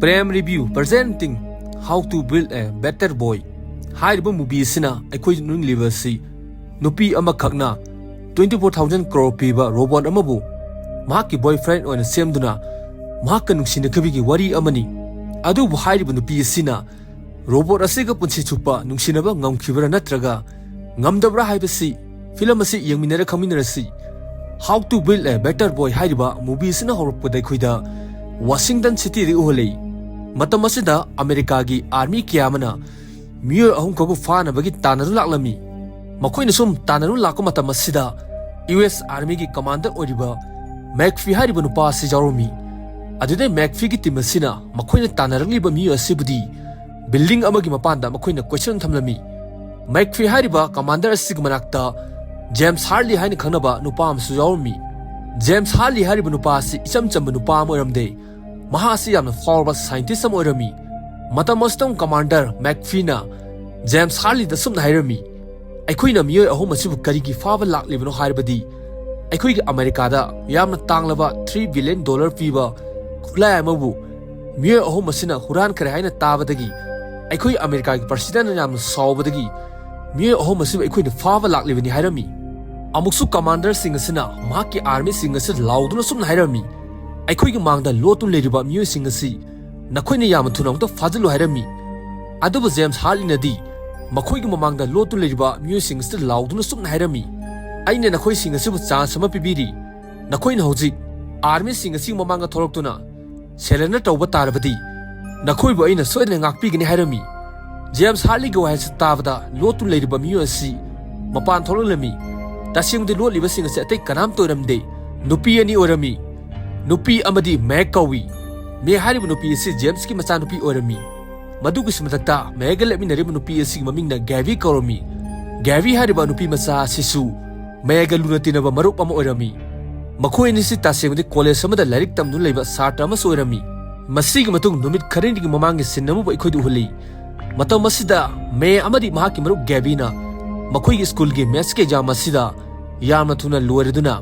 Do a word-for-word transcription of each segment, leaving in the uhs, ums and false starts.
Prem Review presenting How to Build a Better Boy ꯍꯥꯏꯔꯤꯕ movie ꯑꯁꯤꯅ ꯑꯩꯈꯣꯏ ꯅꯣꯛꯅꯤꯡꯂꯤꯕ ꯑꯁꯤ ꯅꯨꯄꯤ ꯑꯃꯈꯛꯅ twenty four thousand crore ꯄꯤꯕ robot ꯑꯃꯕꯨ ꯃꯍꯥꯛꯀꯤ boyfriend ꯑꯣꯏꯅ ꯁꯦꯝꯗꯨꯅ ꯃꯍꯥꯛꯀ ꯅꯨꯡꯁꯤꯅꯈꯤꯕꯒꯤ ꯋꯥꯔꯤ ꯑꯃꯅꯤ꯫ ꯑꯗꯨꯕꯨ ꯍꯥꯏꯔꯤꯕ ꯅꯨꯄꯤ ꯑꯁꯤꯅ robot ꯑꯁꯤꯒ ꯄꯨꯟꯁꯤ ꯆꯨꯞꯄ ꯅꯨꯡꯁꯤꯅꯕ ꯉꯝꯈꯤꯕ꯭ꯔꯥ ꯅꯠꯇ꯭ꯔꯒ ꯉꯝꯗꯕ꯭ꯔꯥ ꯍꯥꯏꯕꯁꯤ film ꯑꯁꯤ ꯌꯦꯡꯃꯤꯟꯅꯔ ꯈꯪꯃꯤꯟꯅꯔꯁꯤ꯫ How to Build a Better Boy ꯍꯥꯏꯔꯤꯕ movie ꯑꯁꯤꯅ ꯍꯧꯔꯛꯄꯗ ꯑꯩꯈꯣꯏꯗ Washington Cityꯗ ꯎꯍꯜꯂꯤ꯫ ꯃꯇꯝ ꯑꯁꯤꯗ ꯑꯃꯦꯔꯤꯀꯥꯒꯤ army ꯀꯌꯥ ꯑꯃꯅ ꯃꯤꯑꯣꯏ ꯑꯍꯨꯝ ꯈꯛꯄꯨ ꯐꯥꯅꯕꯒꯤ ꯇꯥꯟꯅꯗꯨꯅ ꯂꯥꯛꯂꯝꯃꯤ꯫ ꯃꯈꯣꯏꯅ ꯁꯨꯝ ꯇꯥꯟꯅꯗꯨꯅ ꯂꯥꯛꯄ ꯃꯇꯝ ꯑꯁꯤꯗ U S armyꯒꯤ commander ꯑꯣꯏꯔꯤꯕ McAfee ꯍꯥꯏꯔꯤꯕ ꯅꯨꯄꯥ ꯑꯁꯤ ꯌꯥꯎꯔꯝꯃꯤ꯫ ꯑꯗꯨꯗꯩ McAfeeꯒꯤ team ꯑꯁꯤꯅ ꯃꯈꯣꯏꯅ ꯇꯥꯟꯅꯔꯛꯂꯤꯕ ꯃꯤꯑꯣꯏ ꯑꯁꯤꯕꯨꯗꯤ building ꯑꯃꯒꯤ ꯃꯄꯥꯟꯗ ꯃꯈꯣꯏꯅ question ꯊꯝꯂꯝꯃꯤ꯫ McAfee ꯍꯥꯏꯔꯤꯕ commander ꯑꯁꯤꯒꯤ ꯃꯅꯥꯛꯇ James Harley ꯍꯥꯏꯅ ꯈꯪꯅꯕ ꯅꯨꯄꯥ ꯑꯃꯁꯨ ꯌꯥꯎꯔꯝꯃꯤ꯫ James Harley ꯍꯥꯏꯔꯤꯕ ꯅꯨꯄꯥ ꯑꯁꯤ ꯏꯆꯝ ꯆꯝꯕ ꯅꯨꯄꯥ ꯑꯃ ꯑꯣꯏꯔꯝꯗꯦ꯫ ꯃꯍꯥꯛ ꯑꯁꯤ ꯌꯥꯝꯅ ꯐꯥꯎꯔꯕ scientist ꯑꯃ ꯑꯣꯏꯔꯝꯃꯤ꯫ ꯃꯇꯝ ꯑꯁꯤꯗ commander McAfeeꯅ James Harleyꯗ ꯁꯨꯝꯅ ꯍꯥꯏꯔꯝꯃꯤ, "ꯑꯩꯈꯣꯏꯅ ꯃꯤꯑꯣꯏ ꯑꯍꯨꯝ ꯑꯁꯤꯕꯨ ꯀꯔꯤꯒꯤ ꯐꯥꯕ ꯂꯥꯛꯂꯤꯕꯅꯣ ꯍꯥꯏꯔꯕꯗꯤ ꯑꯩꯈꯣꯏꯒꯤ ꯑꯃꯦꯔꯤꯀꯥꯗ ꯌꯥꯝꯅ ꯇꯥꯡꯂꯕ three billion dollar ꯄꯤꯕ ꯈꯨꯠꯂꯥꯏ ꯑꯃꯕꯨ ꯃꯤꯑꯣꯏ ꯑꯍꯨꯝ ꯑꯁꯤꯅ ꯍꯨꯔꯥꯟꯈ꯭ꯔꯦ ꯍꯥꯏꯅ ꯇꯥꯕꯗꯒꯤ ꯑꯩꯈꯣꯏ ꯑꯃꯦꯔꯤꯀꯥꯒꯤ presidentꯅ ꯌꯥꯝꯅ ꯁꯥꯎꯕꯗꯒꯤ ꯃꯤꯑꯣꯏ ꯑꯍꯨꯝ ꯑꯁꯤꯕꯨ ꯑꯩꯈꯣꯏꯅ ꯐꯥꯕ ꯂꯥꯛꯂꯤꯕꯅꯤ" ꯍꯥꯏꯔꯝꯃꯤ꯫ ꯑꯃꯨꯛꯁꯨ commanderꯁꯤꯡ ꯑꯁꯤꯅ ꯃꯍꯥꯛꯀꯤ armyꯁꯤꯡ ꯑꯁꯤꯗ ꯂꯥꯎꯗꯨꯅ ꯁꯨꯝꯅ ꯍꯥꯏꯔꯝꯃꯤ, "ꯑꯩꯈꯣꯏꯒꯤ ꯃꯥꯡꯗ ꯂꯣꯠꯇꯨꯅ ꯂꯩꯔꯤꯕ ꯃꯤꯑꯣꯏꯁꯤꯡ ꯑꯁꯤ ꯅꯈꯣꯏꯅ ꯌꯥꯝꯅ ꯊꯨꯅ ꯑꯃꯨꯛꯇ ꯐꯥꯖꯤꯜꯂꯨ" ꯍꯥꯏꯔꯝꯃꯤ꯫ ꯑꯗꯨꯕꯨ James Harleyꯅꯗꯤ ꯃꯈꯣꯏꯒꯤ ꯃꯃꯥꯡꯗ ꯂꯣꯠꯇꯨꯅ ꯂꯩꯔꯤꯕ ꯃꯤꯑꯣꯏꯁꯤꯡ ꯑꯁꯤꯗ ꯂꯥꯎꯗꯨꯅ ꯁꯨꯝꯅ ꯍꯥꯏꯔꯝꯃꯤ, "ꯑꯩꯅ ꯅꯈꯣꯏꯁꯤꯡ ꯑꯁꯤꯕꯨ chance ꯑꯃ ꯄꯤꯕꯤꯔꯤ꯫ ꯅꯈꯣꯏꯅ ꯍꯧꯖꯤꯛ armyꯁꯤꯡ ꯑꯁꯤꯒꯤ ꯃꯃꯥꯡꯗ ꯊꯣꯛꯂꯛꯇꯨꯅ surrender ꯇꯧꯕ ꯇꯥꯔꯕꯗꯤ ꯅꯈꯣꯏꯕꯨ ꯑꯩꯅ ꯁꯣꯏꯗꯅ ꯉꯥꯛꯄꯤꯒꯅꯤ" ꯍꯥꯏꯔꯝꯃꯤ꯫ James Harleyꯒꯤ ꯋꯥꯍꯩ ꯑꯁꯤ ꯇꯥꯕꯗ ꯂꯣꯠꯇꯨꯅ ꯂꯩꯔꯤꯕ ꯃꯤꯑꯣꯏ ꯑꯁꯤ ꯃꯄꯥꯟ ꯊꯣꯛꯂꯛꯂꯝꯃꯤ꯫ ꯇꯁꯦꯡꯕꯗꯤ ꯂꯣꯠꯂꯤꯕꯁꯤꯡ ꯑꯁꯤ ꯑꯇꯩ ꯀꯅꯥꯝꯇ ꯑꯣꯏꯔꯝꯗꯦ, ꯅꯨꯄꯤ ꯑꯅꯤ ꯑꯣꯏꯔꯝꯃꯤ꯫ ꯅꯨꯄꯤ ꯑꯃꯗꯤ Meg ꯀꯧꯏ꯫ Meg ꯍꯥꯏꯔꯤꯕ ꯅꯨꯄꯤ ꯑꯁꯤ Jamesꯀꯤ ꯃꯆꯥꯅꯨꯄꯤ ꯑꯣꯏꯔꯝꯃꯤ꯫ ꯃꯗꯨꯒꯤꯁꯨ ꯃꯊꯛꯇ Megꯒ ꯂꯦꯞꯃꯤꯟꯅꯔꯤꯕ ꯅꯨꯄꯤ ꯑꯁꯤꯒꯤ ꯃꯃꯤꯡꯅ Gabby ꯀꯧꯔꯝꯃꯤ꯫ Gabby ꯍꯥꯏꯔꯤꯕ ꯅꯨꯄꯤ ꯃꯆꯥ ꯑꯁꯤꯁꯨ Megꯒ ꯂꯨꯅ ꯇꯤꯟꯅꯕ ꯃꯔꯨꯞ ꯑꯃ ꯑꯣꯏꯔꯝꯃꯤ꯫ ꯃꯈꯣꯏ ꯑꯅꯤꯁꯤ ꯇꯁꯦꯡꯕꯗꯤ college ꯑꯃꯗ ꯂꯥꯏꯔꯤꯛ ꯇꯝꯗꯨꯅ ꯂꯩꯕ ꯁꯥꯇ꯭ꯔ ꯑꯃꯁꯨ ꯑꯣꯏꯔꯝꯃꯤ꯫ ꯃꯁꯤꯒꯤ ꯃꯇꯨꯡ ꯅꯨꯃꯤꯠ ꯈꯔꯅꯤꯒꯤ ꯃꯃꯥꯡꯒꯤ scene ꯑꯃꯕꯨ ꯑꯩꯈꯣꯏꯗ ꯎꯍꯜꯂꯤ꯫ ꯃꯇꯝ ꯑꯁꯤꯗ Meg ꯑꯃꯗꯤ ꯃꯍꯥꯛꯀꯤ ꯃꯔꯨꯞ Gabbyꯅ ꯃꯈꯣꯏꯒꯤ schoolꯒꯤ mathsꯀꯤ exam ꯑꯁꯤꯗ ꯌꯥꯝꯅ ꯊꯨꯅ ꯂꯣꯏꯔꯗꯨꯅ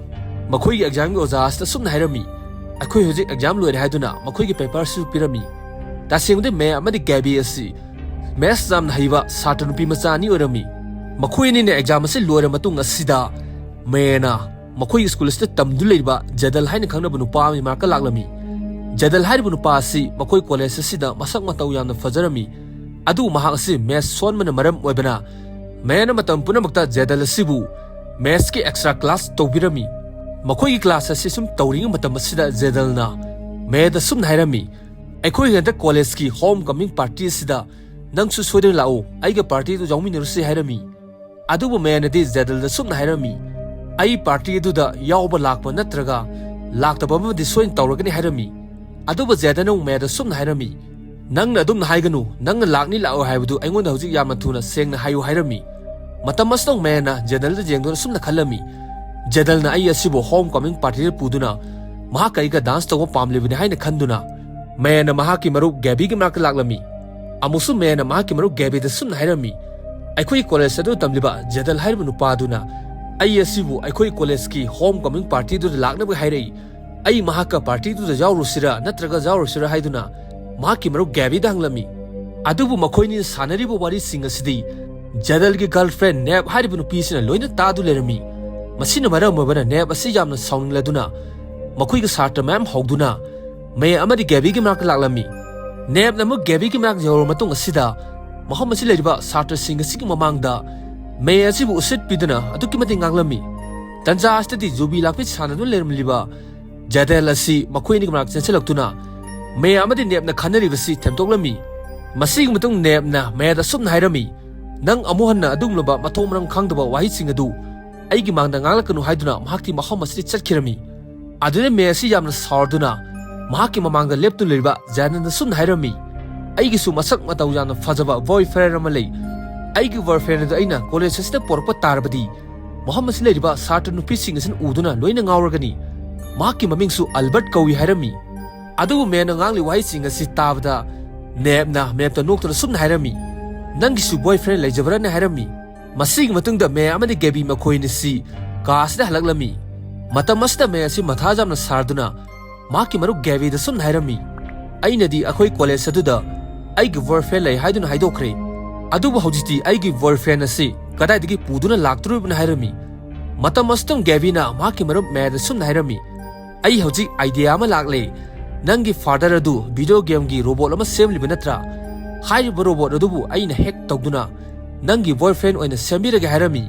ꯃꯈꯣꯏꯒꯤ examꯒꯤ ꯑꯣꯖꯥ ꯑꯁꯤꯗ ꯁꯨꯝꯅ ꯍꯥꯏꯔꯝꯃꯤ, "ꯑꯩꯈꯣꯏ ꯍꯧꯖꯤꯛ exam ꯂꯣꯏꯔꯦ" ꯍꯥꯏꯗꯨꯅ ꯃꯈꯣꯏꯒꯤ paperꯁꯨ ꯄꯤꯔꯝꯃꯤ꯫ ꯇꯁꯦꯡꯕꯗꯤ ꯃꯦ ꯑꯃꯗꯤ ꯒꯦꯕꯤ ꯑꯁꯤ ꯃꯦꯊꯁ ꯌꯥꯝꯅ ꯍꯩꯕ ꯁꯥꯇ꯭ꯔ ꯅꯨꯄꯤ ꯃꯆꯥ ꯑꯅꯤ ꯑꯣꯏꯔꯝꯃꯤ꯫ ꯃꯈꯣꯏ ꯑꯅꯤꯅ ꯑꯦꯛꯖꯥꯝ ꯑꯁꯤ ꯂꯣꯏꯔ ꯃꯇꯨꯡ ꯑꯁꯤꯗ ꯃꯦꯅ ꯃꯈꯣꯏꯒꯤ ꯁ꯭ꯀꯨꯜ ꯑꯁꯤꯗ ꯇꯝꯗꯨꯅ ꯂꯩꯔꯤꯕ ꯖꯦꯗꯜ ꯍꯥꯏꯅ ꯈꯪꯅꯕ ꯅꯨꯄꯥ ꯑꯃꯒꯤ ꯃꯅꯥꯛꯇ ꯂꯥꯛꯂꯝꯃꯤ꯫ ꯖꯦꯗꯜ ꯍꯥꯏꯔꯤꯕ ꯅꯨꯄꯥ ꯑꯁꯤ ꯃꯈꯣꯏ ꯀꯣꯂꯦꯖ ꯑꯁꯤꯗ ꯃꯁꯛ ꯃꯇꯧ ꯌꯥꯝꯅ ꯐꯖꯔꯝꯃꯤ꯫ ꯑꯗꯨꯕꯨ ꯃꯍꯥꯛ ꯑꯁꯤ ꯃꯦꯊꯁ ꯁꯣꯟꯕꯅ ꯃꯔꯝ ꯑꯣꯏꯕꯅ ꯃꯦꯅ ꯃꯇꯝ ꯄꯨꯝꯅꯃꯛꯇ ꯖꯦꯗꯜ ꯑꯁꯤꯕꯨ ꯃꯦꯊꯁꯀꯤ ꯑꯦꯛꯁꯇ꯭ꯔꯥ ꯀ꯭ꯂꯥꯁ ꯇꯧꯕꯤꯔꯝꯃꯤ꯫ ꯃꯈꯣꯏꯒꯤ ꯀ꯭ꯂꯥꯁ ꯑꯁꯤ ꯁꯨꯝ ꯇꯧꯔꯤꯉꯩ ꯃꯇꯝ ꯑꯁꯤꯗ ꯖꯦꯗꯜꯅ ꯃꯦꯗ ꯁꯨꯝꯅ ꯍꯥꯏꯔꯝꯃꯤ, "ꯑꯩꯈꯣꯏ ꯍꯟꯗꯛ ꯀꯣꯂꯦꯖꯀꯤ ꯍꯣꯝ ꯀꯃꯤꯡ ꯄꯥꯔꯇꯤ ꯑꯁꯤꯗ ꯅꯪꯁꯨ ꯁꯣꯏꯗꯅ ꯂꯥꯛꯎ, ꯑꯩꯒ ꯄꯥꯔꯇꯤꯗꯨ ꯌꯥꯎꯃꯤꯟꯅꯔꯨꯁꯤ" ꯍꯥꯏꯔꯝꯃꯤ꯫ ꯑꯗꯨꯕꯨ ꯃꯦꯅꯗꯤ ꯖꯦꯗꯜꯗ ꯁꯨꯝꯅ ꯍꯥꯏꯔꯝꯃꯤ, "ꯑꯩ ꯄꯥꯔꯇꯤ ꯑꯗꯨꯗ ꯌꯥꯎꯕ ꯂꯥꯛꯄ ꯅꯠꯇ꯭ꯔꯒ ꯂꯥꯛꯇꯕ ꯑꯃꯗꯤ ꯁꯣꯏꯅ ꯇꯧꯔꯒꯅꯤ" ꯍꯥꯏꯔꯝꯃꯤ꯫ ꯑꯗꯨꯕꯨ ꯖꯦꯗꯜꯅ ꯑꯃꯨꯛ ꯃꯦꯗ ꯁꯨꯝꯅ ꯍꯥꯏꯔꯝꯃꯤ, "ꯅꯪꯅ ꯑꯗꯨꯝꯅ ꯍꯥꯏꯒꯅꯨ, ꯅꯪꯅ ꯂꯥꯛꯅꯤ ꯂꯥꯛꯑꯣꯏ ꯍꯥꯏꯕꯗꯨ ꯑꯩꯉꯣꯟꯗ ꯍꯧꯖꯤꯛ ꯌꯥꯝꯅ ꯊꯨꯅ ꯁꯦꯡꯅ ꯍꯥꯏꯌꯨ" ꯍꯥꯏꯔꯝꯃꯤ꯫ ꯃꯇꯝ ꯑꯁꯤꯗ ꯃꯦꯅ ꯖꯦꯗꯜꯗ ꯌꯦꯡꯗꯨꯅ ꯁꯨꯝꯅ ꯈꯜꯂꯝꯃꯤ, "ꯖꯦꯗꯜꯅ ꯑꯩ ꯑꯁꯤꯕꯨ ꯍꯣꯝ ꯀꯃꯤꯡ ꯄꯥꯔꯇꯤꯗ ꯄꯨꯗꯨꯅ ꯃꯍꯥꯛꯀ ꯑꯩꯒ ꯗꯥꯟꯁ ꯇꯧꯕ ꯄꯥꯝꯂꯤꯕꯅꯤ" ꯍꯥꯏꯅ ꯈꯟꯗꯨꯅ ꯃꯦꯅ ꯃꯍꯥꯛꯀꯤ ꯃꯔꯨꯞ ꯒꯦꯕꯤꯒꯤ ꯃꯅꯥꯛꯇ ꯂꯥꯛꯂꯝꯃꯤ꯫ ꯑꯃꯨꯛꯁꯨ ꯃꯦꯅ ꯃꯍꯥꯛꯀꯤ ꯃꯔꯨꯞ ꯒꯦꯕꯤꯗ ꯁꯨꯝꯅ ꯍꯥꯏꯔꯝꯃꯤ, "ꯑꯩꯈꯣꯏꯒꯤ ꯀꯣꯂꯦꯖ ꯑꯗꯨ ꯇꯝꯂꯤꯕ ꯖꯦꯗꯜ ꯍꯥꯏꯔꯤꯕ ꯅꯨꯄꯥꯗꯨꯅ ꯑꯩ ꯑꯁꯤꯕꯨ ꯑꯩꯈꯣꯏ ꯀꯣꯂꯦꯖꯀꯤ ꯍꯣꯝ ꯀꯃꯤꯡ ꯄꯥꯔꯇꯤꯗꯨꯗ ꯂꯥꯛꯅꯕ ꯍꯥꯏꯔꯛꯏ꯫ ꯑꯩ ꯃꯍꯥꯛꯀ ꯄꯥꯔꯇꯤꯗꯨꯗ ꯌꯥꯎꯔꯨꯁꯤꯔꯥ ꯅꯠꯇ꯭ꯔꯒ ꯌꯥꯎꯔꯣꯏꯁꯤꯔꯥ" ꯍꯥꯏꯗꯨꯅ ꯃꯍꯥꯛꯀꯤ ꯃꯔꯨꯞ ꯒꯦꯕꯤꯗ ꯍꯪꯂꯝꯃꯤ꯫ ꯑꯗꯨꯕꯨ ꯃꯈꯣꯏꯅꯤꯅ ꯁꯥꯟꯅꯔꯤꯕ ꯋꯥꯔꯤꯁꯤꯡ ꯑꯁꯤꯗꯤ ꯖꯦꯗꯜꯒꯤ ꯒꯔꯜꯐ꯭ꯔꯦꯟ ꯅꯦꯞ ꯍꯥꯏꯔꯤꯕ ꯅꯨꯄꯤꯁꯤꯅ ꯂꯣꯏꯅ ꯇꯥꯗꯨ ꯂꯩꯔꯝꯃꯤ꯫ ꯃꯁꯤꯅ ꯃꯔꯝ ꯑꯣꯏꯕꯅ ꯅꯦꯞ ꯑꯁꯤ ꯌꯥꯝꯅ ꯁꯥꯎꯅꯤꯡꯂꯗꯨꯅ ꯃꯈꯣꯏꯒꯤ ꯁꯥꯇ꯭ꯔ ꯃꯌꯥꯝ ꯍꯧꯗꯨꯅ ꯃꯦ ꯑꯃꯗꯤ ꯒꯦꯕꯤꯒꯤ ꯃꯅꯥꯛꯇ ꯂꯥꯛꯂꯝꯃꯤ꯫ ꯅꯦꯞꯅ ꯑꯃꯨꯛ ꯒꯦꯕꯤꯒꯤ ꯃꯅꯥꯛ ꯌꯧꯔꯕ ꯃꯇꯨꯡ ꯑꯁꯤꯗ ꯃꯐꯝ ꯑꯁꯤ ꯂꯩꯔꯤꯕ ꯁꯥꯇ꯭ꯔꯁꯤꯡ ꯑꯁꯤꯒꯤ ꯃꯃꯥꯡꯗ ꯃꯦ ꯑꯁꯤꯕꯨ ꯎꯁꯤꯠꯄꯤꯗꯨꯅ ꯑꯗꯨꯛꯀꯤ ꯃꯇꯤꯛ ꯉꯥꯡꯂꯝꯃꯤ꯫ ꯇꯟꯖꯥ ꯑꯁꯤꯗꯗꯤ ꯖꯨꯕꯤ ꯂꯥꯛꯄꯤ ꯁꯥꯟꯅꯗꯨꯅ ꯂꯩꯔꯝꯂꯤꯕ ꯖꯦꯗꯦꯜ ꯑꯁꯤ ꯃꯈꯣꯏ ꯑꯅꯤꯒꯤ ꯃꯅꯥꯛ ꯆꯦꯟꯁꯤꯜꯂꯛꯇꯨꯅ ꯃꯦ ꯑꯃꯗꯤ ꯅꯦꯞꯅ ꯈꯟꯅꯔꯤꯕꯁꯤ ꯊꯦꯝꯗꯣꯛꯂꯝꯃꯤ꯫ ꯃꯁꯤꯒꯤ ꯃꯇꯨꯡ ꯅꯦꯞꯅ ꯃꯦꯗ ꯑꯁꯨꯝꯅ ꯍꯥꯏꯔꯝꯃꯤ, "ꯅꯪ ꯑꯃꯨꯛ ꯍꯟꯅ ꯑꯗꯨꯒꯨꯝꯂꯕ ꯃꯊꯣꯡ ꯃꯔꯝ ꯈꯪꯗꯕ ꯋꯥꯍꯩꯁꯤꯡ ꯑꯗꯨ ꯑꯩꯒꯤ ꯃꯥꯡꯗ ꯉꯥꯡꯂꯛꯀꯅꯨ" ꯍꯥꯏꯗꯨꯅ ꯃꯍꯥꯛꯇꯤ ꯃꯐꯝ ꯑꯁꯤꯗ ꯆꯠꯈꯤꯔꯝꯃꯤ꯫ ꯑꯗꯨꯗ ꯃꯦ ꯑꯁꯤ ꯌꯥꯝꯅ ꯁꯥꯎꯔꯗꯨꯅ ꯃꯍꯥꯛꯀꯤ ꯃꯃꯥꯡꯗ ꯂꯦꯞꯇꯨꯅ ꯂꯩꯔꯤꯕ ꯖꯦꯗꯦꯜꯗ ꯁꯨꯝꯅ ꯍꯥꯏꯔꯝꯃꯤ, "ꯑꯩꯒꯤꯁꯨ ꯃꯁꯛ ꯃꯇꯧ ꯌꯥꯝꯅ ꯐꯖꯕ ꯕꯣꯏ ꯐ꯭ꯔꯦꯟ ꯑꯃ ꯂꯩ꯫ ꯑꯩꯒꯤ ꯕꯣꯏ ꯐ꯭ꯔꯦꯟ ꯑꯗꯨ ꯑꯩꯅ ꯀꯣꯂꯦꯖ ꯑꯁꯤꯗ ꯄꯣꯔꯛꯄ ꯇꯥꯔꯕꯗꯤ ꯃꯐꯝ ꯑꯁꯤꯗ ꯂꯩꯔꯤꯕ ꯁꯥꯇ꯭ꯔ ꯅꯨꯄꯤꯁꯤꯡ ꯑꯁꯤꯅ ꯎꯗꯨꯅ ꯂꯣꯏꯅ ꯉꯥꯎꯔꯒꯅꯤ꯫ ꯃꯍꯥꯛꯀꯤ ꯃꯃꯤꯡꯁꯨ ꯑꯜꯕꯔꯠ ꯀꯧꯏ" ꯍꯥꯏꯔꯝꯃꯤ꯫ ꯑꯗꯨꯕꯨ ꯃꯦꯅ ꯉꯥꯡꯂꯤꯕ ꯋꯥꯍꯩꯁꯤꯡ ꯑꯁꯤ ꯇꯥꯕꯗ ꯅꯦꯞꯅ ꯃꯦꯞꯇ ꯅꯣꯛꯇꯨꯅ ꯁꯨꯝꯅ ꯍꯥꯏꯔꯝꯃꯤ, "ꯅꯪꯒꯤꯁꯨ ꯕꯣꯏ ꯐ꯭ꯔꯦꯟ ꯂꯩꯖꯕ꯭ꯔꯥꯅꯦ?" ꯍꯥꯏꯔꯝꯃꯤ꯫ ꯃꯁꯤꯒꯤ ꯃꯇꯨꯡꯗ ꯃꯦ ꯑꯃꯗꯤ ꯒꯦꯕꯤ ꯃꯈꯣꯏ ꯑꯅꯤꯁꯤ ꯀꯥ ꯑꯁꯤꯗ ꯍꯜꯂꯛꯂꯝꯃꯤ꯫ ꯃꯇꯝ ꯑꯁꯤꯗ ꯃꯦ ꯑꯁꯤ ꯃꯊꯥ ꯌꯥꯝꯅ ꯁꯥꯔꯗꯨꯅ ꯃꯍꯥꯛꯀꯤ ꯃꯔꯨꯞ ꯒꯦꯕꯤꯗ ꯁꯨꯝꯅ ꯍꯥꯏꯔꯝꯃꯤ, ꯑꯩꯅꯗꯤ ꯑꯩꯈꯣꯏ ꯀꯣꯂꯦꯖ ꯑꯗꯨꯗ ꯑꯩꯒꯤ ꯕꯣꯏꯐ꯭ꯔꯦꯟ ꯂꯩ ꯍꯥꯏꯗꯨꯅ ꯍꯥꯏꯗꯣꯛꯈ꯭ꯔꯦ꯫ ꯑꯗꯨꯕꯨ ꯍꯧꯖꯤꯛꯇꯤ ꯑꯩꯒꯤ ꯕꯣꯏꯐ꯭ꯔꯦꯟ ꯑꯁꯤ ꯀꯗꯥꯏꯗꯒꯤ ꯄꯨꯗꯨꯅ ꯂꯥꯛꯇꯣꯔꯤꯕꯅꯣ ꯍꯥꯏꯔꯝꯃꯤ꯫ ꯃꯇꯝ ꯑꯁꯤꯗꯪ ꯒꯦꯕꯤꯅ ꯃꯍꯥꯛꯀꯤ ꯃꯔꯨꯞ ꯃꯦꯗ ꯁꯨꯝꯅ ꯍꯥꯏꯔꯝꯃꯤ, "ꯑꯩ ꯍꯧꯖꯤꯛ ꯑꯥꯏꯗꯤꯌꯥ ꯑꯃ ꯂꯥꯛꯂꯦ꯫ ꯅꯪꯒꯤ ꯐꯥꯗꯔ ꯑꯗꯨ ꯚꯤꯗꯤꯑꯣ ꯒꯦꯝꯒꯤ ꯔꯣꯕꯣꯠ ꯑꯃ ꯁꯦꯝꯂꯤꯕ ꯅꯠꯇ꯭ꯔꯥ? ꯍꯥꯏꯔꯤꯕ ꯔꯣꯕꯣꯠ ꯑꯗꯨꯕꯨ ꯑꯩꯅ ꯍꯦꯛ ꯇꯧꯗꯨꯅ ꯅꯪꯒꯤ ꯕꯣꯏꯐ꯭ꯔꯦꯟ ꯑꯣꯏꯅ ꯁꯦꯝꯕꯤꯔꯒꯦ" ꯍꯥꯏꯔꯝꯃꯤ꯫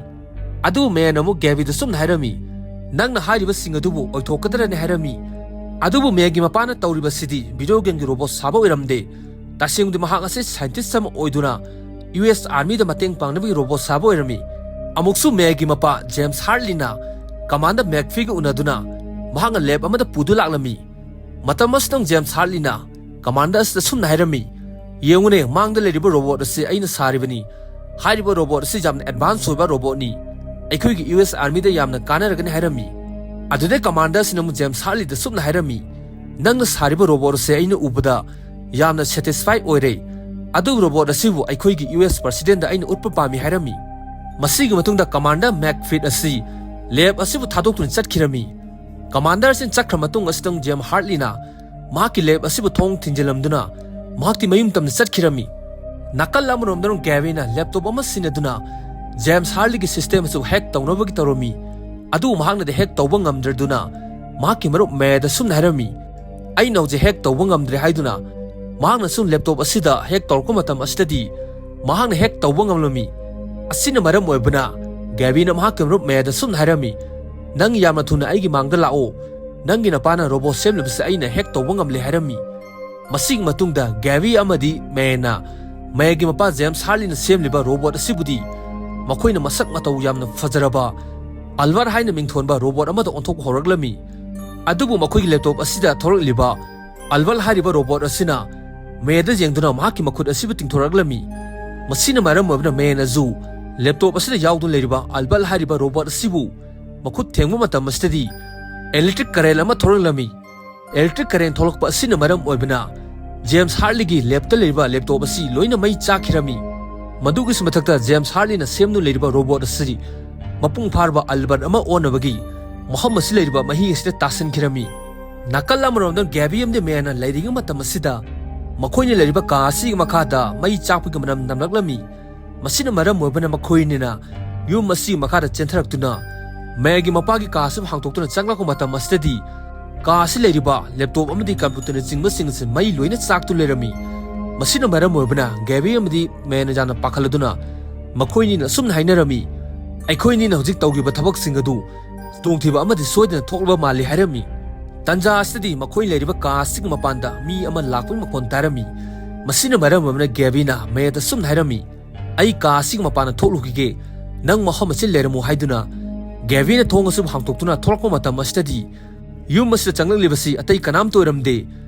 ꯑꯗꯨꯕꯨ ꯃꯦꯅ ꯑꯃꯨꯛ ꯒꯦꯕꯤꯗ ꯁꯨꯝꯅ ꯍꯥꯏꯔꯝꯃꯤ, "ꯅꯪꯅ ꯍꯥꯏꯔꯤꯕꯁꯤꯡ ꯑꯗꯨꯕꯨ ꯑꯣꯏꯊꯣꯛꯀꯗ꯭ꯔꯅꯦ?" ꯍꯥꯏꯔꯝꯃꯤ꯫ ꯑꯗꯨꯕꯨ ꯃꯦꯒꯤ ꯃꯄꯥꯅ ꯇꯧꯔꯤꯕꯁꯤꯗꯤ ꯚꯤꯗꯤꯑꯣ ꯒꯦꯝꯒꯤ ꯔꯣꯕꯣꯠ ꯁꯥꯕ ꯑꯣꯏꯔꯝꯗꯦ꯫ ꯇꯁꯦꯡꯕꯗꯤ ꯃꯍꯥꯛ ꯑꯁꯤ ꯁꯥꯏꯟꯇꯤꯁ ꯑꯃ ꯑꯣꯏꯗꯨꯅ ꯌꯨ ꯑꯦꯁ ꯑꯥꯔꯃꯤꯗ ꯃꯇꯦꯡ ꯄꯥꯡꯅꯕꯒꯤ ꯔꯣꯕꯣꯠ ꯁꯥꯕ ꯑꯣꯏꯔꯝꯃꯤ꯫ ꯑꯃꯨꯛꯁꯨ ꯃꯦꯒꯤ ꯃꯄꯥ ꯖꯦꯝꯁ ꯍꯥꯔꯠꯂꯤꯅ ꯀꯃꯥꯟꯗꯔ ꯃꯦꯛꯐꯤꯒ ꯎꯅꯗꯨꯅ ꯃꯍꯥꯛꯅ ꯂꯦꯕ ꯑꯃꯗ ꯄꯨꯗꯨ ꯂꯥꯛꯂꯝꯃꯤ꯫ ꯃꯇꯝ ꯑꯁꯤꯗꯪ ꯖꯦꯝꯁ ꯍꯥꯔꯠꯂꯤꯅ ꯀꯃꯥꯟꯗꯔ ꯑꯁꯤꯗ ꯁꯨꯝꯅ ꯍꯥꯏꯔꯝꯃꯤ, "ꯌꯦꯡꯉꯨꯅꯦ, ꯃꯥꯡꯗ ꯂꯩꯔꯤꯕ ꯔꯣꯕꯣꯠ ꯑꯁꯤ ꯑꯩꯅ ꯁꯥꯔꯤꯕꯅꯤ꯫ ꯍꯥꯏꯔꯤꯕ ꯔꯣꯕꯣꯠ ꯑꯁꯤ ꯌꯥꯝꯅ ꯑꯦꯗꯚꯥꯟꯁ ꯑꯣꯏꯕ ꯔꯣꯕꯣꯠꯅꯤ꯫ ꯑꯩꯈꯣꯏꯒꯤ ꯌꯨ ꯑꯦꯁ ꯑꯥꯔꯃꯤꯗ ꯌꯥꯝꯅ ꯀꯥꯟꯅꯔꯒꯅꯤ" ꯍꯥꯏꯔꯝꯃꯤ꯫ ꯑꯗꯨꯗꯩ ꯀꯃꯥꯟꯗꯔ ꯑꯁꯤꯅ ꯑꯃꯨꯛ ꯖꯦꯝꯁ ꯍꯥꯔꯠꯂꯤꯗ ꯁꯨꯝꯅ ꯍꯥꯏꯔꯝꯃꯤ, "ꯅꯪꯅ ꯁꯥꯔꯤꯕ ꯔꯣꯕꯣꯠ ꯑꯁꯤ ꯑꯩꯅ ꯎꯕꯗ ꯌꯥꯝꯅ ꯁꯦꯇꯤꯁꯐꯥꯏ ꯑꯣꯏꯔꯦ꯫ ꯑꯗꯨ ꯔꯣꯕꯣꯠ ꯑꯁꯤꯕꯨ ꯑꯩꯈꯣꯏꯒꯤ ꯌꯨ ꯑꯦꯁ ꯄ꯭ꯔꯁꯤꯗꯦꯟꯗ ꯑꯩꯅ ꯎꯠꯄ ꯄꯥꯝꯃꯤ" ꯍꯥꯏꯔꯝꯃꯤ꯫ ꯃꯁꯤꯒꯤ ꯃꯇꯨꯡꯗ ꯀꯃꯥꯟꯗꯔ ꯃꯦꯛꯐꯤꯠ ꯑꯁꯤ ꯂꯦꯕ ꯑꯁꯤꯕꯨ ꯊꯥꯗꯣꯛꯇꯨꯅ ꯆꯠꯈꯤꯔꯝꯃꯤ꯫ ꯀꯃꯥꯟꯗꯔ ꯑꯁꯤꯅ ꯆꯠꯈ꯭ꯔ ꯃꯇꯨꯡ ꯑꯁꯤꯗ ꯖꯦꯝꯁ ꯍꯥꯔꯠꯂꯤꯅ ꯃꯍꯥꯛꯀꯤ ꯂꯦꯕ ꯑꯁꯤꯕꯨ ꯊꯣꯡ ꯊꯤꯡꯖꯤꯜꯂꯝꯗꯨꯅ ꯃꯍꯥꯛꯇꯤ ꯃꯌꯨꯝ ꯇꯝꯅ ꯆꯠꯈꯤꯔꯝꯃꯤ꯫ ꯅꯥꯀꯜ ꯑꯃꯔꯣꯝꯗꯅ ꯒꯦꯔꯤꯅ ꯂꯦꯞꯇꯣꯞ ꯑꯃ ꯁꯤꯖꯤꯟꯅꯗꯨꯅ ꯖꯦꯝꯁ ꯍꯥꯔꯠꯂꯤꯒꯤ ꯁꯤꯁꯇꯦꯝ ꯑꯁꯤꯕꯨ ꯍꯦꯛ ꯇꯧꯅꯕꯒꯤ ꯇꯧꯔꯝꯃꯤ꯫ ꯑꯗꯨꯕꯨ ꯃꯍꯥꯛꯅꯗꯤ ꯍꯦꯛ ꯇꯧꯕ ꯉꯝꯗ꯭ꯔꯗꯨꯅ ꯃꯍꯥꯛꯀꯤ ꯃꯔꯨꯞ ꯃꯦꯗ ꯁꯨꯝꯅ ꯍꯥꯏꯔꯝꯃꯤ, "ꯑꯩꯅ ꯍꯧꯖꯤꯛ ꯍꯦꯛ ꯇꯧꯕ ꯉꯝꯗ꯭ꯔꯦ" ꯍꯥꯏꯗꯨꯅ ꯃꯍꯥꯛꯅ ꯁꯨꯝ ꯂꯦꯞꯇꯣꯞ ꯑꯁꯤꯗ ꯍꯦꯛ ꯇꯧꯔꯛꯄ ꯃꯇꯝ ꯑꯁꯤꯗꯗꯤ ꯃꯍꯥꯛꯅ ꯍꯦꯛ ꯇꯧꯕ ꯉꯝꯂꯝꯃꯤ꯫ ꯑꯁꯤꯅ ꯃꯔꯝ ꯑꯣꯏꯕꯅ ꯒꯦꯔꯤꯅ ꯃꯍꯥꯛꯀꯤ ꯃꯔꯨꯞ ꯃꯦꯗ ꯁꯨꯝꯅ ꯍꯥꯏꯔꯝꯃꯤ, "ꯅꯪ ꯌꯥꯝꯅ ꯊꯨꯅ ꯑꯩꯒꯤ ꯃꯥꯡꯗ ꯂꯥꯛꯑꯣ꯫ ꯅꯪꯒꯤ ꯅꯄꯥꯅ ꯔꯣꯕꯣꯠ ꯁꯦꯝꯂꯤꯕꯁꯦ ꯑꯩꯅ ꯍꯦꯛ ꯇꯧꯕ ꯉꯝꯂꯦ" ꯍꯥꯏꯔꯝꯃꯤ꯫ ꯃꯁꯤꯒꯤ ꯃꯇꯨꯡꯗ ꯒꯦꯔꯤ ꯑꯃꯗꯤ ꯃꯦꯅ ꯃꯦꯒꯤ ꯃꯄꯥ ꯖꯦꯝꯁ ꯍꯥꯔꯂꯤꯅ ꯁꯦꯝꯂꯤꯕ ꯔꯣꯕꯣꯠ ꯑꯁꯤꯕꯨꯗꯤ ꯃꯈꯣꯏꯅ ꯃꯁꯛ ꯃꯇꯧ ꯌꯥꯝꯅ ꯐꯖꯔꯕ ꯑꯜꯕꯔꯠ ꯍꯥꯏꯅ ꯃꯤꯡꯊꯣꯟꯕ ꯔꯣꯕꯣꯠ ꯑꯃꯗ ꯑꯣꯟꯊꯣꯛꯄ ꯍꯧꯔꯛꯂꯝꯃꯤ꯫ ꯑꯗꯨꯕꯨ ꯃꯈꯣꯏꯒꯤ ꯂꯦꯞꯇꯣꯞ ꯑꯁꯤꯗ ꯊꯣꯔꯛꯂꯤꯕ ꯑꯜꯕꯔꯠ ꯍꯥꯏꯔꯤꯕ ꯔꯣꯕꯣꯠ ꯑꯁꯤꯅ ꯃꯦꯗ ꯌꯦꯡꯗꯨꯅ ꯃꯍꯥꯛꯀꯤ ꯃꯈꯨꯠ ꯑꯁꯤꯕꯨ ꯇꯤꯡꯊꯣꯔꯛꯂꯝꯃꯤ꯫ ꯃꯁꯤꯅ ꯃꯔꯝ ꯑꯣꯏꯗꯨꯅ ꯃꯦꯅꯁꯨ ꯂꯦꯞꯇꯣꯞ ꯑꯁꯤꯗ ꯌꯥꯎꯗꯨꯅ ꯂꯩꯔꯤꯕ ꯑꯜꯕꯔꯠ ꯍꯥꯏꯔꯤꯕ ꯔꯣꯕꯣꯠ ꯑꯁꯤꯕꯨ ꯃꯈꯨꯠ ꯊꯦꯡꯕ ꯃꯇꯝ ꯑꯁꯤꯗꯗꯤ ꯏꯂꯦꯛꯇ꯭ꯔꯤꯛ ꯀꯔꯦꯟ ꯑꯃ ꯊꯣꯔꯛꯂꯝꯃꯤ꯫ ꯏꯂꯦꯛꯇ꯭ꯔꯤꯛ ꯀꯔꯦꯟ ꯊꯣꯛꯂꯛꯄ ꯑꯁꯤꯅ ꯃꯔꯝ ꯑꯣꯏꯕꯅ ꯖꯦꯝꯁ ꯍꯥꯔꯂꯤꯒꯤ ꯂꯦꯞꯇ ꯂꯩꯔꯤꯕ ꯂꯦꯞꯇꯣꯞ ꯑꯁꯤ ꯂꯣꯏꯅ ꯃꯩ ꯆꯥꯛꯈꯤꯔꯝꯃꯤ꯫ ꯃꯗꯨꯒꯤꯁꯨ ꯃꯊꯛꯇ ꯖꯦꯝꯁ ꯍꯥꯔꯂꯤꯅ ꯁꯦꯝꯗꯨꯅ ꯂꯩꯔꯤꯕ ꯔꯣꯕꯣꯠ ꯑꯁꯤ ꯃꯄꯨꯡ ꯐꯥꯔꯕ ꯑꯜꯕꯔꯠ ꯑꯃ ꯑꯣꯟꯅꯕꯒꯤ ꯃꯐꯝ ꯑꯁꯤ ꯂꯩꯔꯤꯕ ꯃꯍꯤ ꯑꯁꯤꯗ ꯇꯥꯁꯤꯟꯈꯤꯔꯝꯃꯤ꯫ ꯅꯥꯀꯜ ꯑꯃꯔꯣꯝꯗ ꯒꯦꯕꯤ ꯑꯃꯗꯤ ꯃꯦꯅ ꯂꯩꯔꯤꯉꯩ ꯃꯇꯝ ꯑꯁꯤꯗ ꯃꯈꯣꯏꯅ ꯂꯩꯔꯤꯕ ꯀꯥ ꯑꯁꯤꯒꯤ ꯃꯈꯥꯗ ꯃꯩ ꯆꯥꯛꯄꯒꯤ ꯃꯅꯝ ꯅꯝꯂꯛꯂꯝꯃꯤ꯫ ꯃꯁꯤꯅ ꯃꯔꯝ ꯑꯣꯏꯕꯅ ꯃꯈꯣꯏꯅꯤꯅ ꯌꯨꯝ ꯑꯁꯤꯒꯤ ꯃꯈꯥꯗ ꯆꯦꯟꯊꯔꯛꯇꯨꯅ ꯃꯦꯒꯤ ꯃꯄꯥꯒꯤ ꯀꯥ ꯑꯁꯤꯕꯨ ꯍꯥꯡꯗꯣꯛꯇꯨꯅ ꯆꯪꯂꯛꯄ ꯃꯇꯝ ꯑꯁꯤꯗꯗꯤ ꯀꯥ ꯑꯁꯤ ꯂꯩꯔꯤꯕ ꯂꯦꯞꯇꯣꯞ ꯑꯃꯗꯤ ꯀꯝꯄ꯭ꯌꯨꯇꯔꯅꯆꯤꯡꯕꯁꯤꯡ ꯑꯁꯤ ꯃꯩ ꯂꯣꯏꯅ ꯆꯥꯛꯇꯨ ꯂꯩꯔꯝꯃꯤ꯫ ꯃꯁꯤꯅ ꯃꯔꯝ ꯑꯣꯏꯕꯅ ꯒꯦꯕꯤ ꯑꯃꯗꯤ ꯃꯦꯅ ꯌꯥꯝꯅ ꯄꯥꯈꯠꯂꯗꯨꯅ ꯃꯈꯣꯏꯅꯤꯅ ꯑꯁꯨꯝꯅ ꯍꯥꯏꯅꯔꯝꯃꯤ, "ꯑꯩꯈꯣꯏꯅꯤꯅ ꯍꯧꯖꯤꯛ ꯇꯧꯈꯤꯕ ꯊꯕꯛꯁꯤꯡ ꯑꯗꯨ ꯈꯨꯗꯣꯡꯊꯤꯕ ꯑꯃꯗꯤ ꯁꯣꯏꯗꯅ ꯊꯣꯛꯂꯕ ꯃꯥꯜꯂꯤ" ꯍꯥꯏꯔꯝꯃꯤ꯫ ꯇꯟꯖꯥ ꯑꯁꯤꯗꯗꯤ ꯃꯈꯣꯏ ꯂꯩꯔꯤꯕ ꯀꯥ ꯑꯁꯤꯒꯤ ꯃꯄꯥꯟꯗ ꯃꯤ ꯑꯃ ꯂꯥꯛꯄꯒꯤ ꯃꯈꯣꯟ ꯇꯥꯔꯝꯃꯤ꯫ ꯃꯁꯤꯅ ꯃꯔꯝ ꯑꯣꯏꯕꯅ ꯒꯦꯕꯤꯅ ꯃꯦꯗ ꯑꯁꯨꯝꯅ ꯍꯥꯏꯔꯝꯃꯤ, "ꯑꯩ ꯀꯥ ꯑꯁꯤꯒꯤ ꯃꯄꯥꯟꯗ ꯊꯣꯛꯂꯨꯈꯤꯒꯦ, ꯅꯪ ꯃꯐꯝ ꯑꯁꯤ ꯂꯩꯔꯝꯃꯨ" ꯍꯥꯏꯗꯨꯅ ꯒꯦꯕꯤꯅ ꯊꯣꯡ ꯑꯁꯤꯕꯨ ꯍꯥꯡꯗꯣꯛꯇꯨꯅ ꯊꯣꯛꯂꯛꯄ ꯃꯇꯝ ꯑꯁꯤꯗꯗꯤ ꯌꯨꯝ ꯑꯁꯤꯗ ꯆꯪꯂꯛꯂꯤꯕꯁꯤ ꯑꯇꯩ ꯀꯅꯥꯝꯇ ꯑꯣꯏꯔꯝꯗꯦ,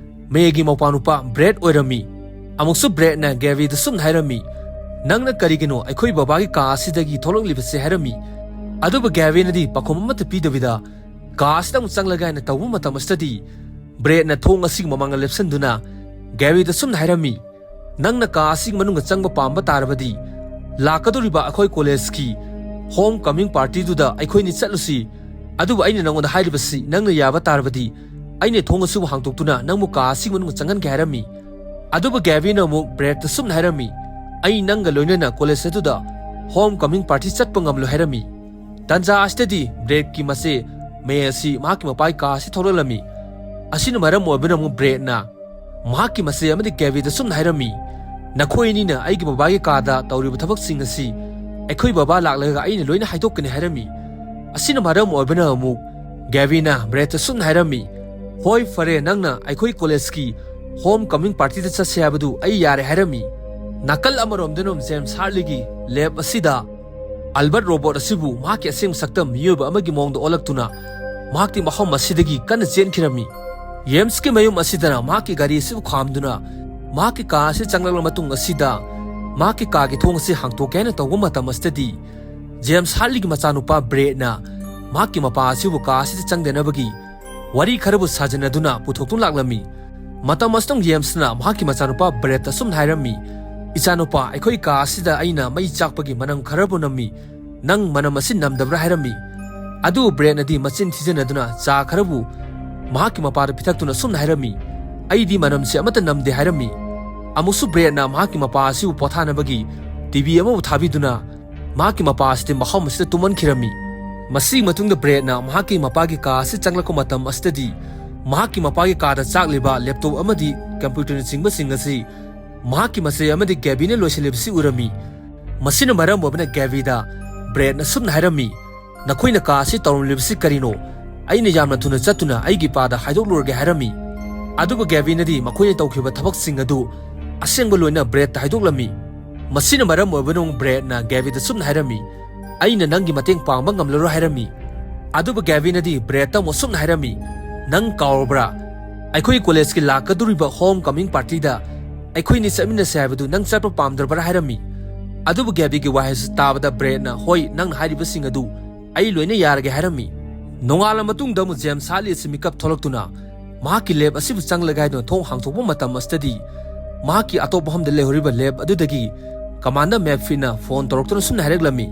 ꯃꯦꯒꯤ ꯃꯧꯄꯥꯅꯨꯄꯥ ꯕ꯭ꯔꯦꯗ ꯑꯣꯏꯔꯝꯃꯤ꯫ ꯑꯃꯨꯛꯁꯨ ꯕ꯭ꯔꯦꯗꯅ ꯒꯦꯕꯤꯗ ꯁꯨꯝꯅ ꯍꯥꯏꯔꯝꯃꯤ, "ꯅꯪꯅ ꯀꯔꯤꯒꯤꯅꯣ ꯑꯩꯈꯣꯏ ꯕꯕꯥꯒꯤ ꯀꯥ ꯑꯁꯤꯗꯒꯤ ꯊꯣꯛꯂꯛꯂꯤꯕꯁꯦ?" ꯍꯥꯏꯔꯝꯃꯤ꯫ ꯑꯗꯨꯕꯨ ꯒꯦꯕꯤꯅꯗꯤ ꯄꯥꯎꯈꯨꯝ ꯑꯃꯠꯇ ꯄꯤꯗꯕꯤꯗ ꯀꯥ ꯑꯁꯤꯗ ꯑꯃꯨꯛ ꯆꯪꯂꯒꯦ ꯍꯥꯏꯅ ꯇꯧꯕ ꯃꯇꯝ ꯑꯁꯤꯗꯗꯤ ꯕ꯭ꯔꯦꯗꯅ ꯊꯣꯡ ꯑꯁꯤꯒꯤ ꯃꯃꯥꯡꯗ ꯂꯦꯞꯁꯤꯟꯗꯨꯅ ꯒꯦꯕꯤꯗ ꯁꯨꯝꯅ ꯍꯥꯏꯔꯝꯃꯤ, "ꯅꯪꯅ ꯀꯥ ꯑꯁꯤꯒꯤ ꯃꯅꯨꯡꯗ ꯆꯪꯕ ꯄꯥꯝꯕ ꯇꯥꯔꯕꯗꯤ ꯂꯥꯛꯀꯗꯧꯔꯤꯕ ꯑꯩꯈꯣꯏ ꯀꯣꯂꯦꯖꯀꯤ ꯍꯣꯝ ꯀꯃꯤꯡ ꯄꯥꯔꯇꯤꯗꯨꯗ ꯑꯩꯈꯣꯏꯅꯤ ꯆꯠꯂꯨꯁꯤ꯫ ꯑꯗꯨꯕꯨ ꯑꯩꯅ ꯅꯪꯉꯣꯟꯗ ꯍꯥꯏꯔꯤꯕꯁꯤ ꯅꯪꯅ ꯌꯥꯕ ꯇꯥꯔꯕꯗꯤ ꯑꯩꯅ ꯊꯣꯡ ꯑꯁꯤꯕꯨ ꯍꯥꯡꯗꯣꯛꯇꯨꯅ ꯅꯪꯕꯨ ꯀꯥ ꯑꯁꯤꯒꯤ ꯃꯅꯨꯡꯗ ꯆꯪꯍꯟꯒꯦ" ꯍꯥꯏꯔꯝꯃꯤ꯫ ꯑꯗꯨꯕꯨ ꯒꯦꯕꯤꯅ ꯑꯃꯨꯛ ꯕ꯭ꯔꯦꯗꯇ ꯁꯨꯝꯅ ꯍꯥꯏꯔꯝꯃꯤ, "ꯑꯩ ꯅꯪꯒ ꯂꯣꯏꯅꯅ ꯀꯣꯂꯦꯖ ꯑꯗꯨꯗ ꯍꯣꯝ ꯀꯃꯤꯡ ꯄꯥꯔꯇꯤ ꯆꯠꯄ ꯉꯝꯂꯣꯏ" ꯍꯥꯏꯔꯝꯃꯤ꯫ ꯇꯟꯖꯥ ꯑꯁꯤꯗꯗꯤ ꯕ꯭ꯔꯦꯗꯀꯤ ꯃꯆꯦ ꯃꯦ ꯑꯁꯤ ꯃꯍꯥꯛꯀꯤ ꯃꯄꯥꯒꯤ ꯀꯥ ꯑꯁꯤ ꯊꯣꯛꯂꯛꯂꯝꯃꯤ꯫ ꯑꯁꯤꯅ ꯃꯔꯝ ꯑꯣꯏꯕꯅ ꯑꯃꯨꯛ ꯕ꯭ꯔꯦꯗꯅ ꯃꯍꯥꯛꯀꯤ ꯃꯆꯦ ꯑꯃꯗꯤ ꯒꯦꯕꯤꯗ ꯁꯨꯝꯅ ꯍꯥꯏꯔꯝꯃꯤ, "ꯅꯈꯣꯏ ꯑꯅꯤꯅ ꯑꯩꯒꯤ ꯕꯕꯥꯒꯤ ꯀꯥꯗ ꯇꯧꯔꯤꯕ ꯊꯕꯛꯁꯤꯡ ꯑꯁꯤ ꯑꯩꯈꯣꯏ ꯕꯕꯥ ꯂꯥꯛꯂꯒ ꯑꯩꯅ ꯂꯣꯏꯅ ꯍꯥꯏꯗꯣꯛꯀꯅꯤ" ꯍꯥꯏꯔꯝꯃꯤ꯫ ꯑꯁꯤꯅ ꯃꯔꯝ ꯑꯣꯏꯕꯅ ꯑꯃꯨꯛ ꯒꯦꯕꯤꯅ ꯕ꯭ꯔꯦꯗꯇ ꯁꯨꯝꯅ ꯍꯥꯏꯔꯝꯃꯤ, "ꯍꯣꯏ, ꯐꯔꯦ, ꯅꯪꯅ ꯑꯩꯈꯣꯏ ꯀꯣꯂꯦꯖꯀꯤ ꯍꯣꯝ ꯀꯃꯤꯡ ꯄꯥꯔꯇꯤꯗ ꯆꯠꯁꯦ ꯍꯥꯏꯕꯗꯨ ꯑꯩ ꯌꯥꯔꯦ" ꯍꯥꯏꯔꯝꯃꯤ꯫ ꯅꯥꯀꯜ ꯑꯃꯔꯣꯝꯗꯅ ꯖꯦꯝꯁ ꯍꯥꯔꯠꯂꯤꯒꯤ ꯂꯦꯕ ꯑꯁꯤꯗ ꯑꯜꯕꯔꯠ ꯔꯣꯕꯣꯠ ꯑꯁꯤꯕꯨ ꯃꯍꯥꯛꯀꯤ ꯑꯁꯦꯡꯕ ꯁꯛꯇꯝ ꯃꯤꯑꯣꯏꯕ ꯑꯃꯒꯤ ꯃꯑꯣꯡꯗ ꯑꯣꯜꯂꯛꯇꯨꯅ ꯃꯍꯥꯛꯇꯤ ꯃꯐꯝ ꯑꯁꯤꯗꯒꯤ ꯀꯟꯅ ꯆꯦꯟꯈꯤꯔꯝꯃꯤ꯫ ꯖꯦꯝꯁꯀꯤ ꯃꯌꯨꯝ ꯑꯁꯤꯗꯅ ꯃꯍꯥꯛꯀꯤ ꯒꯥꯔꯤ ꯑꯁꯤꯕꯨ ꯈꯥꯝꯗꯨꯅ ꯃꯍꯥꯛꯀꯤ ꯀꯥ ꯑꯁꯤ ꯆꯪꯂꯛꯂꯕ ꯃꯇꯨꯡ ꯑꯁꯤꯗ ꯃꯍꯥꯛꯀꯤ ꯀꯥꯒꯤ ꯊꯣꯡ ꯑꯁꯤ ꯍꯥꯡꯇꯣꯛꯀꯦ ꯍꯥꯏꯅ ꯇꯧꯕ ꯃꯇꯝ ꯑꯁꯤꯗꯗꯤ ꯖꯦꯝꯁ ꯍꯥꯔꯠꯂꯤꯒꯤ ꯃꯆꯥꯅꯨꯄꯥ ꯕ꯭ꯔꯦꯗꯅ ꯃꯍꯥꯛꯀꯤ ꯃꯄꯥ ꯑꯁꯤꯕꯨ ꯀꯥ ꯑꯁꯤꯗ ꯆꯪꯗꯅꯕꯒꯤ ꯋꯥꯔꯤ ꯈꯔꯕꯨ ꯁꯥꯖꯤꯟꯅꯗꯨꯅ ꯄꯨꯊꯣꯛꯇꯨꯅ ꯂꯥꯛꯂꯝꯃꯤ꯫ ꯃꯇꯝ ꯑꯁꯤꯗ ꯖꯦꯝꯁꯅ ꯃꯍꯥꯛꯀꯤ ꯃꯆꯥꯅꯨꯄꯥ ꯕ꯭ꯔꯦꯗꯇ ꯑꯁꯨꯝꯅ ꯍꯥꯏꯔꯝꯃꯤ, "ꯏꯆꯥꯅꯨꯄꯥ, ꯑꯩꯈꯣꯏ ꯀꯥ ꯑꯁꯤꯗ ꯑꯩꯅ ꯃꯩ ꯆꯥꯛꯄꯒꯤ ꯃꯅꯝ ꯈꯔꯕꯨ ꯅꯝꯃꯤ꯫ ꯅꯪ ꯃꯅꯝ ꯑꯁꯤ ꯅꯝꯗꯕ꯭ꯔꯥ?" ꯍꯥꯏꯔꯝꯃꯤ꯫ ꯑꯗꯨꯕꯨ ꯕ꯭ꯔꯦꯗꯅꯗꯤ ꯃꯆꯤꯟ ꯊꯤꯖꯤꯟꯅꯗꯨꯅ ꯆꯥ ꯈꯔꯕꯨ ꯃꯍꯥꯛꯀꯤ ꯃꯄꯥꯗ ꯄꯤꯊꯛꯇꯨꯅ ꯑꯁꯨꯝꯅ ꯍꯥꯏꯔꯝꯃꯤ, "ꯑꯩꯗꯤ ꯃꯅꯝꯁꯤ ꯑꯃꯠꯇ ꯅꯝꯗꯦ" ꯍꯥꯏꯔꯝꯃꯤ꯫ ꯑꯃꯨꯛꯁꯨ ꯕ꯭ꯔꯦꯠꯅ ꯃꯍꯥꯛꯀꯤ ꯃꯄꯥ ꯑꯁꯤꯕꯨ ꯄꯣꯊꯥꯅꯕꯒꯤ ꯇꯤꯚꯤ ꯑꯃꯕꯨ ꯊꯥꯕꯤꯗꯨꯅ ꯃꯍꯥꯛꯀꯤ ꯃꯄꯥ ꯑꯁꯤꯗꯤ ꯃꯐꯝ ꯑꯁꯤꯗ ꯇꯨꯝꯍꯟꯈꯤꯔꯝꯃꯤ꯫ ꯃꯁꯤꯒꯤ ꯃꯇꯨꯡꯗ ꯕ꯭ꯔꯦꯠꯅ ꯃꯍꯥꯛꯀꯤ ꯃꯄꯥꯒꯤ ꯀꯥ ꯑꯁꯤ ꯆꯪꯂꯛꯄ ꯃꯇꯝ ꯑꯁꯤꯗꯗꯤ ꯃꯍꯥꯛꯀꯤ ꯃꯄꯥꯒꯤ ꯀꯥꯗ ꯆꯥꯛꯂꯤꯕ ꯂꯦꯞꯇꯣꯞ ꯑꯃꯗꯤ ꯀꯝꯄ꯭ꯌꯨꯇꯔꯅꯆꯤꯡꯕꯁꯤꯡ ꯑꯁꯤ ꯃꯍꯥꯛꯀꯤ ꯃꯆꯦ ꯑꯃꯗꯤ ꯒꯦꯕꯤꯅ ꯂꯣꯏꯁꯤꯜꯂꯤꯕꯁꯤ ꯎꯔꯝꯃꯤ꯫ ꯃꯁꯤꯅ ꯃꯔꯝ ꯑꯣꯏꯕꯅ ꯒꯦꯕꯤꯗ ꯕ꯭ꯔꯦꯠꯅ ꯁꯨꯝꯅ ꯍꯥꯏꯔꯝꯃꯤ, "ꯅꯈꯣꯏꯅ ꯀꯥ ꯑꯁꯤ ꯇꯧꯔꯝꯂꯤꯕꯁꯤ ꯀꯔꯤꯅꯣ? ꯑꯩꯅ ꯌꯥꯝꯅ ꯊꯨꯅ ꯆꯠꯇꯨꯅ ꯑꯩꯒꯤ ꯏꯄꯥꯗ ꯍꯥꯏꯗꯣꯛꯂꯨꯔꯒꯦ" ꯍꯥꯏꯔꯝꯃꯤ꯫ ꯑꯗꯨꯕꯨ ꯒꯦꯕꯤꯅꯗꯤ ꯃꯈꯣꯏꯅ ꯇꯧꯈꯤꯕ ꯊꯕꯛꯁꯤꯡ ꯑꯗꯨ ꯑꯁꯦꯡꯕ ꯂꯣꯏꯅ ꯕ꯭ꯔꯦꯠꯇ ꯍꯥꯏꯗꯣꯛꯂꯝꯃꯤ꯫ ꯃꯁꯤꯅ ꯃꯔꯝ ꯑꯣꯏꯕꯅ ꯕ꯭ꯔꯦꯠꯅ ꯒꯦꯕꯤꯗ ꯁꯨꯝꯅ ꯍꯥꯏꯔꯝꯃꯤ, "ꯑꯩꯅ ꯅꯪꯒꯤ ꯃꯇꯦꯡ ꯄꯥꯡꯕ ꯉꯝꯂꯔꯣꯏ" ꯍꯥꯏꯔꯝꯃꯤ꯫ ꯑꯗꯨꯕꯨ ꯒꯦꯕꯤꯅꯗꯤ ꯕ꯭ꯔꯦꯠꯇ ꯑꯃꯨꯛ ꯁꯨꯝꯅ ꯍꯥꯏꯔꯝꯃꯤ, "ꯅꯪ ꯀꯥꯎꯔꯕ꯭ꯔꯥ? ꯑꯩꯈꯣꯏ ꯀꯣꯂꯦꯖꯀꯤ ꯂꯥꯛꯀꯗꯧꯔꯤꯕ ꯍꯣꯝ ꯀꯃꯤꯡ ꯄꯥꯔꯇꯤꯗ ꯑꯩꯈꯣꯏꯅꯤ ꯆꯠꯃꯤꯟꯅꯁꯦ ꯍꯥꯏꯕꯗꯨ ꯅꯪ ꯆꯠꯄ ꯄꯥꯝꯗ꯭ꯔꯕ꯭ꯔꯥ?" ꯍꯥꯏꯔꯝꯃꯤ꯫ ꯑꯗꯨꯕꯨ ꯒꯦꯕꯤꯒꯤ ꯋꯥꯍꯩꯁꯤ ꯇꯥꯕꯗ ꯕ꯭ꯔꯦꯠꯅ, "ꯍꯣꯏ, ꯅꯪꯅ ꯍꯥꯏꯔꯤꯕꯁꯤꯡ ꯑꯗꯨ ꯑꯩ ꯂꯣꯏꯅ ꯌꯥꯔꯒꯦ" ꯍꯥꯏꯔꯝꯃꯤ꯫ ꯅꯣꯡꯉꯥꯜꯂ ꯃꯇꯨꯡꯗ ꯑꯃꯨꯛ ꯖꯦꯝꯁ ꯍꯥꯔꯂꯤ ꯑꯁꯤ ꯃꯤꯀꯞ ꯊꯣꯛꯂꯛꯇꯨꯅ ꯃꯍꯥꯛꯀꯤ ꯂꯦꯞ ꯑꯁꯤꯕꯨ ꯆꯪꯂꯒꯦ ꯍꯥꯏꯗꯨꯅ ꯊꯣꯡ ꯍꯥꯡꯗꯣꯛꯄ ꯃꯇꯝ ꯑꯁꯤꯗꯗꯤ ꯃꯍꯥꯛꯀꯤ ꯑꯇꯣꯞꯄ ꯃꯐꯝꯗ ꯂꯩꯍꯧꯔꯤꯕ ꯂꯦꯞ ꯑꯗꯨꯗꯒꯤ ꯀꯃꯥꯟꯗꯔ ꯃꯦꯛꯐꯤꯠꯅ ꯐꯣꯟ ꯇꯧꯔꯛꯇꯨꯅ ꯁꯨꯝꯅ ꯍꯥꯏꯔꯛꯂꯝꯃꯤ,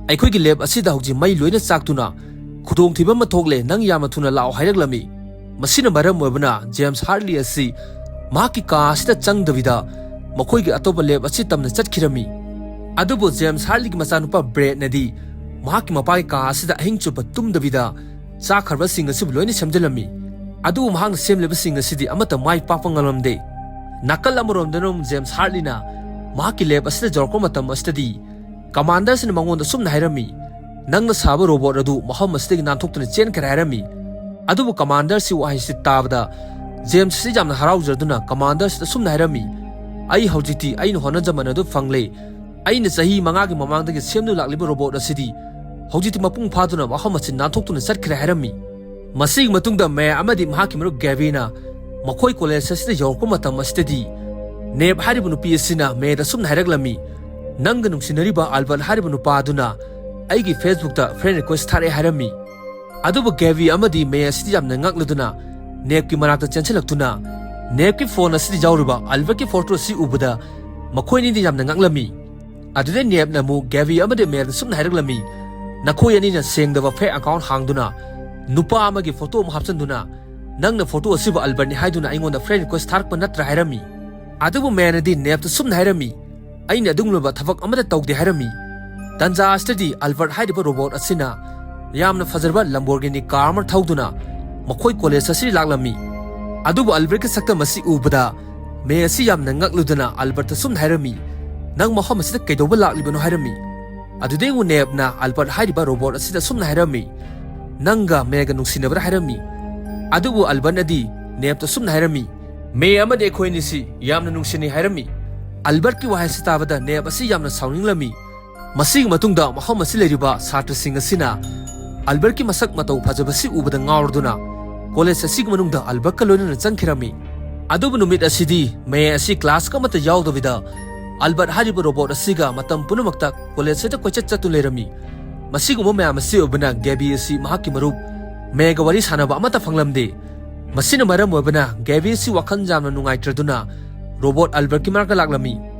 "ꯑꯩꯈꯣꯏꯒꯤ ꯂꯦꯞ ꯑꯁꯤꯗ ꯍꯧꯖꯤꯛ ꯃꯩ ꯂꯣꯏꯅ ꯆꯥꯛꯇꯨꯅ ꯈꯨꯗꯣꯡꯊꯤꯕ ꯑꯃ ꯊꯣꯛꯂꯦ, ꯅꯪ ꯌꯥꯝꯅ ꯊꯨꯅ ꯂꯥꯛꯑꯣ" ꯍꯥꯏꯔꯛꯂꯝꯃꯤ꯫ ꯃꯁꯤꯅ ꯃꯔꯝ ꯑꯣꯏꯕꯅ ꯖꯦꯝꯁ ꯍꯥꯔꯂꯤ ꯑꯁꯤ ꯃꯍꯥꯛꯀꯤ ꯀꯥ ꯑꯁꯤꯗ ꯆꯪꯗꯕꯤꯗ ꯃꯈꯣꯏꯒꯤ ꯑꯇꯣꯞꯄ ꯂꯦꯞ ꯑꯁꯤ ꯇꯝꯅ ꯆꯠꯈꯤꯔꯝꯃꯤ꯫ ꯑꯗꯨꯕꯨ ꯖꯦꯝꯁ ꯍꯥꯔꯂꯤꯒꯤ ꯃꯆꯥꯅꯨꯄꯥ ꯕ꯭ꯔꯦꯠꯅꯗꯤ ꯃꯍꯥꯛꯀꯤ ꯃꯄꯥꯒꯤ ꯀꯥ ꯑꯁꯤꯗ ꯑꯍꯤꯡ ꯆꯨꯞꯄ ꯇꯨꯝꯗꯕꯤꯗ ꯆꯥꯈ꯭ꯔꯕꯁꯤꯡ ꯑꯁꯤꯕꯨ ꯂꯣꯏꯅ ꯁꯦꯝꯖꯤꯜꯂꯝꯃꯤ꯫ ꯑꯗꯨꯕꯨ ꯃꯍꯥꯛꯅ ꯁꯦꯝꯂꯤꯕꯁꯤꯡ ꯑꯁꯤꯗꯤ ꯑꯃꯠꯇ ꯃꯥꯏ ꯄꯥꯛꯄ ꯉꯝꯂꯝꯗꯦ꯫ ꯅꯥꯀꯜ ꯑꯃꯔꯣꯝꯗꯅ ꯑꯃꯨꯛ ꯖꯦꯝꯁ ꯍꯥꯔꯂꯤꯅ ꯃꯍꯥꯛꯀꯤ ꯂꯦꯞ ꯑꯁꯤꯗ ꯌꯧꯔꯛꯄ ꯃꯇꯝ ꯑꯁꯤꯗꯗꯤ ꯀꯃꯥꯟꯗꯔꯁꯤꯅ ꯃꯉꯣꯟꯗ ꯁꯨꯝꯅ ꯍꯥꯏꯔꯝꯃꯤ, "ꯅꯪꯅ ꯁꯥꯕ ꯔꯣꯕꯣꯠ ꯑꯗꯨ ꯃꯐꯝ ꯑꯁꯤꯗꯒꯤ ꯅꯥꯟꯊꯣꯛꯇꯨꯅ ꯆꯦꯟꯈ꯭ꯔꯦ" ꯍꯥꯏꯔꯝꯃꯤ꯫ ꯑꯗꯨꯕꯨ ꯀꯃꯥꯟꯗꯔꯁꯤ ꯋꯥꯍꯩꯁꯤ ꯇꯥꯕꯗ ꯖꯦꯝꯁ ꯑꯁꯤ ꯌꯥꯝꯅ ꯍꯔꯥꯎꯖꯗꯨꯅ ꯀꯃꯥꯟꯗꯔꯁꯤꯗ ꯁꯨꯝꯅ ꯍꯥꯏꯔꯝꯃꯤ, "ꯑꯩ ꯍꯧꯖꯤꯛꯇꯤ ꯑꯩꯅ ꯍꯣꯠꯅꯖꯃꯟ ꯑꯗꯨ ꯐꯪꯂꯦ꯫ ꯑꯩꯅ ꯆꯍꯤ ꯃꯉꯥꯒꯤ ꯃꯃꯥꯡꯗꯒꯤ ꯁꯦꯝꯗꯨꯅ ꯂꯥꯛꯂꯤꯕ ꯔꯣꯕꯣꯠ ꯑꯁꯤꯗꯤ ꯍꯧꯖꯤꯛꯇꯤ ꯃꯄꯨꯡ ꯐꯥꯗꯨꯅ ꯃꯐꯝ ꯑꯁꯤ ꯅꯥꯟꯊꯣꯛꯇꯨꯅ ꯆꯠꯈ꯭ꯔꯦ" ꯍꯥꯏꯔꯝꯃꯤ꯫ ꯃꯁꯤꯒꯤ ꯃꯇꯨꯡꯗ ꯃꯦ ꯑꯃꯗꯤ ꯃꯍꯥꯛꯀꯤ ꯃꯔꯨꯞ ꯒꯦꯕꯤꯅ ꯃꯈꯣꯏ ꯀꯣꯂꯦꯖ ꯑꯁꯤꯗ ꯌꯧꯔꯛꯄ ꯃꯇꯝ ꯑꯁꯤꯗꯗꯤ ꯅꯦꯞ ꯍꯥꯏꯔꯤꯕ ꯅꯨꯄꯤ ꯑꯁꯤꯅ ꯃꯦꯗ ꯑꯁꯨꯝꯅ ꯍꯥꯏꯔꯛꯂꯝꯃꯤ, "ꯅꯪꯒ ꯅꯨꯡꯁꯤꯅꯔꯤꯕ ꯑꯜꯕꯔꯠ ꯍꯥꯏꯔꯤꯕ ꯅꯨꯄꯥ ꯑꯗꯨꯅ ꯑꯩꯒꯤ ꯐꯦꯁꯕꯨꯛꯇ ꯐ꯭ꯔꯦꯟ ꯔꯤꯀ꯭ꯋꯦꯁ ꯊꯥꯔꯛꯑꯦ" ꯍꯥꯏꯔꯝꯃꯤ꯫ ꯑꯗꯨꯕꯨ ꯒꯦꯕꯤ ꯑꯃꯗꯤ ꯃꯦ ꯑꯁꯤꯗꯤ ꯌꯥꯝꯅ ꯉꯛꯂꯗꯨꯅ ꯅꯦꯞꯀꯤ ꯃꯅꯥꯛꯇ ꯆꯦꯟꯁꯤꯜꯂꯛꯇꯨꯅ ꯅꯦꯞꯀꯤ ꯐꯣꯟ ꯑꯁꯤꯗ ꯌꯥꯎꯔꯤꯕ ꯑꯜꯕꯔꯠꯀꯤ ꯐꯣꯇꯣ ꯑꯁꯤ ꯎꯕꯗ ꯃꯈꯣꯏ ꯑꯅꯤꯗꯤ ꯌꯥꯝꯅ ꯉꯛꯂꯝꯃꯤ꯫ ꯑꯗꯨꯗꯩ ꯅꯦꯞꯅ ꯑꯃꯨꯛ ꯒꯦꯕꯤ ꯑꯃꯗꯤ ꯃꯦꯗ ꯁꯨꯝꯅ ꯍꯥꯏꯔꯛꯂꯝꯃꯤ, "ꯅꯈꯣꯏ ꯑꯅꯤꯅ ꯁꯦꯡꯗꯕ ꯐꯦꯛ ꯑꯦꯀꯥꯎꯟ ꯍꯥꯡꯗꯨꯅ ꯅꯨꯄꯥ ꯑꯃꯒꯤ ꯐꯣꯇꯣ ꯑꯃ ꯍꯥꯞꯆꯤꯟꯗꯨꯅ "ꯅꯪꯅ ꯐꯣꯇꯣ ꯑꯁꯤꯕꯨ ꯑꯜꯕꯔꯠꯅꯤ ꯍꯥꯏꯗꯨꯅ ꯑꯩꯉꯣꯟꯗ ꯐ꯭ꯔꯦꯟ ꯔꯤꯀ꯭ꯋꯦꯁ ꯊꯥꯔꯛꯄ ꯅꯠꯇ꯭ꯔꯥ?" ꯍꯥꯏꯔꯝꯃꯤ꯫ ꯑꯗꯨꯕꯨ ꯃꯦꯅꯗꯤ ꯅꯦꯞꯇ ꯁꯨꯝꯅ ꯍꯥꯏꯔꯝꯃꯤ, "ꯑꯩꯅ ꯑꯗꯨꯒꯨꯝꯂꯕ ꯊꯕꯛ ꯑꯃꯠꯇ ꯇꯧꯗꯦ" ꯍꯥꯏꯔꯝꯃꯤ꯫ ꯇꯟꯖꯥ ꯑꯁꯤꯗꯗꯤ ꯑꯜꯕꯔꯠ ꯍꯥꯏꯔꯤꯕ ꯔꯣꯕꯣꯠ ꯑꯁꯤꯅ ꯌꯥꯝꯅ ꯐꯖꯔꯕ ꯂꯝꯕꯣꯔꯒꯤꯅꯤ ꯀꯥꯔ ꯑꯃ ꯊꯧꯗꯨꯅ ꯃꯈꯣꯏ ꯀꯣꯂꯦꯖ ꯑꯁꯤ ꯂꯥꯛꯂꯝꯃꯤ꯫ ꯑꯗꯨꯕꯨ ꯑꯜꯕꯔꯠꯀꯤ ꯁꯛꯇꯝ ꯑꯁꯤ ꯎꯕꯗ ꯃꯦ ꯑꯁꯤ ꯌꯥꯝꯅ ꯉꯛꯂꯨꯗꯅ ꯑꯜꯕꯔꯠꯇ ꯁꯨꯝꯅ ꯍꯥꯏꯔꯝꯃꯤ, "ꯅꯪ ꯃꯐꯝ ꯑꯁꯤꯗ ꯀꯩꯗꯧꯕ ꯂꯥꯛꯂꯤꯕꯅꯣ?" ꯍꯥꯏꯔꯝꯃꯤ꯫ ꯑꯗꯨꯗꯩ ꯑꯃꯨꯛ ꯅꯦꯞꯅ ꯑꯜꯕꯔꯠ ꯍꯥꯏꯔꯤꯕ ꯔꯣꯕꯣꯠ ꯑꯁꯤꯗ ꯁꯨꯝꯅ ꯍꯥꯏꯔꯝꯃꯤ, "ꯅꯪꯒ ꯃꯦꯒ ꯅꯨꯡꯁꯤꯅꯕ꯭ꯔꯥ?" ꯍꯥꯏꯔꯝꯃꯤ꯫ ꯑꯗꯨꯕꯨ ꯑꯜꯕꯔꯠꯅꯗꯤ ꯅꯦꯞꯇ ꯁꯨꯝꯅ ꯍꯥꯏꯔꯝꯃꯤ, "ꯃꯦ ꯑꯃꯗꯤ ꯑꯩꯈꯣꯏ ꯑꯅꯤꯁꯤ ꯌꯥꯝꯅ ꯅꯨꯡꯁꯤꯅꯩ" ꯍꯥꯏꯔꯝꯃꯤ꯫ ꯑꯜꯕꯔꯠꯀꯤ ꯋꯥꯍꯩ ꯑꯁꯤ ꯇꯥꯕꯗ ꯅꯦꯞ ꯑꯁꯤ ꯌꯥꯝꯅ ꯁꯥꯎꯅꯤꯡꯂꯝꯃꯤ꯫ ꯃꯁꯤꯒꯤ ꯃꯇꯨꯡꯗ ꯃꯐꯝ ꯑꯁꯤ ꯂꯩꯔꯤꯕ ꯁꯥꯇ꯭ꯔꯁꯤꯡ ꯑꯁꯤꯅ ꯑꯜꯕꯔꯠꯀꯤ ꯃꯁꯛ ꯃꯇꯧ ꯐꯖꯕꯁꯤ ꯎꯕꯗ ꯉꯥꯎꯔꯗꯨꯅ ꯀꯣꯂꯦꯖ ꯑꯁꯤꯒꯤ ꯃꯅꯨꯡꯗ ꯑꯜꯕꯔꯠꯀ ꯂꯣꯏꯅꯅ ꯆꯪꯈꯤꯔꯝꯃꯤ꯫ ꯑꯗꯨꯕꯨ ꯅꯨꯃꯤꯠ ꯑꯁꯤꯗꯤ ꯃꯦ ꯑꯁꯤ ꯀ꯭ꯂꯥꯁ ꯑꯃꯠꯇ ꯌꯥꯎꯗꯕꯤꯗ ꯑꯜꯕꯔꯠ ꯍꯥꯏꯔꯤꯕ ꯔꯣꯕꯣꯠ ꯑꯁꯤꯒ ꯃꯇꯝ ꯄꯨꯝꯅꯃꯛꯇ ꯀꯣꯂꯦꯖ ꯑꯁꯤꯗ ꯀꯣꯏꯆꯠ ꯆꯠꯇꯨꯅ ꯂꯩꯔꯝꯃꯤ꯫ ꯃꯁꯤꯒꯨꯝꯕ ꯃꯌꯥꯝ ꯑꯁꯤ ꯎꯕꯅ ꯒꯦꯕꯤ ꯑꯁꯤ ꯃꯍꯥꯛꯀꯤ ꯃꯔꯨꯞ ꯃꯦꯒ ꯋꯥꯔꯤ ꯁꯥꯟꯅꯕ ꯑꯃꯠꯇ ꯐꯪꯂꯝꯗꯦ꯫ ꯃꯁꯤꯅ ꯃꯔꯝ ꯑꯣꯏꯕꯅ ꯒꯦꯕꯤ ꯑꯁꯤ ꯋꯥꯈꯜ ꯌꯥꯝꯅ ꯅꯨꯡꯉꯥꯏꯇ꯭ꯔꯗꯨꯅ ꯔꯣꯕꯣꯠ ꯑꯜꯕꯔꯠꯀꯤ ꯃꯅꯥꯛꯇ ꯂꯥꯛꯂꯝꯃꯤ꯫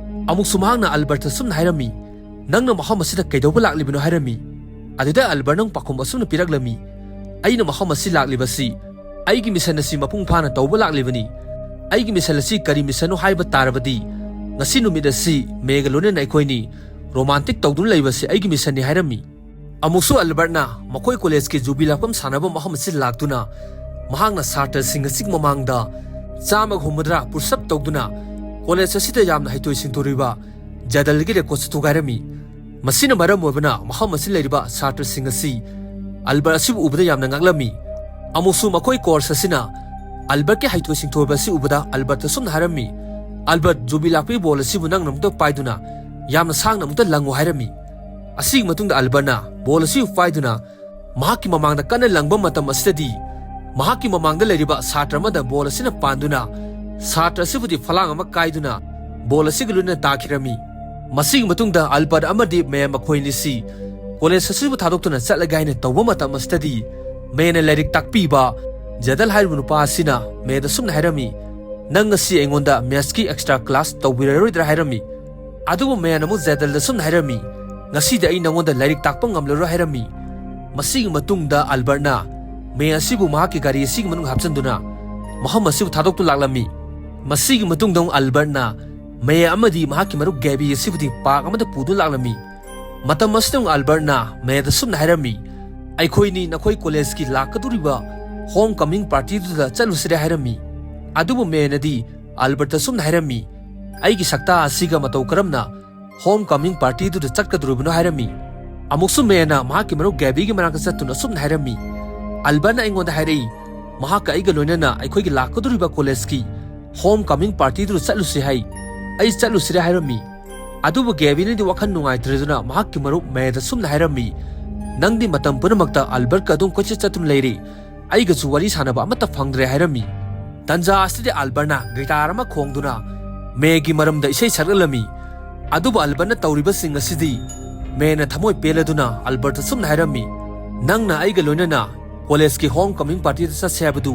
ꯑꯃꯨꯛꯁꯨ ꯃꯍꯥꯛꯅ ꯑꯜꯕꯔꯠꯇ ꯁꯨꯝꯅ ꯍꯥꯏꯔꯝꯃꯤ, "ꯅꯪꯅ ꯃꯐꯝ ꯑꯁꯤꯗ ꯀꯩꯗꯧꯕ ꯂꯥꯛꯂꯤꯕꯅꯣ?" ꯍꯥꯏꯔꯝꯃꯤ꯫ ꯑꯗꯨꯗ ꯑꯜꯕꯔꯠꯅ ꯄꯥꯎꯈꯨꯝ ꯑꯁꯨꯝꯅ ꯄꯤꯔꯛꯂꯝꯃꯤ, "ꯑꯩꯅ ꯃꯐꯝ ꯑꯁꯤ ꯂꯥꯛꯂꯤꯕꯁꯤ ꯑꯩꯒꯤ ꯃꯤꯁꯟ ꯑꯁꯤ ꯃꯄꯨꯡ ꯐꯥꯅ ꯇꯧꯕ ꯂꯥꯛꯂꯤꯕꯅꯤ꯫ ꯑꯩꯒꯤ ꯃꯤꯁꯟ ꯑꯁꯤ ꯀꯔꯤ ꯃꯤꯁꯟꯅꯣ ꯍꯥꯏꯕ ꯇꯥꯔꯕꯗꯤ ꯉꯁꯤ ꯅꯨꯃꯤꯠ ꯑꯁꯤ ꯃꯦꯒ ꯂꯣꯏꯅꯅ ꯑꯩꯈꯣꯏꯅꯤ ꯔꯣꯃꯥꯟꯇꯤꯛ ꯇꯧꯗꯨꯅ ꯂꯩꯕꯁꯤ ꯑꯩꯒꯤ ꯃꯤꯁꯟꯅꯤ" ꯍꯥꯏꯔꯝꯃꯤ꯫ ꯑꯃꯨꯛꯁꯨ ꯑꯜꯕꯔꯠꯅ ꯃꯈꯣꯏ ꯀꯣꯂꯦꯖꯀꯤ ꯖꯨꯕꯤ ꯂꯥꯛꯐꯝ ꯁꯥꯟꯅꯕ ꯃꯐꯝ ꯑꯁꯤꯗ ꯂꯥꯛꯇꯨꯅ ꯃꯍꯥꯛꯅ ꯁꯥꯇ꯭ꯔꯁꯤꯡ ꯑꯁꯤꯒꯤ ꯃꯃꯥꯡꯗ ꯆꯥꯝꯃꯒ ꯍꯨꯝꯐꯨꯇꯔꯥ ꯄꯨꯁ ꯑꯞ ꯇꯧꯗꯨꯅ ꯀꯣꯂꯦꯖ ꯑꯁꯤꯗ ꯌꯥꯝꯅ ꯍꯩꯊꯣꯏ ꯁꯤꯡꯊꯣꯏꯔꯤꯕ ꯖꯦꯗꯜꯒꯤ ꯔꯦꯀꯣꯔꯗꯁꯨ ꯊꯨꯒꯥꯏꯔꯝꯃꯤ꯫ ꯃꯁꯤꯅ ꯃꯔꯝ ꯑꯣꯏꯕꯅ ꯃꯐꯝ ꯑꯁꯤꯗ ꯂꯩꯔꯤꯕ ꯁꯥꯇ꯭ꯔꯁꯤꯡ ꯑꯁꯤ ꯑꯜꯕꯔꯠ ꯑꯁꯤꯕꯨ ꯎꯕꯗ ꯌꯥꯝꯅ ꯉꯛꯂꯝꯃꯤ꯫ ꯑꯃꯨꯛꯁꯨ ꯃꯈꯣꯏ ꯀꯣꯔꯁ ꯑꯁꯤꯅ ꯑꯜꯕꯔꯠꯀꯤ ꯍꯩꯊꯣꯏ ꯁꯤꯡꯊꯣꯏꯕ ꯑꯁꯤ ꯎꯕꯗ ꯑꯜꯕꯔꯠꯇ ꯁꯨꯝꯅ ꯍꯥꯏꯔꯝꯃꯤ, "ꯑꯜꯕꯔꯠ, ꯖꯨꯕꯤ ꯂꯥꯛꯄꯒꯤ ꯕꯣꯜ ꯑꯁꯤꯕꯨ ꯅꯪꯅ ꯑꯃꯨꯛꯇ ꯄꯥꯏꯗꯨꯅ ꯌꯥꯝꯅ ꯁꯥꯡꯅ ꯑꯃꯨꯛꯇ ꯂꯪꯉꯨ" ꯍꯥꯏꯔꯝꯃꯤ꯫ ꯑꯁꯤꯒꯤ ꯃꯇꯨꯡꯗ ꯑꯜꯕꯔꯠꯅ ꯕꯣꯜ ꯑꯁꯤꯕꯨ ꯄꯥꯏꯗꯨꯅ ꯃꯍꯥꯛꯀꯤ ꯃꯃꯥꯡꯗ ꯀꯟꯅ ꯂꯪꯕ ꯃꯇꯝ ꯑꯁꯤꯗꯗꯤ ꯃꯍꯥꯛꯀꯤ ꯃꯃꯥꯡꯗ ꯂꯩꯔꯤꯕ ꯁꯥꯇ꯭ꯔ ꯑꯃꯗ ꯕꯣꯜ ꯑꯁꯤꯅ ꯄꯥꯟꯗꯨꯅ ꯁꯥꯇ꯭ꯔ ꯑꯁꯤꯕꯨꯗꯤ ꯐꯂꯥꯡ ꯑꯃ ꯀꯥꯏꯗꯨꯅ ꯕꯣꯜ ꯑꯁꯤꯒ ꯂꯣꯏꯅꯅ ꯇꯥꯈꯤꯔꯝꯃꯤ꯫ ꯃꯁꯤꯒꯤ ꯃꯇꯨꯡꯗ ꯑꯜꯕꯔꯠ ꯑꯃꯗꯤ ꯃꯦ ꯃꯈꯣꯏ ꯑꯅꯤꯁꯤ ꯀꯣꯂꯦꯖ ꯑꯁꯤꯕꯨ ꯊꯥꯗꯣꯛꯇꯨꯅ ꯆꯠꯂꯒꯦ ꯍꯥꯏꯅ ꯇꯧꯕ ꯃꯇꯝ ꯑꯁꯤꯗꯗꯤ ꯃꯦꯅ ꯂꯥꯏꯔꯤꯛ ꯇꯥꯛꯄꯤꯕ ꯖꯦꯗꯜ ꯍꯥꯏꯔꯤꯕ ꯅꯨꯄꯥ ꯑꯁꯤꯅ ꯃꯦꯗ ꯁꯨꯝꯅ ꯍꯥꯏꯔꯝꯃꯤ, "ꯅꯪ ꯉꯁꯤ ꯑꯩꯉꯣꯟꯗ ꯃꯦꯠꯁꯀꯤ ꯑꯦꯛꯁꯇ꯭ꯔꯥ ꯀ꯭ꯂꯥꯁ ꯇꯧꯕꯤꯔꯔꯣꯏꯗ꯭ꯔꯥ?" ꯍꯥꯏꯔꯝꯃꯤ꯫ ꯑꯗꯨꯕꯨ ꯃꯦꯟ ꯑꯃꯨꯛ ꯖꯦꯗꯜꯗ ꯁꯨꯝꯅ ꯍꯥꯏꯔꯝꯃꯤ, "ꯉꯁꯤꯗꯤ ꯑꯩ ꯅꯉꯣꯟꯗ ꯂꯥꯏꯔꯤꯛ ꯇꯥꯛꯄ ꯉꯝꯂꯔꯣꯏ" ꯍꯥꯏꯔꯝꯃꯤ꯫ ꯃꯁꯤꯒꯤ ꯃꯇꯨꯡꯗ ꯑꯜꯕꯔꯠꯅ ꯃꯦ ꯑꯁꯤꯕꯨ ꯃꯍꯥꯛꯀꯤ ꯒꯥꯔꯤ ꯑꯁꯤꯒꯤ ꯃꯅꯨꯡꯗ ꯍꯥꯞꯆꯤꯟꯗꯨꯅ ꯃꯐꯝ ꯑꯁꯤꯕꯨ ꯊꯥꯗꯣꯛꯇꯨꯅ ꯂꯥꯛꯂꯝꯃꯤ꯫ ꯃꯁꯤꯒꯤ ꯃꯇꯨꯡꯗ ꯑꯃꯨꯛ ꯑꯜꯕꯔꯠꯅ ꯃꯦ ꯑꯃꯗꯤ ꯃꯍꯥꯛꯀꯤ ꯃꯔꯨꯞ ꯒꯦꯕꯤ ꯑꯁꯤꯕꯨꯗꯤ ꯄꯥꯔꯛ ꯑꯃꯗ ꯄꯨꯗꯨꯅ ꯂꯥꯛꯂꯝꯃꯤ꯫ ꯃꯇꯝ ꯑꯁꯤꯗ ꯑꯃꯨꯛ ꯑꯜꯕꯔꯠꯅ ꯃꯦꯗ ꯁꯨꯝꯅ ꯍꯥꯏꯔꯝꯃꯤ, "ꯑꯩꯈꯣꯏꯅꯤ ꯅꯈꯣꯏ ꯀꯣꯂꯦꯖꯀꯤ ꯂꯥꯛꯀꯗꯧꯔꯤꯕ ꯍꯣꯝ ꯀꯃꯤꯡ ꯄꯥꯔꯇꯤꯗꯨꯗ ꯆꯠꯂꯨꯁꯤꯔꯦ" ꯍꯥꯏꯔꯝꯃꯤ꯫ ꯑꯗꯨꯕꯨ ꯃꯦꯅꯗꯤ ꯑꯜꯕꯔꯠꯇ ꯁꯨꯝꯅ ꯍꯥꯏꯔꯝꯃꯤ, "ꯑꯩꯒꯤ ꯁꯛꯇꯥ ꯑꯁꯤꯒ ꯃꯇꯧ ꯀꯔꯝꯅ ꯍꯣꯝ ꯀꯃꯤꯡ ꯄꯥꯔꯇꯤꯗꯨꯗ ꯆꯠꯀꯗꯧꯔꯤꯕꯅꯣ?" ꯍꯥꯏꯔꯝꯃꯤ꯫ ꯑꯃꯨꯛꯁꯨ ꯃꯦꯅ ꯃꯍꯥꯛꯀꯤ ꯃꯔꯨꯞ ꯒꯦꯕꯤꯒꯤ ꯃꯅꯥꯛꯇ ꯆꯠꯇꯨꯅ ꯁꯨꯝꯅ ꯍꯥꯏꯔꯝꯃꯤ, "ꯑꯜꯕꯔꯠꯅ ꯑꯩꯉꯣꯟꯗ ꯍꯥꯏꯔꯛꯏ, ꯃꯍꯥꯛꯀ ꯑꯩꯒ ꯂꯣꯏꯅꯅ ꯑꯩꯈꯣꯏꯒꯤ ꯂꯥꯛꯀꯗꯧꯔꯤꯕ ꯀꯣꯂꯦꯖꯀꯤ ꯍꯣꯝ ꯀꯃꯤꯡ ꯄꯥꯔꯇꯤꯗꯨꯗ ꯆꯠꯂꯨꯁꯤ ꯍꯥꯏ꯫ ꯑꯩ ꯆꯠꯂꯨꯁꯤꯔꯦ" ꯍꯥꯏꯔꯝꯃꯤ꯫ ꯑꯗꯨꯕꯨ ꯒꯦꯕꯤꯅꯗꯤ ꯋꯥꯈꯜ ꯅꯨꯡꯉꯥꯏꯇ꯭ꯔꯗꯨꯅ ꯃꯍꯥꯛꯀꯤ ꯃꯔꯨꯞ ꯃꯦꯗ ꯁꯨꯝꯅ ꯍꯥꯏꯔꯝꯃꯤ, "ꯅꯪꯗꯤ ꯃꯇꯝ ꯄꯨꯝꯅꯃꯛꯇ ꯑꯜꯕꯔꯠꯀ ꯑꯗꯨꯝ ꯀꯣꯏꯆꯠ ꯆꯠꯇꯨꯅ ꯂꯩꯔꯤ, ꯑꯩꯒꯁꯨ ꯋꯥꯔꯤ ꯁꯥꯟꯅꯕ ꯑꯃꯠꯇ ꯐꯪꯗ꯭ꯔꯦ" ꯍꯥꯏꯔꯝꯃꯤ꯫ ꯇꯟꯖꯥ ꯑꯁꯤꯗꯗꯤ ꯑꯜꯕꯔꯠꯅ ꯒꯤꯇꯥꯔ ꯑꯃ ꯈꯣꯡꯗꯨꯅ ꯃꯦꯒꯤ ꯃꯔꯝꯗ ꯏꯁꯩ ꯁꯛꯂꯛꯂꯝꯃꯤ꯫ ꯑꯗꯨꯕꯨ ꯑꯜꯕꯔꯠꯅ ꯇꯧꯔꯤꯕꯁꯤꯡ ꯑꯁꯤꯗꯤ ꯃꯦꯅ ꯊꯃꯣꯏ ꯄꯦꯜꯂꯗꯨꯅ ꯑꯜꯕꯔꯠꯇ ꯁꯨꯝꯅ ꯍꯥꯏꯔꯝꯃꯤ, "ꯅꯪꯅ ꯑꯩꯒ ꯂꯣꯏꯅꯅ ꯀꯣꯂꯦꯖꯀꯤ ꯍꯣꯝ ꯀꯃꯤꯡ ꯄꯥꯔꯇꯤꯗ ꯆꯠꯁꯦ ꯍꯥꯏꯕꯗꯨ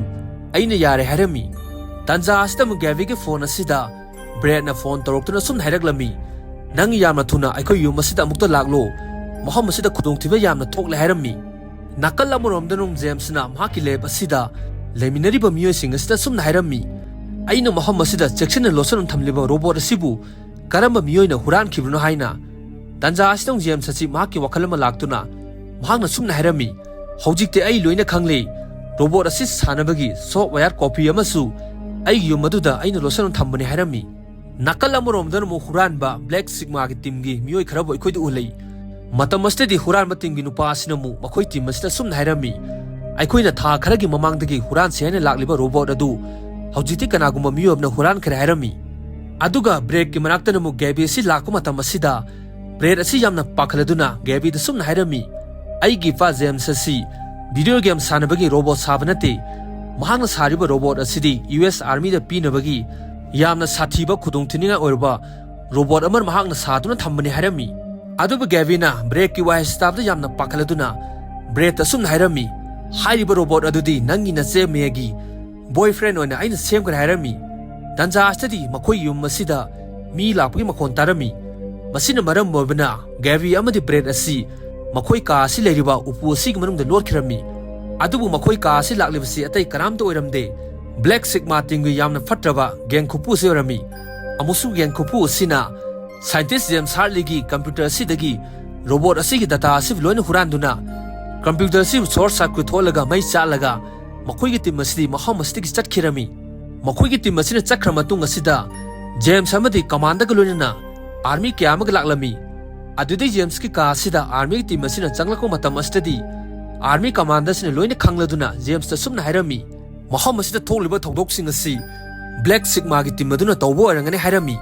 ꯑꯩꯅ ꯌꯥꯔꯦ" ꯍꯥꯏꯔꯝꯃꯤ꯫ ꯇꯟꯖꯥ ꯑꯁꯤꯗ ꯑꯃꯨꯛ ꯒꯦꯕꯤꯒꯤ ꯐꯣꯟ ꯑꯁꯤꯗ ꯕ꯭ꯔꯦꯗꯅ ꯐꯣꯟ ꯇꯧꯔꯛꯇꯨꯅ ꯁꯨꯝꯅ ꯍꯥꯏꯔꯛꯂꯝꯃꯤ, "ꯅꯪ ꯌꯥꯝꯅ ꯊꯨꯅ ꯑꯩꯈꯣꯏ ꯌꯨꯝ ꯑꯁꯤꯗ ꯑꯃꯨꯛꯇ ꯂꯥꯛꯂꯣ, ꯃꯐꯝ ꯑꯁꯤꯗ ꯈꯨꯗꯣꯡꯊꯤꯕ ꯌꯥꯝꯅ ꯊꯣꯛꯂꯦ" ꯍꯥꯏꯔꯝꯃꯤ꯫ ꯅꯥꯀꯜ ꯑꯃꯔꯣꯝꯗꯅ ꯑꯃꯨꯛ ꯖꯦꯝꯁꯅ ꯃꯍꯥꯛꯀꯤ ꯂꯦꯕ ꯑꯁꯤꯗ ꯂꯩꯃꯤꯟꯅꯔꯤꯕ ꯃꯤꯑꯣꯏꯁꯤꯡ ꯑꯁꯤꯗ ꯁꯨꯝꯅ ꯍꯥꯏꯔꯝꯃꯤ, "ꯑꯩꯅ ꯃꯐꯝ ꯑꯁꯤꯗ ꯆꯦꯛꯁꯤꯟꯅ ꯂꯣꯠꯁꯤꯟꯗꯨꯅ ꯊꯝꯂꯤꯕ ꯔꯣꯕꯣꯠ ꯑꯁꯤꯕꯨ ꯀꯔꯝꯕ ꯃꯤꯑꯣꯏꯅ ꯍꯨꯔꯥꯟꯈꯤꯕꯅꯣ" ꯍꯥꯏꯅ꯫ ꯇꯟꯖꯥ ꯑꯁꯤꯗ ꯑꯃꯨꯛ ꯖꯦꯝꯁ ꯑꯁꯤ ꯃꯍꯥꯛꯀꯤ ꯋꯥꯈꯜ ꯑꯃ ꯂꯥꯛꯇꯨꯅ ꯃꯍꯥꯛꯅ ꯁꯨꯝꯅ ꯍꯥꯏꯔꯝꯃꯤ, "ꯍꯧꯖꯤꯛꯇꯤ ꯑꯩ ꯂꯣꯏꯅ ꯈꯪꯂꯦ꯫ ꯔꯣꯕꯣꯠ ꯑꯁꯤ ꯁꯥꯟꯅꯕꯒꯤ ꯁꯣꯐꯋꯦꯌꯔ ꯀꯣꯄꯤ ꯑꯃꯁꯨ ꯑꯩꯒꯤ ꯌꯨꯝ ꯑꯗꯨꯗ ꯑꯩꯅ ꯂꯣꯠꯁꯤꯟꯗꯨꯅ ꯊꯝꯕꯅꯤ" ꯍꯥꯏꯔꯝꯃꯤ꯫ ꯅꯥꯀꯜ ꯑꯃꯔꯣꯝꯗꯅ ꯑꯃꯨꯛ ꯍꯨꯔꯥꯟꯕ ꯕ꯭ꯂꯦꯛ ꯁꯤꯒꯃꯥꯒꯤ ꯇꯤꯝꯒꯤ ꯃꯤꯑꯣꯏ ꯈꯔꯕꯨ ꯑꯩꯈꯣꯏꯗ ꯎꯍꯜꯂꯤ꯫ ꯃꯇꯝ ꯑꯁꯤꯗꯗꯤ ꯍꯨꯔꯥꯟꯕ ꯇꯤꯝꯒꯤ ꯅꯨꯄꯥ ꯑꯁꯤꯅ ꯑꯃꯨꯛ ꯃꯈꯣꯏ ꯇꯤꯝ ꯑꯁꯤꯗ ꯁꯨꯝꯅ ꯍꯥꯏꯔꯝꯃꯤ, "ꯑꯩꯈꯣꯏꯅ ꯊꯥ ꯈꯔꯒꯤ ꯃꯃꯥꯡꯗꯒꯤ ꯍꯨꯔꯥꯟꯁꯦ ꯍꯥꯏꯅ ꯂꯥꯛꯂꯤꯕ ꯔꯣꯕꯣꯠ ꯑꯗꯨ ꯍꯧꯖꯤꯛꯇꯤ ꯀꯅꯥꯒꯨꯝꯕ ꯃꯤꯑꯣꯏ ꯑꯃꯅ ꯍꯨꯔꯥꯟꯈ꯭ꯔꯦ" ꯍꯥꯏꯔꯝꯃꯤ꯫ ꯑꯗꯨꯒ ꯕ꯭ꯔꯦꯗꯀꯤ ꯃꯅꯥꯛꯇꯅ ꯑꯃꯨꯛ ꯒꯦꯕꯤ ꯑꯁꯤ ꯂꯥꯛꯄ ꯃꯇꯝ ꯑꯁꯤꯗ ꯕ꯭ꯔꯦꯗ ꯑꯁꯤ ꯌꯥꯝꯅ ꯄꯥꯈꯠꯂꯗꯨꯅ ꯒꯦꯕꯤꯗ ꯁꯨꯝꯅ ꯍꯥꯏꯔꯝꯃꯤ, "ꯑꯩꯒꯤ ꯏꯄꯥ ꯖꯦꯝꯁ ꯑꯁꯤ ꯚꯤꯗꯤꯑꯣ ꯒꯦꯝ ꯁꯥꯟꯅꯕꯒꯤ ꯔꯣꯕꯣꯠ ꯁꯥꯕ ꯅꯠꯇꯦ꯫ ꯃꯍꯥꯛꯅ ꯁꯥꯔꯤꯕ ꯔꯣꯕꯣꯠ ꯑꯁꯤꯗꯤ ꯌꯨ ꯑꯦꯁ ꯑꯥꯔꯃꯤꯗ ꯄꯤꯅꯕꯒꯤ ꯌꯥꯝꯅ ꯁꯥꯊꯤꯕ ꯈꯨꯗꯣꯡꯊꯤꯅꯤꯡꯉꯥꯏ ꯑꯣꯏꯔꯕ ꯔꯣꯕꯣꯠ ꯑꯃ ꯃꯍꯥꯛꯅ ꯁꯥꯗꯨꯅ ꯊꯝꯕꯅꯤ" ꯍꯥꯏꯔꯝꯃꯤ꯫ ꯑꯗꯨꯕꯨ ꯒꯦꯕꯤꯅ ꯕ꯭ꯔꯦꯗꯀꯤ ꯋꯥꯍꯩ ꯑꯁꯤ ꯇꯥꯕꯗ ꯌꯥꯝꯅ ꯄꯥꯈꯠꯂꯗꯨꯅ ꯕ꯭ꯔꯦꯗꯇ ꯑꯁꯨꯝꯅ ꯍꯥꯏꯔꯝꯃꯤ, "ꯍꯥꯏꯔꯤꯕ ꯔꯣꯕꯣꯠ ꯑꯗꯨꯗꯤ ꯅꯪꯒꯤ ꯅꯆꯦ ꯃꯦꯒꯤ ꯕꯣꯏꯐ꯭ꯔꯦꯟ ꯑꯣꯏꯅ ꯑꯩꯅ ꯁꯦꯝꯈ꯭ꯔꯦ" ꯍꯥꯏꯔꯝꯃꯤ꯫ ꯇꯟꯖꯥ ꯑꯁꯤꯗꯗꯤ ꯃꯈꯣꯏ ꯌꯨꯝ ꯑꯁꯤꯗ ꯃꯤ ꯂꯥꯛꯄꯒꯤ ꯃꯈꯣꯟ ꯇꯥꯔꯝꯃꯤ꯫ ꯃꯁꯤꯅ ꯃꯔꯝ ꯑꯣꯏꯕꯅ ꯒꯦꯕꯤ ꯑꯃꯗꯤ ꯕ꯭ꯔꯦꯗ ꯑꯁꯤ ꯃꯈꯣꯏ ꯀꯥ ꯑꯁꯤ ꯂꯩꯔꯤꯕ ꯎꯄꯨ ꯑꯁꯤꯒꯤ ꯃꯅꯨꯡꯗ ꯂꯣꯠꯈꯤꯔꯝꯃꯤ꯫ ꯑꯗꯨꯕꯨ ꯃꯈꯣꯏ ꯀꯥ ꯑꯁꯤ ꯂꯥꯛꯂꯤꯕꯁꯤ ꯑꯇꯩ ꯀꯅꯥꯝꯇ ꯑꯣꯏꯔꯝꯗꯦ, ꯕ꯭ꯂꯦꯛ ꯁꯤꯒꯃꯥ ꯇꯤꯝꯒꯤ ꯌꯥꯝꯅ ꯐꯠꯇ꯭ꯔꯕ ꯒꯦꯡ ꯈꯨꯄꯨ ꯑꯁꯤ ꯑꯣꯏꯔꯝꯃꯤ꯫ ꯑꯃꯨꯛꯁꯨ ꯒꯦꯡ ꯈꯨꯄꯨ ꯑꯁꯤꯅ ꯁꯥꯏꯟꯇꯤꯁ ꯖꯦꯝꯁ ꯍꯥꯔꯠꯂꯤꯒꯤ ꯀꯝꯄ꯭ꯌꯨꯇꯔ ꯑꯁꯤꯗꯒꯤ ꯔꯣꯕꯣꯠ ꯑꯁꯤꯒꯤ ꯗꯇꯥ ꯑꯁꯤꯕꯨ ꯂꯣꯏꯅ ꯍꯨꯔꯥꯟꯗꯨꯅ ꯀꯝꯄ꯭ꯌꯨꯇꯔ ꯑꯁꯤꯕꯨ ꯁꯣꯔꯠ ꯁꯔꯀ꯭ꯌꯨꯠ ꯊꯣꯛꯍꯜꯂꯒ ꯃꯩ ꯆꯥꯛꯂꯒ ꯃꯈꯣꯏꯒꯤ ꯇꯤꯝ ꯑꯁꯤꯗꯤ ꯃꯐꯝ ꯑꯁꯤꯗꯒꯤ ꯆꯠꯈꯤꯔꯝꯃꯤ꯫ ꯃꯈꯣꯏꯒꯤ ꯇꯤꯝ ꯑꯁꯤꯅ ꯆꯠꯈ꯭ꯔ ꯃꯇꯨꯡ ꯑꯁꯤꯗ ꯖꯦꯝꯁ ꯑꯃꯗꯤ ꯀꯃꯥꯟꯗꯔꯒ ꯂꯣꯏꯅꯅ ꯑꯥꯔꯃꯤ ꯀꯌꯥ ꯑꯃꯒ ꯂꯥꯛꯂꯝꯃꯤ꯫ ꯑꯗꯨꯗꯩ ꯖꯦꯝꯁꯀꯤ ꯀꯥ ꯑꯁꯤꯗ ꯑꯥꯔꯃꯤꯒꯤ ꯇꯤꯝ ꯑꯁꯤꯅ ꯆꯪꯂꯛꯄ ꯃꯇꯝ ꯑꯁꯤꯗꯗꯤ ꯑꯥꯔꯃꯤ ꯀꯃꯥꯟꯗꯔꯁꯤꯅ ꯂꯣꯏꯅ ꯈꯪꯂꯗꯨꯅ ꯖꯦꯝꯁꯇ ꯁꯨꯝꯅ ꯍꯥꯏꯔꯝꯃꯤ, ꯃꯐꯝ ꯑꯁꯤꯗ ꯊꯣꯛꯂꯤꯕ ꯊꯧꯗꯣꯛꯁꯤꯡ ꯑꯁꯤ ꯕ꯭ꯂꯦꯛ ꯁꯤꯒꯃꯥꯒꯤ ꯇꯤꯝ ꯑꯗꯨꯅ ꯇꯧꯕ ꯑꯣꯏꯔꯝꯒꯅꯤ ꯍꯥꯏꯔꯝꯃꯤ꯫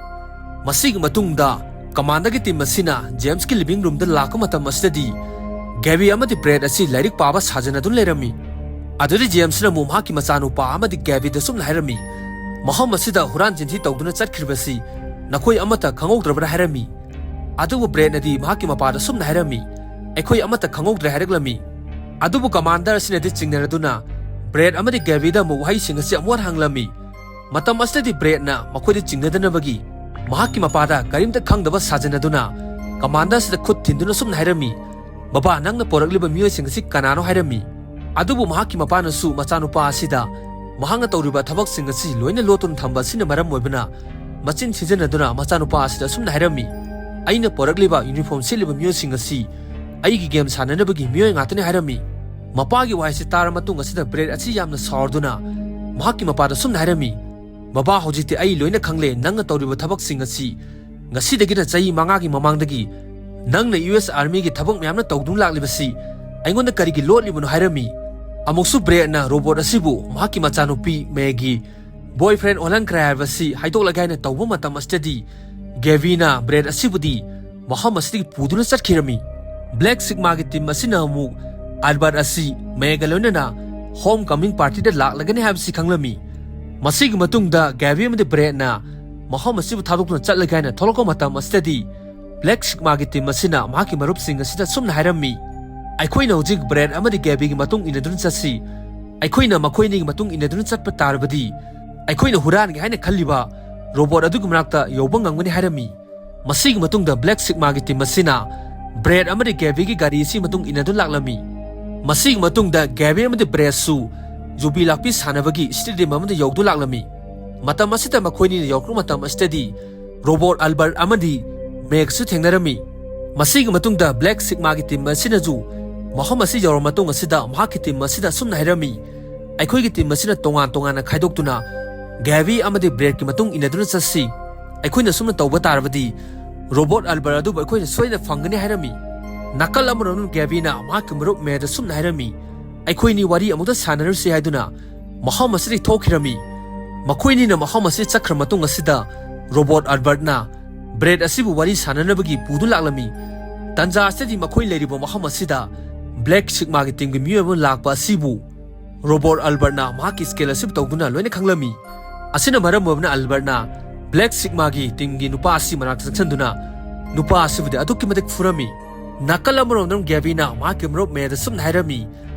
ꯃꯁꯤꯒꯤ ꯃꯇꯨꯡꯗ ꯀꯃꯥꯟꯗꯔꯒꯤ ꯇꯤꯝ ꯑꯁꯤꯅ ꯖꯦꯝꯁꯀꯤ ꯂꯤꯚꯤꯡ ꯔꯨꯝꯗ ꯂꯥꯛꯄ ꯃꯇꯝ ꯑꯁꯤꯗꯗꯤ ꯒꯦꯕꯤ ꯑꯃꯗꯤ ꯕ꯭ꯔꯦꯗ ꯑꯁꯤ ꯂꯥꯏꯔꯤꯛ ꯄꯥꯕ ꯁꯥꯖꯅꯗꯨꯅ ꯂꯩꯔꯝꯃꯤ꯫ ꯑꯗꯨꯗ ꯖꯦꯝꯁꯅ ꯑꯃꯨꯛ ꯃꯍꯥꯛꯀꯤ ꯃꯆꯥꯅꯨꯄꯥ ꯑꯃꯗꯤ ꯒꯦꯕꯤꯗ ꯁꯨꯝꯅ ꯍꯥꯏꯔꯝꯃꯤ, ꯃꯐꯝ ꯑꯁꯤꯗ ꯍꯨꯔꯥꯟ ꯆꯤꯟꯊꯤ ꯇꯧꯗꯨꯅ ꯆꯠꯈ꯭ꯔꯤꯕꯁꯤ ꯅꯈꯣꯏ ꯑꯃꯠꯇ ꯈꯪꯍꯧꯗ꯭ꯔꯕ꯭ꯔꯥ ꯍꯥꯏꯔꯝꯃꯤ꯫ ꯑꯗꯨꯕꯨ ꯕ꯭ꯔꯦꯗꯅꯗꯤ ꯃꯍꯥꯛꯀꯤ ꯃꯄꯥꯗ ꯁꯨꯝꯅ ꯍꯥꯏꯔꯝꯃꯤ, ꯑꯩꯈꯣꯏ ꯑꯃꯠꯇ ꯈꯪꯍꯧꯗ꯭ꯔꯦ ꯍꯥꯏꯔꯛꯂꯝꯃꯤ꯫ ꯑꯗꯨꯕꯨ ꯀꯃꯥꯟꯗꯔ ꯑꯁꯤꯅꯗꯤ ꯆꯤꯡꯅꯔꯗꯨꯅ ꯕ꯭ꯔꯦꯗ ꯑꯃꯗꯤ ꯒꯦꯕꯤꯗ ꯑꯃꯨꯛ ꯋꯥꯍꯩꯁꯤꯡ ꯑꯁꯤ ꯑꯃꯨꯛ ꯍꯟꯅ ꯍꯪꯂꯝꯃꯤ꯫ ꯃꯇꯝ ꯑꯁꯤꯗꯗꯤ ꯕ꯭ꯔꯦꯗꯅ ꯃꯈꯣꯏꯗ ꯆꯤꯡꯅꯗꯅꯕꯒꯤ ꯃꯍꯥꯛꯀꯤ ꯃꯄꯥꯗ ꯀꯔꯤꯝꯇ ꯈꯪꯗꯕ ꯁꯥꯖꯅꯗꯨꯅ ꯀꯃꯥꯟꯗꯔ ꯑꯁꯤꯗ ꯈꯨꯠ ꯊꯤꯟꯗꯨꯅ ꯁꯨꯝꯅ ꯍꯥꯏꯔꯝꯃꯤ, ꯕꯕꯥ, ꯅꯪꯅ ꯄꯣꯔꯛꯂꯤꯕ ꯃꯤꯑꯣꯏꯁꯤꯡ ꯑꯁꯤ ꯀꯅꯥꯅꯣ ꯍꯥꯏꯔꯝꯃꯤ꯫ ꯑꯗꯨꯕꯨ ꯃꯍꯥꯛꯀꯤ ꯃꯄꯥꯅꯁꯨ ꯃꯆꯥꯅꯨꯄꯥ ꯑꯁꯤꯗ ꯃꯍꯥꯛꯅ ꯇꯧꯔꯤꯕ ꯊꯕꯛꯁꯤꯡ ꯑꯁꯤ ꯂꯣꯏꯅ ꯂꯣꯠꯇꯨꯅ ꯊꯝꯕ ꯑꯁꯤꯅ ꯃꯔꯝ ꯑꯣꯏꯕꯅ ꯃꯆꯤꯟ ꯊꯤꯖꯤꯟꯅꯗꯨꯅ ꯃꯆꯥꯅꯨꯄꯥ ꯑꯁꯤꯗ ꯑꯁꯨꯝꯅ ꯍꯥꯏꯔꯝꯃꯤ, ꯑꯩꯅ ꯄꯣꯔꯛꯂꯤꯕ ꯌꯨꯅꯤꯐꯣꯔꯝ ꯁꯦꯠꯂꯤꯕ ꯃꯤꯑꯣꯏꯁꯤꯡ ꯑꯁꯤ ꯑꯩꯒꯤ ꯒꯦꯝ ꯁꯥꯟꯅꯅꯕꯒꯤ ꯃꯤꯑꯣꯏ ꯉꯥꯛꯇꯅꯤ ꯍꯥꯏꯔꯝꯃꯤ꯫ ꯃꯄꯥꯒꯤ ꯋꯥꯍꯩꯁꯤ ꯇꯥꯔ ꯃꯇꯨꯡ ꯑꯁꯤꯗ ꯕ꯭ꯔꯦꯗ ꯑꯁꯤ ꯌꯥꯝꯅ ꯁꯥꯎꯔꯗꯨꯅ ꯃꯍꯥꯛꯀꯤ ꯃꯄꯥꯗ ꯁꯨꯝꯅ ꯍꯥꯏꯔꯝꯃꯤ, ꯕꯕꯥ, ꯍꯧꯖꯤꯛꯇꯤ ꯑꯩ ꯂꯣꯏꯅ ꯈꯪꯂꯦ, ꯅꯪꯅ ꯇꯧꯔꯤꯕ ꯊꯕꯛꯁꯤꯡ ꯑꯁꯤ ꯉꯁꯤꯗꯒꯤꯅ ꯆꯍꯤ ꯃꯉꯥꯒꯤ ꯃꯃꯥꯡꯗꯒꯤ ꯅꯪꯅ ꯌꯨ ꯑꯦꯁ ꯑꯥꯔꯃꯤꯒꯤ ꯊꯕꯛ ꯃꯌꯥꯝꯅ ꯇꯧꯗꯨꯅ ꯂꯥꯛꯂꯤꯕꯁꯤ ꯑꯩꯉꯣꯟꯗ ꯀꯔꯤꯒꯤ ꯂꯣꯠꯂꯤꯕꯅꯣ ꯍꯥꯏꯔꯝꯃꯤ꯫ ꯑꯃꯨꯛꯁꯨ ꯕ꯭ꯔꯦꯗꯅ ꯔꯣꯕꯣꯠ ꯑꯁꯤꯕꯨ ꯃꯍꯥꯛꯀꯤ ꯃꯆꯥꯅꯨꯄꯤ ꯃꯦꯒꯤ ꯕꯣꯏꯐ꯭ꯔꯦꯟ ꯑꯣꯜꯍꯟꯈ꯭ꯔꯦ ꯍꯥꯏꯕꯁꯤ ꯍꯥꯏꯗꯣꯛꯂꯒꯦ ꯍꯥꯏꯅ ꯇꯧꯕ ꯃꯇꯝ ꯑꯁꯤꯗꯗꯤ ꯒꯦꯕꯤꯅ ꯕ꯭ꯔꯦꯗ ꯑꯁꯤꯕꯨꯗꯤ ꯃꯐꯝ ꯑꯁꯤꯗꯒꯤ ꯄꯨꯗꯨꯅ ꯆꯠꯈꯤꯔꯝꯃꯤ꯫ ꯕ꯭ꯂꯦꯛ ꯁꯤꯒꯃꯥꯒꯤ ꯇꯤꯝ ꯑꯁꯤꯅ ꯑꯃꯨꯛ ꯑꯜꯕꯔꯠ ꯑꯁꯤ ꯃꯦꯒ ꯂꯣꯏꯅꯅ ꯍꯣꯝ ꯀꯃꯤꯡ ꯄꯥꯔꯇꯤꯗ ꯂꯥꯛꯂꯒꯅꯤ ꯍꯥꯏꯕꯁꯤ ꯈꯪꯂꯝꯃꯤ꯫ ꯃꯁꯤꯒꯤ ꯃꯇꯨꯡꯗ ꯒꯦꯕꯤ ꯑꯃꯗꯤ ꯕ꯭ꯔꯦꯗꯅ ꯃꯐꯝ ꯑꯁꯤꯕꯨ ꯊꯥꯗꯣꯛꯇꯨꯅ ꯆꯠꯂꯒꯦ ꯍꯥꯏꯅ ꯊꯣꯛꯂꯛꯄ ꯃꯇꯝ ꯑꯁꯤꯗꯗꯤ ꯕ꯭ꯂꯦꯛ ꯁꯤꯒꯃꯥꯒꯤ ꯇꯤꯝ ꯑꯁꯤꯅ ꯃꯍꯥꯛꯀꯤ ꯃꯔꯨꯞꯁꯤꯡ ꯑꯁꯤꯗ ꯁꯨꯝꯅ ꯍꯥꯏꯔꯝꯃꯤ, ꯑꯩꯈꯣꯏꯅ ꯍꯧꯖꯤꯛ ꯕ꯭ꯔꯦꯗ ꯑꯃꯗꯤ ꯒꯦꯕꯤꯒꯤ ꯃꯇꯨꯡ ꯏꯟꯅꯗꯨꯅ ꯆꯠꯁꯤ꯫ ꯑꯩꯈꯣꯏꯅ ꯃꯈꯣꯏ ꯑꯅꯤꯒꯤ ꯃꯇꯨꯡ ꯏꯟꯅꯗꯨꯅ ꯆꯠꯄ ꯇꯥꯔꯕꯗꯤ ꯑꯩꯈꯣꯏꯅ ꯍꯨꯔꯥꯟꯒꯦ ꯍꯥꯏꯅ ꯈꯜꯂꯤꯕ ꯔꯣꯕꯣꯠ ꯑꯗꯨꯒꯤ ꯃꯅꯥꯛꯇ ꯌꯧꯕ ꯉꯝꯒꯅꯤ ꯍꯥꯏꯔꯝꯃꯤ꯫ ꯃꯁꯤꯒꯤ ꯃꯇꯨꯡꯗ ꯕ꯭ꯂꯦꯛ ꯁꯤꯒꯃꯥꯒꯤ ꯇꯤꯝ ꯑꯁꯤꯅ ꯕ꯭ꯔꯦꯗ ꯑꯃꯗꯤ ꯒꯦꯕꯤꯒꯤ ꯒꯥꯔꯤ ꯑꯁꯤ ꯃꯇꯨꯡ ꯏꯟꯅꯗꯨꯅ ꯂꯥꯛꯂꯝꯃꯤ꯫ ꯃꯁꯤꯒꯤ ꯃꯇꯨꯡꯗ ꯒꯦꯕꯤ ꯑꯃꯗꯤ ꯕ꯭ꯔꯦꯠꯁꯨ ꯌꯨꯕꯤ ꯂꯥꯛꯄꯤ ꯁꯥꯟꯅꯕꯒꯤ ꯁ꯭ꯇꯦꯗꯤꯌꯝ ꯑꯃꯗ ꯌꯧꯗꯨꯅ ꯂꯥꯛꯂꯝꯃꯤ꯫ ꯃꯇꯝ ꯑꯁꯤꯗ ꯃꯈꯣꯏꯅꯤꯅ ꯌꯧꯔꯛꯄ ꯃꯇꯝ ꯑꯁꯤꯗꯗꯤ ꯔꯣꯕꯣꯠ ꯑꯜꯕꯔꯠ ꯑꯃꯗꯤ ꯃꯦꯒꯁꯨ ꯊꯦꯡꯅꯔꯝꯃꯤ꯫ ꯃꯁꯤꯒꯤ ꯃꯇꯨꯡꯗ ꯕ꯭ꯂꯦꯛ ꯁꯤꯒꯃꯥꯒꯤ ꯇꯤꯝ ꯑꯁꯤꯅꯁꯨ ꯃꯐꯝ ꯑꯁꯤ ꯌꯧꯔꯕ ꯃꯇꯨꯡ ꯑꯁꯤꯗ ꯃꯍꯥꯛꯀꯤ ꯇꯤꯝ ꯑꯁꯤꯗ ꯑꯁꯨꯝꯅ ꯍꯥꯏꯔꯝꯃꯤ, "ꯑꯩꯈꯣꯏꯒꯤ ꯇꯤꯝ ꯑꯁꯤꯅ ꯇꯣꯉꯥꯟ ꯇꯣꯉꯥꯟꯅ ꯈꯥꯏꯗꯣꯛꯇꯨꯅ ꯒꯦꯕꯤ ꯑꯃꯗꯤ ꯕ꯭ꯔꯦꯠꯀꯤ ꯃꯇꯨꯡ ꯏꯟꯅꯗꯨꯅ ꯆꯠꯁꯤ꯫ ꯑꯩꯈꯣꯏꯅ ꯁꯨꯝꯅ ꯇꯧꯕ ꯇꯥꯔꯕꯗꯤ ꯔꯣꯕꯣꯠ ꯑꯜꯕꯔꯠ ꯑꯗꯨꯕꯨ ꯑꯩꯈꯣꯏꯅ ꯁꯣꯏꯗꯅ ꯐꯪꯒꯅꯤ" ꯍꯥꯏꯔꯝꯃꯤ꯫ ꯅꯥꯀꯜ ꯑꯃꯔꯣꯝꯗ ꯒꯦꯕꯤꯅ ꯃꯍꯥꯛꯀꯤ ꯃꯔꯨꯞ ꯃꯦꯗ ꯁꯨꯝꯅ ꯍꯥꯏꯔꯝꯃꯤ, "ꯑꯩꯈꯣꯏꯅꯤ ꯋꯥꯔꯤ ꯑꯃꯨꯛꯇ ꯁꯥꯟꯅꯔꯨꯁꯤ" ꯍꯥꯏꯗꯨꯅ ꯃꯐꯝ ꯑꯁꯤꯗꯒꯤ ꯊꯣꯛꯈꯤꯔꯝꯃꯤ꯫ ꯃꯈꯣꯏꯅꯤꯅ ꯃꯐꯝ ꯑꯁꯤ ꯆꯠꯈ꯭ꯔ ꯃꯇꯨꯡ ꯑꯁꯤꯗ ꯔꯣꯕꯣꯠ ꯑꯜꯕꯔꯠꯅ ꯕ꯭ꯔꯦꯠ ꯑꯁꯤꯕꯨ ꯋꯥꯔꯤ ꯁꯥꯟꯅꯅꯕꯒꯤ ꯄꯨꯗꯨꯅ ꯂꯥꯛꯂꯝꯃꯤ꯫ ꯇꯟꯖꯥ ꯑꯁꯤꯗꯗꯤ ꯃꯈꯣꯏ ꯂꯩꯔꯤꯕ ꯃꯐꯝ ꯑꯁꯤꯗ ꯕ꯭ꯂꯦꯛ ꯁꯤꯒꯃꯥꯒꯤ ꯇꯤꯝꯒꯤ ꯃꯤꯑꯣꯏ ꯑꯃ ꯂꯥꯛꯄ ꯑꯁꯤꯕꯨ ꯔꯣꯕꯣꯠ ꯑꯜꯕꯔꯠꯅ ꯃꯍꯥꯛꯀꯤ ꯁ꯭ꯀꯦꯜ ꯑꯁꯤꯕꯨ ꯇꯧꯗꯨꯅ ꯂꯣꯏꯅ ꯈꯪꯂꯝꯃꯤ꯫ ꯑꯁꯤꯅ ꯃꯔꯝ ꯑꯣꯏꯕꯅ ꯑꯜꯕꯔꯠꯅ ꯕ꯭ꯂꯦꯛ ꯁꯤꯒꯃꯥꯒꯤ ꯇꯤꯝꯒꯤ ꯅꯨꯄꯥ ꯑꯁꯤ ꯃꯅꯥꯛꯇ ꯆꯪꯁꯤꯟꯗꯨꯅ ꯅꯨꯄꯥ ꯑꯁꯤꯕꯨꯗꯤ ꯑꯗꯨꯛꯀꯤ ꯃꯇꯤꯛ ꯐꯨꯔꯝꯃꯤ꯫ ꯅꯥꯀꯜ ꯑꯃꯔꯣꯝꯗ ꯒꯦꯕꯤꯅ ꯃꯍꯥꯛꯀꯤ ꯃꯔꯨꯞ ꯃꯦꯗ ꯁꯨꯝꯅ ꯍꯥꯏꯔꯝꯃꯤ,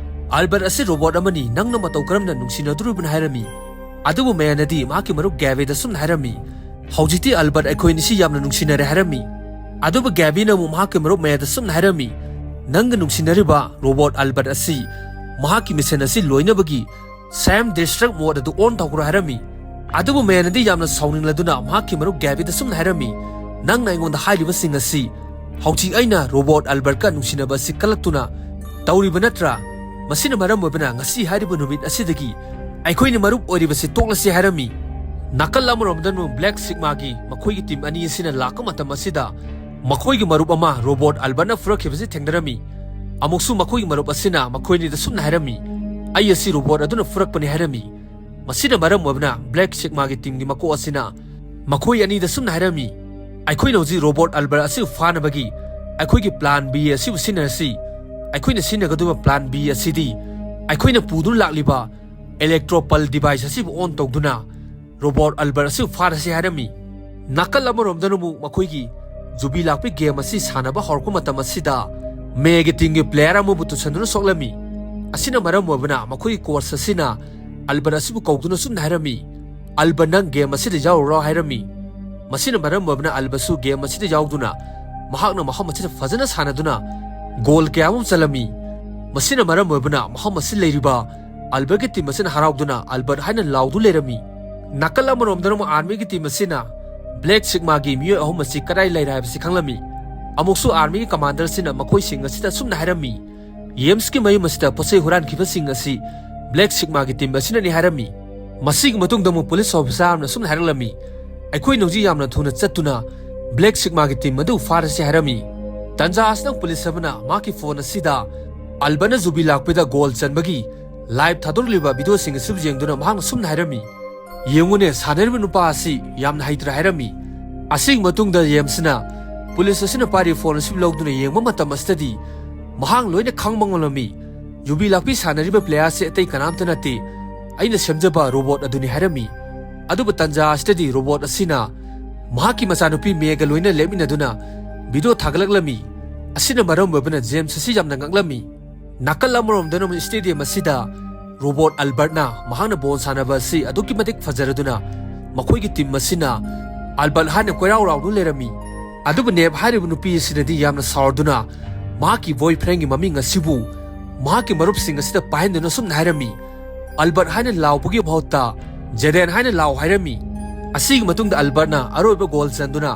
"ꯑꯜꯕꯔꯠ ꯑꯁꯤ ꯔꯣꯕꯣꯠ ꯑꯃꯅꯤ, ꯅꯪꯅ ꯃꯇꯧ ꯀꯔꯝꯅ ꯅꯨꯡꯁꯤꯅꯗꯣꯔꯤꯕꯅꯣ?" ꯍꯥꯏꯔꯝꯃꯤ꯫ ꯑꯗꯨꯕꯨ ꯃꯦꯅꯗꯤ ꯃꯍꯥꯛꯀꯤ ꯃꯔꯨꯞ ꯒꯦꯕꯤꯗ ꯁꯨꯝꯅ ꯍꯥꯏꯔꯝꯃꯤ, "ꯍꯧꯖꯤꯛꯇꯤ ꯑꯜꯕꯔꯠ ꯑꯩꯈꯣꯏ ꯑꯅꯤꯁꯤ ꯌꯥꯝꯅ ꯅꯨꯡꯁꯤꯅꯔꯦ" ꯍꯥꯏꯔꯝꯃꯤ꯫ ꯑꯗꯨꯕꯨ ꯒꯦꯕꯤꯅ ꯑꯃꯨꯛ ꯃꯍꯥꯛꯀꯤ ꯃꯔꯨꯞ ꯃꯦꯗ ꯁꯨꯝꯅ ꯍꯥꯏꯔꯝꯃꯤ, "ꯅꯪꯒ ꯅꯨꯡꯁꯤꯅꯔꯤꯕ ꯔꯣꯕꯣꯠ ꯑꯜꯕꯔꯠ ꯑꯁꯤ ꯃꯍꯥꯛꯀꯤ ꯃꯤꯁꯟ ꯑꯁꯤ ꯂꯣꯏꯅꯕꯒꯤ ꯁꯦꯝ ꯗꯤꯁꯇ꯭ꯔꯛ ꯃꯣꯗ ꯑꯗꯨ ꯑꯣꯟ ꯇꯧꯈ꯭ꯔꯣ" ꯍꯥꯏꯔꯝꯃꯤ꯫ ꯑꯗꯨꯕꯨ ꯃꯦꯅꯗꯤ ꯌꯥꯝꯅ ꯁꯥꯎꯅꯤꯡꯂꯗꯨꯅ ꯃꯍꯥꯛꯀꯤ ꯃꯔꯨꯞ ꯒꯦꯕꯤꯗ ꯁꯨꯝꯅ ꯍꯥꯏꯔꯝꯃꯤ, "ꯅꯪꯅ ꯑꯩꯉꯣꯟꯗ ꯍꯥꯏꯔꯤꯕꯁꯤꯡ ꯑꯁꯤ ꯍꯧꯖꯤꯛ ꯑꯩꯅ ꯔꯣꯕꯣꯠ ꯑꯜꯕꯔꯠꯀ ꯅꯨꯡꯁꯤꯅꯕ ꯑꯁꯤ ꯀꯜꯂꯛꯇꯨꯅ ꯇꯧꯔꯤꯕ ꯅꯠꯇ꯭ꯔꯥ? ꯃꯁꯤꯅ ꯃꯔꯝ ꯑꯣꯏꯕꯅ ꯉꯁꯤ ꯍꯥꯏꯔꯤꯕ ꯅꯨꯃꯤꯠ ꯑꯁꯤꯗꯒꯤ ꯑꯩꯈꯣꯏꯅ ꯃꯔꯨꯞ ꯑꯣꯏꯔꯤꯕꯁꯤ ꯇꯣꯛꯂꯁꯤ" ꯍꯥꯏꯔꯝꯃꯤ꯫ ꯅꯥꯀꯜ ꯑꯃꯔꯣꯝꯗ ꯕ꯭ꯂꯦꯛ ꯁꯤꯒꯃꯥꯒꯤ ꯃꯈꯣꯏꯒꯤ ꯇꯤꯝ ꯑꯅꯤ ꯑꯁꯤꯅ ꯂꯥꯛꯄ ꯃꯇꯝ ꯑꯁꯤꯗ ꯃꯈꯣꯏꯒꯤ ꯃꯔꯨꯞ ꯑꯃ ꯔꯣꯕꯣꯠ ꯑꯜꯕꯔꯠꯅ ꯐꯨꯔꯛꯈꯤꯕꯁꯤ ꯊꯦꯡꯅꯔꯝꯃꯤ꯫ ꯑꯃꯨꯛꯁꯨ ꯃꯈꯣꯏꯒꯤ ꯃꯔꯨꯞ ꯑꯁꯤꯅ ꯃꯈꯣꯏ ꯑꯅꯤꯗ ꯁꯨꯝꯅ ꯍꯥꯏꯔꯝꯃꯤ, "ꯑꯩ ꯑꯁꯤ ꯔꯣꯕꯣꯠ ꯑꯗꯨꯅ ꯐꯨꯔꯛꯄꯅꯤ" ꯍꯥꯏꯔꯝꯃꯤ꯫ ꯃꯁꯤꯅ ꯃꯔꯝ ꯑꯣꯏꯕꯅ ꯕ꯭ꯂꯦꯛ ꯁꯤꯒꯃꯥꯒꯤ ꯇꯤꯝꯒꯤ ꯃꯀꯣꯛ ꯑꯁꯤꯅ ꯃꯈꯣꯏ ꯑꯅꯤꯗ ꯁꯨꯝꯅ ꯍꯥꯏꯔꯝꯃꯤ, "ꯑꯩꯈꯣꯏꯅ ꯍꯧꯖꯤꯛ ꯔꯣꯕꯣꯠ ꯑꯜꯕꯔꯠ ꯑꯁꯤꯕꯨ ꯐꯥꯅꯕꯒꯤ ꯑꯩꯈꯣꯏꯒꯤ ꯄ꯭ꯂꯥꯟ ꯕꯤ ꯑꯁꯤꯕꯨ ꯁꯤꯖꯤꯟꯅꯔꯁꯤ꯫ ꯑꯩꯈꯣꯏꯅ ꯁꯤꯖꯤꯟꯅꯒꯗꯧꯕ ꯄ꯭ꯂꯥꯟ ꯕꯤ ꯑꯁꯤꯗꯤ ꯑꯩꯈꯣꯏꯅ ꯄꯨꯗꯨꯅ ꯂꯥꯛꯂꯤꯕ ꯏꯂꯦꯛꯇ꯭ꯔꯣꯄꯜ ꯗꯤꯚꯥꯏꯁ ꯑꯁꯤꯕꯨ ꯑꯣꯟ ꯇꯧꯗꯨꯅ ꯔꯣꯕꯣꯠ ꯑꯜꯕꯔꯠ ꯑꯁꯤꯕꯨ ꯐꯥꯔꯁꯤ" ꯍꯥꯏꯔꯝꯃꯤ꯫ ꯅꯥꯀꯜ ꯑꯃꯔꯣꯝꯗꯅ ꯑꯃꯨꯛ ꯃꯈꯣꯏꯒꯤ ꯖꯨꯕꯤ ꯂꯥꯛꯄꯤ ꯒꯦꯝ ꯑꯁꯤ ꯁꯥꯟꯅꯕ ꯍꯧꯔꯛꯄ ꯃꯇꯝ ꯑꯁꯤꯗ ꯃꯦꯒꯤ ꯇꯤꯝꯒꯤ ꯄ꯭ꯂꯦꯌꯔ ꯑꯃꯕꯨ ꯇꯨꯁꯟꯗꯨꯅ ꯁꯣꯛꯂꯝꯃꯤ꯫ ꯑꯁꯤꯅ ꯃꯔꯝ ꯑꯣꯏꯕꯅ ꯃꯈꯣꯏꯒꯤ ꯀꯣꯆ ꯑꯁꯤꯅ ꯑꯜꯕꯔꯠ ꯑꯁꯤꯕꯨ ꯀꯧꯗꯨꯅ ꯆꯨꯝꯅ ꯍꯥꯏꯔꯝꯃꯤ, "ꯑꯜꯕꯔꯠ, ꯅꯪ ꯒꯦꯝ ꯑꯁꯤꯗ ꯌꯥꯎꯔꯨꯔꯣ" ꯍꯥꯏꯔꯝꯃꯤ꯫ ꯃꯁꯤꯅ ꯃꯔꯝ ꯑꯣꯏꯕꯅ ꯑꯜꯕꯔꯠꯁꯨ ꯒꯦꯝ ꯑꯁꯤꯗ ꯌꯥꯎꯗꯨꯅ ꯃꯍꯥꯛꯅ ꯃꯐꯝ ꯑꯁꯤꯗ ꯐꯖꯅ ꯁꯥꯟꯅꯗꯨꯅ ꯒꯣꯜ ꯀꯌꯥ ꯑꯃ ꯆꯜꯂꯝꯃꯤ꯫ ꯃꯁꯤꯅ ꯃꯔꯝ ꯑꯣꯏꯕꯅ ꯃꯐꯝ ꯑꯁꯤ ꯂꯩꯔꯤꯕ ꯑꯜꯕꯔꯠꯀꯤ ꯇꯤꯝ ꯑꯁꯤꯅ ꯍꯔꯥꯎꯗꯨꯅ ꯑꯜꯕꯔꯠ ꯍꯥꯏꯅ ꯂꯥꯎꯗꯨ ꯂꯩꯔꯝꯃꯤ꯫ ꯅꯥꯀꯜ ꯑꯃꯔꯣꯝꯗꯅ ꯑꯃꯨꯛ ꯑꯥꯔꯃꯤꯒꯤ ꯇꯤꯝ ꯑꯁꯤꯅ ꯕ꯭ꯂꯦꯛ ꯁꯤꯒꯃꯥꯒꯤ ꯃꯤꯑꯣꯏ ꯑꯍꯨꯝ ꯑꯁꯤ ꯀꯗꯥꯏ ꯂꯩꯔꯦ ꯍꯥꯏꯕꯁꯤ ꯈꯪꯂꯝꯃꯤ꯫ ꯑꯃꯨꯛꯁꯨ ꯑꯥꯔꯃꯤꯒꯤ ꯀꯃꯥꯟꯗꯔ ꯑꯁꯤꯅ ꯃꯈꯣꯏꯁꯤꯡ ꯑꯁꯤꯗ ꯑꯁꯨꯝꯅ ꯍꯥꯏꯔꯝꯃꯤ, "ꯌꯦꯝꯁꯀꯤ ꯃꯌꯨꯝ ꯑꯁꯤꯗ ꯄꯣꯠꯆꯩ ꯍꯨꯔꯥꯟꯈꯤꯕꯁꯤꯡ ꯑꯁꯤ ꯕ꯭ꯂꯦꯛ ꯁꯤꯒꯃꯥꯒꯤ ꯇꯤꯝ ꯑꯁꯤꯅꯅꯤ" ꯍꯥꯏꯔꯝꯃꯤ꯫ ꯃꯁꯤꯒꯤ ꯃꯇꯨꯡꯗ ꯑꯃꯨꯛ ꯄꯨꯂꯤꯁ ꯑꯣꯐꯤꯁꯥꯔ ꯑꯃꯅ ꯑꯁꯨꯝꯅ ꯍꯥꯏꯔꯛꯂꯝꯃꯤ, "ꯑꯩꯈꯣꯏꯅ ꯍꯧꯖꯤꯛ ꯌꯥꯝꯅ ꯊꯨꯅ ꯆꯠꯇꯨꯅ ꯕ꯭ꯂꯦꯛ ꯁꯤꯒꯃꯥꯒꯤ ꯇꯤꯝ ꯑꯗꯨ ꯐꯥꯔꯁꯤ" ꯍꯥꯏꯔꯝꯃꯤ꯫ ꯇꯟꯖꯥ ꯑꯁꯤꯗ ꯄꯨꯂꯤꯁ ꯑꯃꯅ ꯃꯍꯥꯛꯀꯤ ꯐꯣꯟ ꯑꯁꯤꯗ ꯑꯜꯕꯔꯠꯅ ꯖꯨꯕꯤ ꯂꯥꯛꯄꯤꯗ ꯒꯣꯜ ꯆꯟꯕꯒꯤ ꯂꯥꯏꯚ ꯊꯥꯗꯣꯔꯛꯂꯤꯕ ꯚꯤꯗꯤꯑꯣꯁꯤꯡ ꯑꯁꯤꯕꯨ ꯌꯦꯡꯗꯨꯅ ꯃꯍꯥꯛꯅ ꯑꯁꯨꯝꯅ ꯍꯥꯏꯔꯝꯃꯤ, "ꯌꯦꯡꯉꯨꯅꯦ, ꯁꯥꯟꯅꯔꯤꯕ ꯅꯨꯄꯥ ꯑꯁꯤ ꯌꯥꯝꯅ ꯍꯩꯇ꯭ꯔꯥ" ꯍꯥꯏꯔꯝꯃꯤ꯫ ꯑꯁꯤꯒꯤ ꯃꯇꯨꯡꯗ ꯌꯦꯝꯁꯅ ꯄꯨꯂꯤꯁ ꯑꯁꯤꯅ ꯄꯥꯏꯔꯤꯕ ꯐꯣꯟ ꯑꯁꯤꯕꯨ ꯂꯧꯗꯨꯅ ꯌꯦꯡꯕ ꯃꯇꯝ ꯑꯁꯤꯗꯗꯤ ꯃꯍꯥꯛ ꯂꯣꯏꯅ ꯈꯪꯕ ꯉꯝꯂꯝꯃꯤ꯫ ꯖꯨꯕꯤ ꯂꯥꯛꯄꯤ ꯁꯥꯟꯅꯔꯤꯕ ꯄ꯭ꯂꯦꯌꯔꯁꯤ ꯑꯇꯩ ꯀꯅꯥꯝꯇ ꯅꯠꯇꯦ, ꯑꯩꯅ ꯁꯦꯝꯖꯕ ꯔꯣꯕꯣꯠ ꯑꯗꯨꯅꯤ ꯍꯥꯏꯔꯝꯃꯤ꯫ ꯑꯗꯨꯕꯨ ꯇꯟꯖꯥ ꯑꯁꯤꯗꯗꯤ ꯔꯣꯕꯣꯠ ꯑꯁꯤꯅ ꯃꯍꯥꯛꯀꯤ ꯃꯆꯥꯅꯨꯄꯤ ꯃꯦꯒ ꯂꯣꯏꯅ ꯂꯦꯞꯃꯤꯟꯅꯗꯨꯅ ꯚꯤꯗꯤꯑꯣ ꯊꯥꯒꯠꯂꯛꯂꯝꯃꯤ꯫ ꯑꯁꯤꯅ ꯃꯔꯝ ꯑꯣꯏꯕꯅ ꯖꯦꯝꯁ ꯑꯁꯤ ꯌꯥꯝꯅ ꯉꯛꯂꯝꯃꯤ꯫ ꯅꯥꯀꯜ ꯑꯃꯔꯣꯝꯗꯅ ꯑꯃꯨꯛ ꯁ꯭ꯇꯦꯗꯤꯌꯝ ꯑꯁꯤꯗ ꯔꯣꯕꯣꯠ ꯑꯜꯕꯔꯠꯅ ꯃꯍꯥꯛꯅ ꯕꯣꯜ ꯁꯥꯟꯅꯕ ꯑꯁꯤ ꯑꯗꯨꯛꯀꯤ ꯃꯇꯤꯛ ꯐꯖꯔꯗꯨꯅ ꯃꯈꯣꯏꯒꯤ ꯇꯤꯝ ꯑꯁꯤꯅ ꯑꯜꯕꯔꯠ ꯍꯥꯏꯅ ꯀꯣꯏꯔꯥꯎ ꯔꯥꯎꯗꯨꯅ ꯂꯩꯔꯝꯃꯤ꯫ ꯑꯗꯨꯕꯨ ꯅꯦꯞ ꯍꯥꯏꯔꯤꯕ ꯅꯨꯄꯤ ꯑꯁꯤꯅꯗꯤ ꯌꯥꯝꯅ ꯁꯥꯎꯔꯗꯨꯅ ꯃꯍꯥꯛꯀꯤ ꯕꯣꯏ ꯐ꯭ꯔꯦꯟꯒꯤ ꯃꯃꯤꯡ ꯑꯁꯤꯕꯨ ꯃꯍꯥꯛꯀꯤ ꯃꯔꯨꯞꯁꯤꯡ ꯑꯁꯤꯗ ꯄꯥꯏꯍꯟꯗꯨꯅ ꯑꯁꯨꯝꯅ ꯍꯥꯏꯔꯝꯃꯤ, "ꯑꯜꯕꯔꯠ ꯍꯥꯏꯅ ꯂꯥꯎꯕꯒꯤ ꯃꯍꯨꯠꯇ ꯖꯦꯗꯦꯟ ꯍꯥꯏꯅ ꯂꯥꯎ" ꯍꯥꯏꯔꯝꯃꯤ꯫ ꯑꯁꯤꯒꯤ ꯃꯇꯨꯡꯗ ꯑꯜꯕꯔꯠꯅ ꯑꯔꯣꯏꯕ ꯒꯣꯜ ꯆꯟꯗꯨꯅ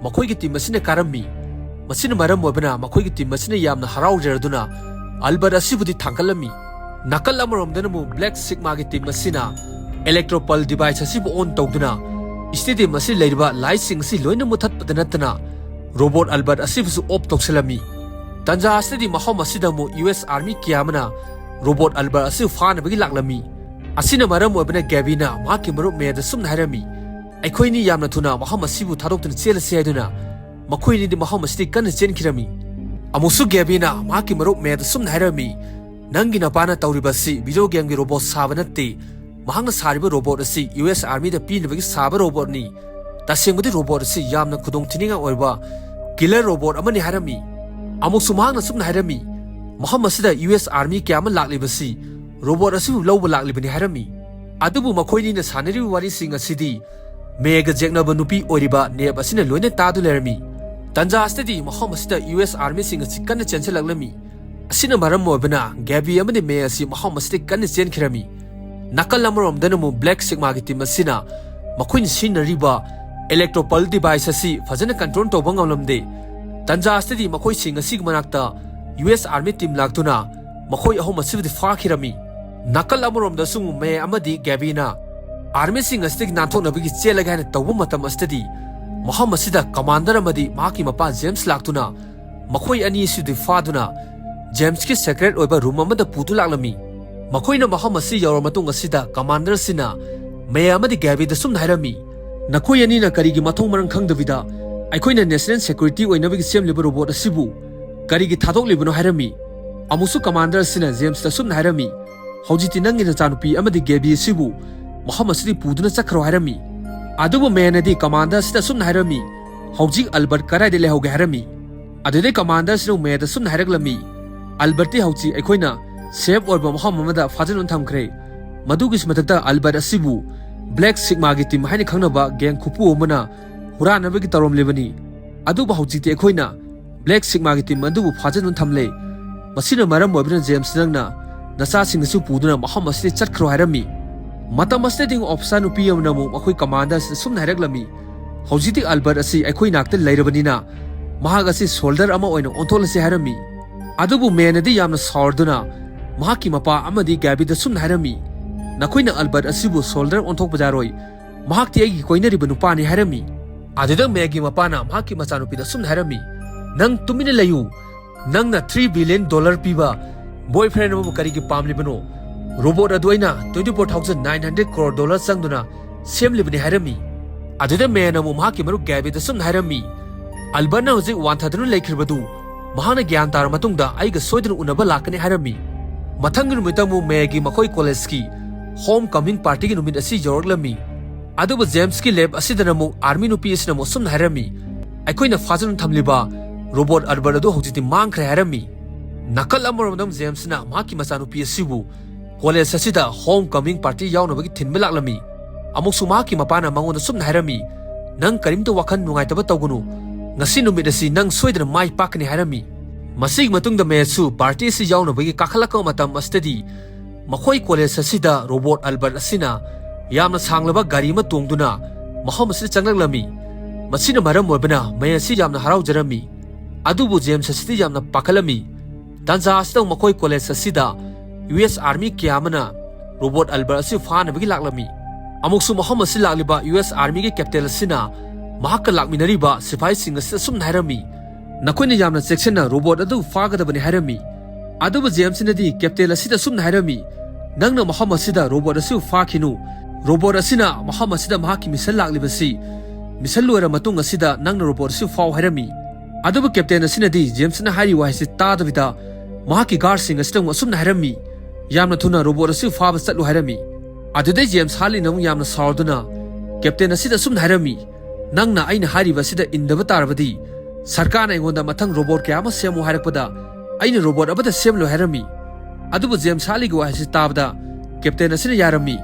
ꯃꯈꯣꯏꯒꯤ ꯇꯤꯝ ꯑꯁꯤꯅ ꯀꯥꯔꯝꯃꯤ꯫ ꯃꯁꯤꯅ ꯃꯔꯝ ꯑꯣꯏꯕꯅ ꯃꯈꯣꯏꯒꯤ ꯇꯤꯝ ꯑꯁꯤꯅ ꯌꯥꯝꯅ ꯍꯔꯥꯎꯖꯔꯗꯨꯅ ꯑꯜꯕꯔꯠ ꯑꯁꯤꯕꯨꯗꯤ ꯊꯥꯡꯒꯠꯂꯝꯃꯤ꯫ ꯅꯥꯀꯜ ꯑꯃꯔꯣꯝꯗꯅ ꯑꯃꯨꯛ ꯕ꯭ꯂꯦꯛ ꯁꯤꯒꯃꯥꯒꯤ ꯇꯤꯝ ꯑꯁꯤꯅ ꯏꯂꯦꯛꯇ꯭ꯔꯣꯄꯜ ꯗꯤꯚꯥꯏꯁ ꯑꯁꯤꯕꯨ ꯑꯣꯟ ꯇꯧꯗꯨꯅ ꯁ꯭ꯇꯦꯗꯤꯌꯝ ꯑꯁꯤ ꯂꯩꯔꯤꯕ ꯂꯥꯏꯠꯁꯤꯡ ꯑꯁꯤ ꯂꯣꯏꯅ ꯃꯨꯊꯠꯄꯗ ꯅꯠꯇꯅ ꯔꯣꯕꯣꯠ ꯑꯜꯕꯔꯠ ꯑꯁꯤꯕꯨꯁꯨ ꯑꯣꯐ ꯇꯧꯁꯤꯜꯂꯝꯃꯤ꯫ ꯇꯟꯖꯥ ꯑꯁꯤꯗꯗꯤ ꯃꯐꯝ ꯑꯁꯤꯗ ꯑꯃꯨꯛ ꯌꯨ ꯑꯦꯁ ꯑꯥꯔꯃꯤ ꯀꯌꯥ ꯑꯃꯅ ꯔꯣꯕꯣꯠ ꯑꯜꯕꯔꯠ ꯑꯁꯤꯕꯨ ꯐꯥꯅꯕꯒꯤ ꯂꯥꯛꯂꯝꯃꯤ꯫ ꯑꯁꯤꯅ ꯃꯔꯝ ꯑꯣꯏꯕꯅ ꯒꯦꯕꯤꯅ ꯃꯍꯥꯛꯀꯤ ꯃꯔꯨꯞ ꯃꯦꯗ ꯁꯨꯝꯅ ꯍꯥꯏꯔꯝꯃꯤ, "ꯑꯩꯈꯣꯏꯅꯤ ꯌꯥꯝꯅ ꯊꯨꯅ ꯃꯐꯝ ꯑꯁꯤꯕꯨ ꯊꯥꯗꯣꯛꯇꯨꯅ ꯆꯦꯜꯂꯁꯤ" ꯍꯥꯏꯗꯨꯅ ꯃꯈꯣꯏ ꯑꯅꯤꯗꯤ ꯃꯐꯝ ꯑꯁꯤꯗꯒꯤ ꯀꯟꯅ ꯆꯦꯟꯈꯤꯔꯝꯃꯤ꯫ ꯑꯃꯨꯛꯁꯨ ꯒꯦꯕꯤꯅ ꯃꯍꯥꯛꯀꯤ ꯃꯔꯨꯞ ꯃꯦꯗ ꯁꯨꯝꯅ ꯍꯥꯏꯔꯝꯃꯤ, "ꯅꯪꯒꯤ ꯅꯄꯥꯅ ꯇꯧꯔꯤꯕ ꯑꯁꯤ ꯚꯤꯗꯤꯑꯣ ꯒꯦꯝꯒꯤ ꯔꯣꯕꯣꯠ ꯁꯥꯕ ꯅꯠꯇꯦ꯫ ꯃꯍꯥꯛꯅ ꯁꯥꯔꯤꯕ ꯔꯣꯕꯣꯠ ꯑꯁꯤ ꯌꯨ ꯑꯦꯁ ꯑꯥꯔꯃꯤꯗ ꯄꯤꯅꯕꯒꯤ ꯁꯥꯕ ꯔꯣꯕꯣꯠꯅꯤ꯫ ꯇꯁꯦꯡꯕꯗꯤ ꯔꯣꯕꯣꯠ ꯑꯁꯤ ꯌꯥꯝꯅ ꯈꯨꯗꯣꯡꯊꯤꯅꯤꯡꯉꯥꯏ ꯑꯣꯏꯕ ꯀꯤꯂꯔ ꯔꯣꯕꯣꯠ ꯑꯃꯅꯤ" ꯍꯥꯏꯔꯝꯃꯤ꯫ ꯑꯃꯨꯛꯁꯨ ꯃꯍꯥꯛꯅ ꯁꯨꯝꯅ ꯍꯥꯏꯔꯝꯃꯤ, "ꯃꯐꯝ ꯑꯁꯤꯗ ꯌꯨ ꯑꯦꯁ ꯑꯥꯔꯃꯤ ꯀꯌꯥ ꯑꯃ ꯂꯥꯛꯂꯤꯕꯁꯤ ꯔꯣꯕꯣꯠ ꯑꯁꯤꯕꯨ ꯂꯧꯕ ꯂꯥꯛꯂꯤꯕꯅꯤ" ꯍꯥꯏꯔꯝꯃꯤ꯫ ꯑꯗꯨꯕꯨ ꯃꯈꯣꯏꯅꯤꯅ ꯁꯥꯟꯅꯔꯤꯕ ꯋꯥꯔꯤꯁꯤꯡ ꯑꯁꯤꯗꯤ ꯃꯦꯒ ꯌꯦꯛꯅꯕ ꯅꯨꯄꯤ ꯑꯣꯏꯔꯤꯕ ꯅꯦꯞ ꯑꯁꯤꯅ ꯂꯣꯏꯅ ꯇꯥꯗꯨꯅ ꯂꯩꯔꯝꯃꯤ꯫ ꯇꯟꯖꯥ ꯑꯁꯤꯗꯗꯤ ꯃꯐꯝ ꯑꯁꯤꯗ ꯌꯨ ꯑꯦꯁ ꯑꯥꯔꯃꯤꯁꯤꯡ ꯑꯁꯤ ꯀꯟꯅ ꯆꯦꯟꯁꯤꯜꯂꯛꯂꯝꯃꯤ꯫ ꯑꯁꯤꯅ ꯃꯔꯝ ꯑꯣꯏꯕꯅ ꯒꯦꯕꯤ ꯑꯃꯗꯤ ꯃꯦ ꯑꯁꯤ ꯃꯐꯝ ꯑꯁꯤꯗꯒꯤ ꯀꯟꯅ ꯆꯦꯟꯈꯤꯔꯝꯃꯤ꯫ ꯅꯥꯀꯜ ꯑꯃꯔꯣꯝꯗꯅ ꯑꯃꯨꯛ ꯕ꯭ꯂꯦꯛ ꯁꯤꯒꯃꯥꯒꯤ ꯇꯤꯝ ꯑꯁꯤꯅ ꯃꯈꯣꯏꯅ ꯁꯤꯖꯤꯟꯅꯔꯤꯕ ꯏꯂꯦꯛꯇ꯭ꯔꯣꯄꯜ ꯗꯤꯚꯥꯏꯁ ꯑꯁꯤ ꯐꯖꯅ ꯀꯟꯇ꯭ꯔꯣꯜ ꯇꯧꯕ ꯉꯝꯂꯝꯗꯦ꯫ ꯇꯟꯖꯥ ꯑꯁꯤꯗꯗꯤ ꯃꯈꯣꯏꯁꯤꯡ ꯑꯁꯤꯒꯤ ꯃꯅꯥꯛꯇ ꯌꯨ ꯑꯦꯁ ꯑꯥꯔꯃꯤ ꯇꯤꯝ ꯂꯥꯛꯇꯨꯅ ꯃꯈꯣꯏ ꯑꯍꯨꯝ ꯑꯁꯤꯕꯨꯗꯤ ꯐꯥꯈꯤꯔꯝꯃꯤ꯫ ꯅꯥꯀꯜ ꯑꯃꯔꯣꯝꯗꯁꯨ ꯑꯃꯨꯛ ꯃꯦ ꯑꯃꯗꯤ ꯒꯦꯕꯤꯅ ꯑꯥꯔꯃꯤꯁꯤꯡ ꯑꯁꯤꯗꯒꯤ ꯅꯥꯟꯊꯣꯛꯅꯕꯒꯤ ꯆꯦꯜꯂꯒꯦ ꯍꯥꯏꯅ ꯇꯧꯕ ꯃꯇꯝ ꯑꯁꯤꯗꯗꯤ ꯃꯐꯝ ꯑꯁꯤꯗ ꯀꯃꯥꯟꯗꯔ ꯑꯃꯗꯤ ꯃꯍꯥꯛꯀꯤ ꯃꯄꯥ ꯖꯦꯝꯁ ꯂꯥꯛꯇꯨꯅ ꯃꯈꯣꯏ ꯑꯅꯤ ꯑꯁꯤꯗꯤ ꯐꯥꯗꯨꯅ ꯖꯦꯝꯁꯀꯤ ꯁꯦꯀ꯭ꯔꯦꯠ ꯑꯣꯏꯕ ꯔꯨꯝ ꯑꯃꯗ ꯄꯨꯗꯨ ꯂꯥꯛꯂꯝꯃꯤ꯫ ꯃꯈꯣꯏꯅ ꯃꯐꯝ ꯑꯁꯤ ꯌꯧꯔꯕ ꯃꯇꯨꯡ ꯑꯁꯤꯗ ꯀꯃꯥꯟꯗꯔ ꯑꯁꯤꯅ ꯃꯦ ꯑꯃꯗꯤ ꯒꯦꯕꯤꯗ ꯁꯨꯝꯅ ꯍꯥꯏꯔꯝꯃꯤ, "ꯅꯈꯣꯏ ꯑꯅꯤꯅ ꯀꯔꯤꯒꯤ ꯃꯊꯣꯡ ꯃꯔꯝ ꯈꯪꯗꯕꯤꯗ ꯑꯩꯈꯣꯏꯅ ꯅꯦꯁꯅꯦꯜ ꯁꯦꯀ꯭ꯌꯨꯔꯤꯇꯤ ꯑꯣꯏꯅꯕꯒꯤ ꯁꯦꯝꯂꯤꯕ ꯔꯣꯕꯣꯠ ꯑꯁꯤꯕꯨ ꯀꯔꯤꯒꯤ ꯊꯥꯗꯣꯛꯂꯤꯕꯅꯣ?" ꯍꯥꯏꯔꯝꯃꯤ꯫ ꯑꯃꯨꯛꯁꯨ ꯀꯃꯥꯟꯗꯔ ꯑꯁꯤꯅ ꯖꯦꯝꯁꯇ ꯁꯨꯝꯅ ꯍꯥꯏꯔꯝꯃꯤ, "ꯍꯧꯖꯤꯛꯇꯤ ꯅꯪꯒꯤ ꯅꯆꯥꯅꯨꯄꯤ ꯑꯃꯗꯤ ꯒꯦꯕꯤ ꯑꯁꯤꯕꯨ ꯃꯐꯝ ꯑꯁꯤꯗꯒꯤ ꯄꯨꯗꯨꯅ ꯆꯠꯈ꯭ꯔꯣ" ꯍꯥꯏꯔꯝꯃꯤ꯫ ꯑꯗꯨꯕꯨ ꯃꯦꯅꯗꯤ ꯀꯃꯥꯟꯗꯔ ꯑꯁꯤꯗ ꯁꯨꯝꯅ ꯍꯥꯏꯔꯝꯃꯤ, "ꯍꯧꯖꯤꯛ ꯑꯜꯕꯔꯠ ꯀꯗꯥꯏꯗ ꯂꯩꯍꯧꯒꯦ?" ꯍꯥꯏꯔꯝꯃꯤ꯫ ꯑꯗꯨꯗꯩ ꯀꯃꯥꯟꯗꯔ ꯑꯁꯤꯅ ꯃꯦꯗ ꯁꯨꯝꯅ ꯍꯥꯏꯔꯛꯂꯝꯃꯤ, "ꯑꯜꯕꯔꯠꯇꯤ ꯍꯧꯖꯤꯛ ꯑꯩꯈꯣꯏꯅ ꯁꯦꯐ ꯑꯣꯏꯕ ꯃꯐꯝ ꯑꯃꯗ ꯐꯥꯖꯤꯟꯗꯨꯅ ꯊꯝꯈ꯭ꯔꯦ꯫ ꯃꯗꯨꯒꯤ ꯃꯊꯛꯇ ꯑꯜꯕꯔꯠ ꯑꯁꯤꯕꯨ ꯕ꯭ꯂꯦꯛ ꯁꯤꯒꯃꯥꯒꯤ ꯇꯤꯝ ꯍꯥꯏꯅ ꯈꯪꯅꯕ ꯒꯦꯡ ꯈꯨꯄꯨ ꯑꯃꯅ ꯍꯨꯔꯥꯟꯅꯕꯒꯤ ꯇꯧꯔꯝꯂꯤꯕꯅꯤ꯫ ꯑꯗꯨꯕꯨ ꯍꯧꯖꯤꯛꯇꯤ ꯑꯩꯈꯣꯏꯅ ꯕ꯭ꯂꯦꯛ ꯁꯤꯒꯃꯥꯒꯤ ꯇꯤꯝ ꯑꯗꯨꯕꯨ ꯐꯥꯖꯤꯟꯗꯨꯅ ꯊꯝꯂꯦ꯫ ꯃꯁꯤꯅ ꯃꯔꯝ ꯑꯣꯏꯕꯅ ꯖꯦꯝꯁ, ꯅꯪꯅ ꯅꯆꯥꯁꯤꯡ ꯑꯁꯤ ꯄꯨꯗꯨꯅ ꯃꯐꯝ ꯑꯁꯤꯗꯒꯤ ꯆꯠꯈ꯭ꯔꯣ" ꯍꯥꯏꯔꯝꯃꯤ꯫ ꯃꯇꯝ ꯑꯁꯤꯗꯗꯤ ꯑꯣꯐꯤꯁꯥꯔ ꯅꯨꯄꯤ ꯑꯃꯅ ꯑꯃꯨꯛ ꯃꯈꯣꯏ ꯀꯃꯥꯟꯗꯔ ꯑꯁꯤꯗ ꯁꯨꯝꯅ ꯍꯥꯏꯔꯛꯂꯝꯃꯤ, "ꯍꯧꯖꯤꯛꯇꯤ ꯑꯜꯕꯔꯠ ꯑꯁꯤ ꯑꯩꯈꯣꯏ ꯅꯥꯛꯇ ꯂꯩꯔꯕꯅꯤꯅ ꯃꯍꯥꯛ ꯑꯁꯤ ꯁꯣꯜꯗꯔ ꯑꯃ ꯑꯣꯏꯅ ꯑꯣꯟꯊꯣꯛꯂꯁꯤ" ꯍꯥꯏꯔꯝꯃꯤ꯫ ꯑꯗꯨꯕꯨ ꯃꯦꯅꯗꯤ ꯌꯥꯝꯅ ꯁꯥꯎꯔꯗꯨꯅ ꯃꯍꯥꯛꯀꯤ ꯃꯄꯥ ꯑꯃꯗꯤ ꯒꯦꯕꯤꯗ ꯁꯨꯝꯅ ꯍꯥꯏꯔꯝꯃꯤ, "ꯅꯈꯣꯏꯅ ꯑꯜꯕꯔꯠ ꯑꯁꯤꯕꯨ ꯁꯣꯜꯗꯔ ꯑꯣꯟꯊꯣꯛꯄ ꯌꯥꯔꯣꯏ꯫ ꯃꯍꯥꯛꯇꯤ ꯑꯩꯒꯤ ꯀꯣꯏꯅꯔꯤꯕ ꯅꯨꯄꯥꯅꯤ" ꯍꯥꯏꯔꯝꯃꯤ꯫ ꯑꯗꯨꯗ ꯃꯦꯒꯤ ꯃꯄꯥꯅ ꯃꯍꯥꯛꯀꯤ ꯃꯆꯥꯅꯨꯄꯤꯗ ꯁꯨꯝꯅ ꯍꯥꯏꯔꯝꯃꯤ, "ꯅꯪ ꯇꯨꯃꯤꯟꯅ ꯂꯩꯌꯨ꯫ ꯅꯪꯅ three billion dollar ꯄꯤꯕ ꯕꯣꯏꯐ꯭ꯔꯦꯟ ꯑꯃꯕꯨ ꯀꯔꯤꯒꯤ ꯄꯥꯝꯂꯤꯕꯅꯣ? ꯔꯣꯕꯣꯠ ꯑꯗꯨ ꯑꯩꯅ twenty four thousand nine hundred crore dollar ꯆꯪꯗꯨꯅ ꯁꯦꯝꯂꯤꯕꯅꯤ" ꯍꯥꯏꯔꯝꯃꯤ꯫ ꯑꯗꯨꯗ ꯃꯦꯅ ꯑꯃꯨꯛ ꯃꯍꯥꯛꯀꯤ ꯃꯔꯨꯞ ꯒꯦꯕꯤꯗ ꯁꯨꯝꯅ ꯍꯥꯏꯔꯝꯃꯤ, "ꯑꯜꯕꯔꯠꯅ ꯍꯧꯖꯤꯛ ꯋꯥꯟꯊꯗꯨꯅ ꯂꯩꯈ꯭ꯔꯤꯕꯗꯨ ꯃꯍꯥꯛꯅ ꯒ꯭ꯌꯥꯟ ꯇꯥꯔꯕ ꯃꯇꯨꯡꯗ ꯑꯩꯒ ꯁꯣꯏꯗꯅ ꯎꯅꯕ ꯂꯥꯛꯀꯅꯤ" ꯍꯥꯏꯔꯝꯃꯤ꯫ ꯃꯊꯪꯒꯤ ꯅꯨꯃꯤꯠꯇ ꯑꯃꯨꯛ ꯃꯦꯒꯤ ꯃꯈꯣꯏ ꯀꯣꯂꯦꯖꯀꯤ ꯍꯣꯝ ꯀꯃꯤꯡ ꯄꯥꯔꯇꯤꯒꯤ ꯅꯨꯃꯤꯠ ꯑꯁꯤ ꯌꯧꯔꯛꯂꯝꯃꯤ꯫ ꯑꯗꯨꯕꯨ ꯖꯦꯝꯁꯀꯤ ꯂꯦꯞ ꯑꯁꯤꯗꯅ ꯑꯃꯨꯛ ꯑꯥꯔꯃꯤ ꯅꯨꯄꯤ ꯑꯁꯤꯅ ꯑꯃꯨꯛ ꯑꯁꯨꯝꯅ ꯍꯥꯏꯔꯝꯃꯤ, "ꯑꯩꯈꯣꯏꯅ ꯐꯥꯖꯤꯟꯗꯨꯅ ꯊꯝꯂꯤꯕ ꯔꯣꯕꯣꯠ ꯑꯜꯕꯔꯠ ꯑꯗꯨ ꯍꯧꯖꯤꯛꯇꯤ ꯃꯥꯡꯈ꯭ꯔꯦ" ꯍꯥꯏꯔꯝꯃꯤ꯫ ꯅꯥꯀꯜ ꯑꯃꯔꯣꯝꯗ ꯖꯦꯝꯁꯅ ꯃꯍꯥꯛꯀꯤ ꯃꯆꯥꯅꯨꯄꯤ ꯑꯁꯤꯕꯨ ꯀꯣꯂꯦꯖ ꯑꯁꯤꯗ ꯍꯣꯝ ꯀꯃꯤꯡ ꯄꯥꯔꯇꯤ ꯌꯥꯎꯅꯕꯒꯤ ꯊꯤꯟꯕ ꯂꯥꯛꯂꯝꯃꯤ꯫ ꯑꯃꯨꯛꯁꯨ ꯃꯍꯥꯛꯀꯤ ꯃꯄꯥꯅ ꯃꯉꯣꯟꯗ ꯁꯨꯝꯅ ꯍꯥꯏꯔꯝꯃꯤ, "ꯅꯪ ꯀꯔꯤꯝꯇ ꯋꯥꯈꯜ ꯅꯨꯡꯉꯥꯏꯇꯕ ꯇꯧꯒꯅꯨ, ꯉꯁꯤ ꯅꯨꯃꯤꯠ ꯑꯁꯤ ꯅꯪ ꯁꯣꯏꯗꯅ ꯃꯥꯏ ꯄꯥꯛꯀꯅꯤ" ꯍꯥꯏꯔꯝꯃꯤ꯫ ꯃꯁꯤꯒꯤ ꯃꯇꯨꯡꯗ ꯃꯦꯁꯨ ꯄꯥꯔꯇꯤ ꯑꯁꯤ ꯌꯥꯎꯅꯕꯒꯤ ꯀꯥꯈꯠꯂꯛꯄ ꯃꯇꯝ ꯑꯁꯤꯗꯗꯤ ꯃꯈꯣꯏ ꯀꯣꯂꯦꯖ ꯑꯁꯤꯗ ꯔꯣꯕꯣꯠ ꯑꯜꯕꯔꯠ ꯑꯁꯤꯅ ꯌꯥꯝꯅ ꯁꯥꯡꯂꯕ ꯒꯥꯔꯤ ꯑꯃ ꯇꯣꯡꯗꯨꯅ ꯃꯐꯝ ꯑꯁꯤꯗ ꯆꯪꯂꯛꯂꯝꯃꯤ꯫ ꯃꯁꯤꯅ ꯃꯔꯝ ꯑꯣꯏꯕꯅ ꯃꯦ ꯑꯁꯤ ꯌꯥꯝꯅ ꯍꯔꯥꯎꯖꯔꯝꯃꯤ꯫ ꯑꯗꯨꯕꯨ ꯖꯦꯝꯁ ꯑꯁꯤꯗꯤ ꯌꯥꯝꯅ ꯄꯥꯈꯠꯂꯝꯃꯤ꯫ ꯇꯥꯟꯖꯥ ꯑꯁꯤꯗ ꯃꯈꯣꯏ ꯀꯣꯂꯦꯖ ꯑꯁꯤꯗ ꯌꯨ ꯑꯦꯁ ꯑꯥꯔꯃꯤ ꯀꯌꯥ ꯑꯃꯅ ꯔꯣꯕꯣꯠ ꯑꯜꯕꯔꯠ ꯑꯁꯤ ꯐꯥꯅꯕꯒꯤ ꯂꯥꯛꯂꯝꯃꯤ꯫ ꯑꯃꯨꯛꯁꯨ ꯃꯐꯝ ꯑꯁꯤ ꯂꯥꯛꯂꯤꯕ ꯌꯨ ꯑꯦꯁ ꯑꯥꯔꯃꯤꯒꯤ ꯀꯦꯞꯇꯦꯟ ꯑꯁꯤꯅ ꯃꯍꯥꯛꯀ ꯂꯥꯛꯃꯤꯟꯅꯔꯤꯕ ꯁꯤꯐꯥꯏꯁꯤꯡ ꯑꯁꯤꯗ ꯑꯁꯨꯝꯅ ꯍꯥꯏꯔꯝꯃꯤ, "ꯅꯈꯣꯏꯅ ꯌꯥꯝꯅ ꯆꯦꯛꯁꯤꯟꯅ ꯔꯣꯕꯣꯠ ꯑꯗꯨ ꯐꯥꯒꯗꯕꯅꯤ" ꯍꯥꯏꯔꯝꯃꯤ꯫ ꯑꯗꯨꯕꯨ ꯖꯦꯝꯁꯅꯗꯤ ꯀꯦꯞꯇꯦꯟ ꯑꯁꯤꯗ ꯑꯁꯨꯝꯅ ꯍꯥꯏꯔꯝꯃꯤ, "ꯅꯪꯅ ꯃꯐꯝ ꯑꯁꯤꯗ ꯔꯣꯕꯣꯠ ꯑꯁꯤꯕꯨ ꯐꯥꯈꯤꯅꯨ꯫ ꯔꯣꯕꯣꯠ ꯑꯁꯤꯅ ꯃꯐꯝ ꯑꯁꯤꯗ ꯃꯍꯥꯛꯀꯤ ꯃꯤꯁꯟ ꯂꯥꯛꯂꯤꯕꯁꯤ ꯃꯤꯁꯟ ꯂꯣꯏꯔ ꯃꯇꯨꯡ ꯑꯁꯤꯗ ꯅꯪꯅ ꯔꯣꯕꯣꯠ ꯑꯁꯤ ꯐꯥꯎ" ꯍꯥꯏꯔꯝꯃꯤ꯫ ꯑꯗꯨꯕꯨ ꯀꯦꯞꯇꯦꯟ ꯑꯁꯤꯅꯗꯤ ꯖꯦꯝꯁꯅ ꯍꯥꯏꯔꯤꯕ ꯋꯥꯍꯩꯁꯤ ꯇꯥꯗꯕꯤꯗ ꯃꯍꯥꯛꯀꯤ ꯒꯥꯔꯗꯁꯤꯡ ꯑꯁꯤꯗ ꯑꯃꯨꯛ ꯑꯁꯨꯝꯅ ꯍꯥꯏꯔꯝꯃꯤ, "ꯌꯥꯝꯅ ꯊꯨꯅ ꯔꯣꯕꯣꯠ ꯑꯁꯤ ꯐꯥꯕ ꯆꯠꯂꯨ" ꯍꯥꯏꯔꯝꯃꯤ꯫ ꯑꯗꯨꯗꯩ ꯖꯦꯝꯁ ꯍꯥꯔꯂꯤꯅ ꯑꯃꯨꯛ ꯌꯥꯝꯅ ꯁꯥꯎꯔꯗꯨꯅ ꯀꯦꯞꯇꯦꯟ ꯑꯁꯤꯗ ꯑꯁꯨꯝꯅ ꯍꯥꯏꯔꯝꯃꯤ, "ꯅꯪꯅ ꯑꯩꯅ ꯍꯥꯏꯔꯤꯕ ꯑꯁꯤꯗ ꯏꯟꯗꯕ ꯇꯥꯔꯕꯗꯤ ꯁꯔꯀꯥꯔꯅ ꯑꯩꯉꯣꯟꯗ ꯃꯊꯪ ꯔꯣꯕꯣꯠ ꯀꯌꯥ ꯑꯃ ꯁꯦꯝꯃꯨ ꯍꯥꯏꯔꯛꯄꯗ ꯑꯩꯅ ꯔꯣꯕꯣꯠ ꯑꯃꯠꯇ ꯁꯦꯝꯂꯣꯏ" ꯍꯥꯏꯔꯝꯃꯤ꯫ ꯑꯗꯨꯕꯨ ꯖꯦꯝꯁ ꯍꯥꯔꯂꯤꯒꯤ ꯋꯥꯍꯩꯁꯤ ꯇꯥꯕꯗ ꯀꯦꯞꯇꯦꯟ ꯑꯁꯤꯅ ꯌꯥꯔꯝꯃꯤ꯫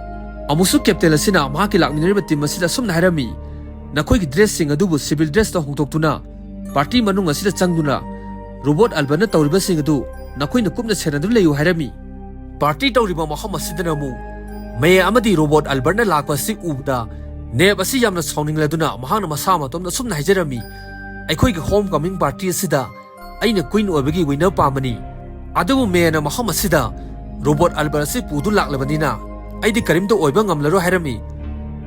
ꯑꯃꯨꯛꯁꯨ ꯀꯦꯞꯇꯦꯟ ꯑꯁꯤꯅ ꯃꯍꯥꯛꯀꯤ ꯂꯥꯛꯃꯤꯟꯅꯔꯤꯕ ꯇꯤꯝ ꯑꯁꯤꯗ ꯑꯁꯨꯝꯅ ꯍꯥꯏꯔꯝꯃꯤ, "ꯅꯈꯣꯏꯒꯤ ꯗ꯭ꯔꯦꯁꯁꯤꯡ ꯑꯗꯨꯕꯨ ꯁꯤꯚꯤꯜ ꯗ꯭ꯔꯦꯁꯇ ꯍꯣꯡꯗꯣꯛꯇꯨꯅ ꯄꯥꯔꯇꯤ ꯃꯅꯨꯡ ꯑꯁꯤꯗ ꯆꯪꯗꯨꯅ ꯔꯣꯕꯣꯠ ꯑꯜꯕꯔꯠꯅ ꯇꯧꯔꯤꯕꯁꯤꯡ ꯑꯗꯨ ꯅꯈꯣꯏꯅ ꯀꯨꯞꯅ ꯁꯦꯟꯅꯗꯨꯅ ꯂꯩꯌꯨ" ꯍꯥꯏꯔꯝꯃꯤ꯫ ꯄꯥꯔꯇꯤ ꯇꯧꯔꯤꯕ ꯃꯐꯝ ꯑꯁꯤꯗꯅ ꯑꯃꯨꯛ ꯃꯦ ꯑꯃꯗꯤ ꯔꯣꯕꯣꯠ ꯑꯜꯕꯔꯠꯅ ꯂꯥꯛꯄ ꯑꯁꯤ ꯎꯕꯗ ꯅꯦꯞ ꯑꯁꯤ ꯌꯥꯝꯅ ꯁꯥꯎꯅꯤꯡꯂꯗꯨꯅ ꯃꯍꯥꯛꯅ ꯃꯁꯥ ꯃꯇꯣꯝꯗ ꯑꯁꯨꯝꯅ ꯍꯥꯏꯖꯔꯝꯃꯤ, "ꯑꯩꯈꯣꯏꯒꯤ ꯍꯣꯝ ꯀꯃꯤꯡ ꯄꯥꯔꯇꯤ ꯑꯁꯤꯗ ꯑꯩꯅ ꯀ꯭ꯋꯤꯟ ꯑꯣꯏꯕꯒꯤ ꯋꯤꯅꯔ ꯄꯥꯝꯕꯅꯤ꯫ ꯑꯗꯨꯕꯨ ꯃꯦꯅ ꯃꯐꯝ ꯑꯁꯤꯗ ꯔꯣꯕꯣꯠ ꯑꯜꯕꯔꯠ ꯑꯁꯤ ꯄꯨꯗꯨ ꯂꯥꯛꯂꯕꯅꯤꯅ ꯑꯩꯗꯤ ꯀꯔꯤꯝꯇ ꯑꯣꯏꯕ ꯉꯝꯂꯔꯣꯏ" ꯍꯥꯏꯔꯝꯃꯤ꯫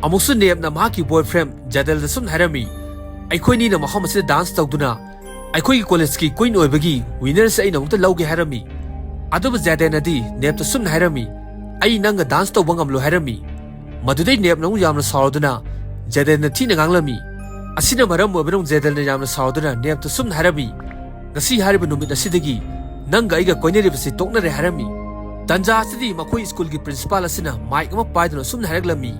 ꯑꯃꯨꯛꯁꯨ ꯅꯦꯞꯅ ꯃꯍꯥꯛꯀꯤ ꯕꯣꯏꯐ꯭ꯔꯦꯟ ꯖꯦꯗꯦꯜꯗ ꯁꯨꯝꯅ ꯍꯥꯏꯔꯝꯃꯤ, "ꯑꯩꯈꯣꯏꯅꯤꯅ ꯃꯐꯝ ꯑꯁꯤꯗ ꯗꯥꯟꯁ ꯇꯧꯗꯨꯅ ꯑꯩꯈꯣꯏꯒꯤ ꯀꯣꯂꯦꯖꯀꯤ ꯀ꯭ꯋꯤꯟ ꯑꯣꯏꯕꯒꯤ ꯋꯤꯅꯔꯁꯦ ꯑꯩꯅ ꯑꯃꯨꯛꯇ ꯂꯧꯒꯦ" ꯍꯥꯏꯔꯝꯃꯤ꯫ ꯑꯗꯨꯕꯨ ꯖꯦꯗꯦꯟꯅꯗꯤ ꯅꯦꯞꯇ ꯁꯨꯝꯅ ꯍꯥꯏꯔꯝꯃꯤ, "ꯑꯩ ꯅꯪꯒ ꯗꯥꯟꯁ ꯇꯧꯕ ꯉꯝꯂꯣꯏ" ꯍꯥꯏꯔꯝꯃꯤ꯫ ꯃꯗꯨꯗꯩ ꯅꯦꯞꯅ ꯑꯃꯨꯛ ꯌꯥꯝꯅ ꯁꯥꯎꯔꯗꯨꯅ ꯖꯦꯗꯦꯟꯅ ꯊꯤꯅ ꯉꯥꯡꯂꯝꯃꯤ꯫ ꯑꯁꯤꯅ ꯃꯔꯝ ꯑꯣꯏꯕꯅ ꯑꯃꯨꯛ ꯖꯦꯗꯦꯟꯅ ꯌꯥꯝꯅ ꯁꯥꯎꯔꯗꯨꯅ ꯅꯦꯞꯇ ꯁꯨꯝꯅ ꯍꯥꯏꯔꯝꯃꯤ, "ꯉꯁꯤ ꯍꯥꯏꯔꯤꯕ ꯅꯨꯃꯤꯠ ꯑꯁꯤꯗꯒꯤ ꯅꯪꯒ ꯑꯩꯒ ꯀꯣꯏꯅꯔꯤꯕꯁꯤ ꯇꯣꯛꯅꯔꯦ" ꯍꯥꯏꯔꯝꯃꯤ꯫ ꯇꯟꯖꯥ ꯑꯁꯤꯗꯤ ꯃꯈꯣꯏ ꯁ꯭ꯀꯨꯜꯒꯤ ꯄ꯭ꯔꯤꯟꯁꯤꯄꯥꯜ ꯑꯁꯤꯅ ꯃꯥꯏꯛ ꯑꯃ ꯄꯥꯏꯗꯨꯅ ꯁꯨꯝꯅ ꯍꯥꯏꯔꯛꯂꯝꯃꯤ,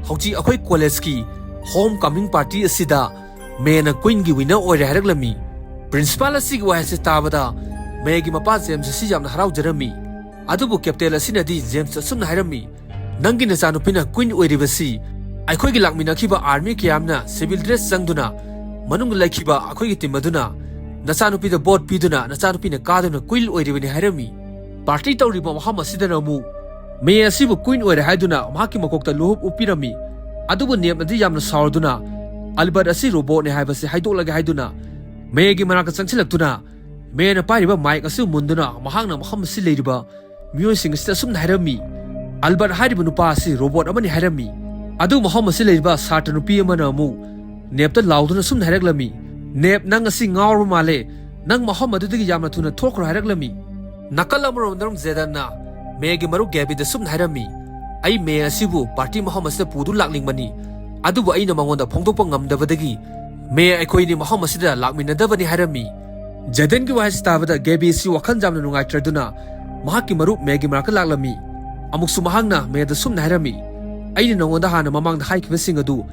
"ꯍꯧꯖꯤꯛ ꯑꯩꯈꯣꯏ ꯀꯣꯂꯦꯖꯀꯤ ꯍꯣꯝ ꯀꯃꯤꯡ ꯄꯥꯔꯇꯤ ꯑꯁꯤꯗ ꯃꯦꯅ ꯀ꯭ꯋꯤꯟꯒꯤ ꯋꯤꯅꯔ ꯑꯣꯏꯔꯦ" ꯍꯥꯏꯔꯛꯂꯝꯃꯤ꯫ ꯄ꯭ꯔꯤꯟꯁꯤꯄꯥꯜ ꯑꯁꯤꯒꯤ ꯋꯥꯍꯩ ꯑꯁꯤ ꯇꯥꯕꯗ ꯃꯦꯒꯤ ꯃꯄꯥ ꯖꯦꯝꯁ ꯑꯁꯤ ꯌꯥꯝꯅ ꯍꯔꯥꯎꯖꯔꯝꯃꯤ꯫ ꯑꯗꯨꯕꯨ ꯀꯦꯞꯇꯦꯟ ꯑꯁꯤꯅꯗꯤ ꯖꯦꯝꯁꯇ ꯑꯁꯨꯝꯅ ꯍꯥꯏꯔꯝꯃꯤ, "ꯅꯪꯒꯤ ꯅꯆꯥꯅꯨꯄꯤꯅ ꯀ꯭ꯋꯤꯟ ꯑꯣꯏꯔꯤꯕꯁꯤ ꯑꯩꯈꯣꯏꯒꯤ ꯂꯥꯛꯃꯤꯟꯅꯈꯤꯕ ꯑꯥꯔꯃꯤ ꯀꯌꯥ ꯑꯃꯅ ꯁꯤꯚꯤꯜ ꯗ꯭ꯔꯦꯁ ꯆꯪꯗꯨꯅ ꯃꯅꯨꯡꯗ ꯂꯩꯈꯤꯕ ꯑꯩꯈꯣꯏꯒꯤ ꯇꯤꯝ ꯑꯗꯨꯅ ꯅꯆꯥꯅꯨꯄꯤꯗ ꯚꯣꯠ ꯄꯤꯗꯨꯅ ꯅꯆꯥꯅꯨꯄꯤꯅ ꯀꯥꯗꯨꯅ ꯀ꯭ꯋꯤꯟ ꯑꯣꯏꯔꯤꯕꯅꯤ ꯍꯥꯏꯔꯝꯃꯤ꯫ ꯄꯥꯔꯇꯤ ꯇꯧꯔꯤꯕ ꯃꯐꯝ ꯑꯁꯤꯗꯅ ꯑꯃꯨꯛ ꯃꯦ ꯑꯁꯤꯕꯨ ꯀ꯭ꯋꯤꯟ ꯑꯣꯏꯔꯦ ꯍꯥꯏꯗꯨꯅ ꯃꯍꯥꯛꯀꯤ ꯃꯀꯣꯛꯇ ꯂꯨꯍꯨꯞ ꯎꯞꯄꯤꯔꯝꯃꯤ꯫ ꯑꯗꯨꯕꯨ ꯅꯦꯞꯅꯗꯤ ꯌꯥꯝꯅ ꯁꯥꯎꯔꯗꯨꯅ ꯑꯜꯕꯔꯠ ꯑꯁꯤ ꯔꯣꯕꯣꯠꯅꯤ ꯍꯥꯏꯕꯁꯤ ꯍꯥꯏꯗꯣꯛꯂꯒꯦ ꯍꯥꯏꯗꯨꯅ ꯃꯦꯒꯤ ꯃꯅꯥꯛꯇ ꯆꯪꯁꯤꯜꯂꯛꯇꯨꯅ ꯃꯦꯅ ꯄꯥꯏꯔꯤꯕ ꯃꯥꯏꯛ ꯑꯁꯤ ꯃꯨꯟꯗꯨꯅ ꯃꯍꯥꯛꯅ ꯃꯐꯝ ꯑꯁꯤ ꯂꯩꯔꯤꯕ ꯃꯤꯑꯣꯏꯁꯤꯡ ꯑꯁꯤꯗ ꯑꯁꯨꯝꯅ ꯍꯥꯏꯔꯝꯃꯤ, "ꯑꯜꯕꯔꯠ ꯍꯥꯏꯔꯤꯕ ꯅꯨꯄꯥ ꯑꯁꯤ ꯔꯣꯕꯣꯠ ꯑꯃꯅꯤ" ꯍꯥꯏꯔꯝꯃꯤ꯫ ꯑꯗꯨ ꯃꯐꯝ ꯑꯁꯤ ꯂꯩꯔꯤꯕ ꯁꯥꯇ꯭ꯔ ꯅꯨꯄꯤ ꯑꯃꯅ ꯑꯃꯨꯛ ꯅꯦꯞꯇ ꯂꯥꯎꯗꯨꯅ ꯑꯁꯨꯝꯅ ꯍꯥꯏꯔꯛꯂꯝꯃꯤ, "ꯅꯦꯞ, ꯅꯪ ꯑꯁꯤ ꯉꯥꯎꯔꯕ ꯃꯥꯜꯂꯦ, ꯅꯪ ꯃꯐꯝ ꯑꯗꯨꯗꯒꯤ ꯌꯥꯝꯅ ꯊꯨꯅ ꯊꯣꯛꯈ꯭ꯔꯣ" ꯍꯥꯏꯔꯛꯂꯝꯃꯤ꯫ ꯅꯥꯀꯜ ꯑꯃꯔꯣꯝꯗ ꯖꯦꯗꯟꯅ ꯃꯦꯒꯤ ꯃꯔꯨꯞ ꯒꯦꯕꯤꯗ ꯑꯁꯨꯝꯅ ꯍꯥꯏꯔꯝꯃꯤ, "ꯑꯩ ꯃꯦ ꯑꯁꯤꯕꯨ ꯄꯥꯔꯇꯤ ꯃꯐꯝ ꯑꯁꯤꯗ ꯄꯨꯗꯨꯅ ꯂꯥꯛꯅꯤꯡꯕꯅꯤ, ꯑꯗꯨꯕꯨ ꯑꯩꯅ ꯃꯉꯣꯟꯗ ꯐꯣꯡꯗꯣꯛꯄ ꯉꯝꯗꯕꯗꯒꯤ ꯃꯦ ꯑꯩꯈꯣꯏꯅꯤ ꯃꯐꯝ ꯑꯁꯤꯗ ꯂꯥꯛꯃꯤꯟꯅꯗꯕꯅꯤ" ꯍꯥꯏꯔꯝꯃꯤ꯫ ꯖꯦꯗꯟꯒꯤ ꯋꯥꯍꯩꯁꯤ ꯇꯥꯕꯗ ꯒꯦꯕꯤ ꯑꯁꯤ ꯋꯥꯈꯜ ꯌꯥꯝꯅ ꯅꯨꯡꯉꯥꯏꯇ꯭ꯔꯗꯨꯅ ꯃꯍꯥꯛꯀꯤ ꯃꯔꯨꯞ ꯃꯦꯒꯤ ꯃꯅꯥꯛꯇ ꯂꯥꯛꯂꯝꯃꯤ꯫ ꯑꯃꯨꯛꯁꯨ ꯃꯍꯥꯛꯅ ꯃꯦꯗ ꯁꯨꯝꯅ ꯍꯥꯏꯔꯝꯃꯤ, "ꯑꯩꯅ ꯅꯉꯣꯟꯗ ꯍꯥꯟꯅ ꯃꯃꯥꯡꯗ ꯍꯥꯏꯈꯤꯕꯁꯤꯡ ꯑꯗꯨ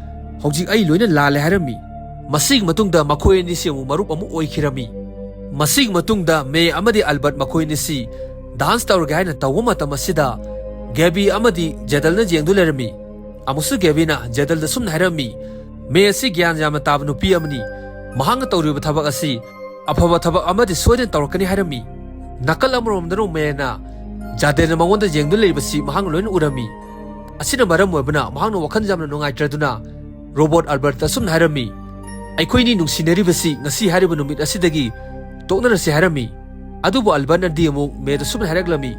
ꯍꯧꯖꯤꯛ ꯑꯩ ꯂꯣꯏꯅ ꯂꯥꯜꯂꯦ" ꯍꯥꯏꯔꯝꯃꯤ꯫ ꯃꯁꯤꯒꯤ ꯃꯇꯨꯡꯗ ꯃꯈꯣꯏ ꯑꯅꯤꯁꯤ ꯑꯃꯨꯛ ꯃꯔꯨꯞ ꯑꯃꯨꯛ ꯑꯣꯏꯈꯤꯔꯝꯃꯤ꯫ ꯃꯁꯤꯒꯤ ꯃꯇꯨꯡꯗ ꯃꯦ ꯑꯃꯗꯤ ꯑꯜꯕꯔꯠ ꯃꯈꯣꯏ ꯑꯅꯤꯁꯤ ꯗꯥꯟꯁ ꯇꯧꯔꯒꯦ ꯍꯥꯏꯅ ꯇꯧꯕ ꯃꯇꯝ ꯑꯁꯤꯗ ꯒꯦꯕꯤ ꯑꯃꯗꯤ ꯖꯦꯗꯜꯅ ꯌꯦꯡꯗꯨ ꯂꯩꯔꯝꯃꯤ꯫ ꯑꯃꯨꯛꯁꯨ ꯒꯦꯕꯤꯅ ꯖꯦꯗꯜꯗ ꯁꯨꯝꯅ ꯍꯥꯏꯔꯝꯃꯤ, "ꯃꯦ ꯑꯁꯤ ꯒ꯭ꯌꯥꯟ ꯌꯥꯝꯅ ꯇꯥꯕ ꯅꯨꯄꯤ ꯑꯃꯅꯤ꯫ ꯃꯍꯥꯛꯅ ꯇꯧꯔꯤꯕ ꯊꯕꯛ ꯑꯁꯤ ꯑꯐꯕ ꯊꯕꯛ ꯑꯃꯗꯤ ꯁꯣꯏꯗꯅ ꯇꯧꯔꯛꯀꯅꯤ" ꯍꯥꯏꯔꯝꯃꯤ꯫ ꯅꯥꯀꯜ ꯑꯃꯔꯣꯝꯗꯅ ꯃꯦꯅ ꯖꯥꯗꯦꯜꯅ ꯃꯉꯣꯟꯗ ꯌꯦꯡꯗꯨꯅ ꯂꯩꯔꯤꯕꯁꯤ ꯃꯍꯥꯛꯅ ꯂꯣꯏꯅ ꯎꯔꯝꯃꯤ꯫ ꯑꯁꯤꯅ ꯃꯔꯝ ꯑꯣꯏꯕꯅ ꯃꯍꯥꯛꯅ ꯋꯥꯈꯜ ꯌꯥꯝꯅ ꯅꯨꯡꯉꯥꯏꯇ꯭ꯔꯗꯨꯅ ꯔꯣꯕꯣꯠ ꯑꯜꯕꯔꯠꯇ ꯑꯁꯨꯝꯅ ꯍꯥꯏꯔꯝꯃꯤ, "ꯑꯩꯈꯣꯏꯅꯤ ꯅꯨꯡꯁꯤꯅꯔꯤꯕꯁꯤ ꯉꯁꯤ ꯍꯥꯏꯔꯤꯕ ꯅꯨꯃꯤꯠ ꯑꯁꯤꯗꯒꯤ ꯇꯣꯛꯅꯔꯁꯤ" ꯍꯥꯏꯔꯝꯃꯤ꯫ ꯑꯗꯨꯕꯨ ꯑꯜꯕꯔꯠꯅꯗꯤ ꯑꯃꯨꯛ ꯃꯦꯗ ꯑꯁꯨꯝꯅ ꯍꯥꯏꯔꯛꯂꯝꯃꯤ,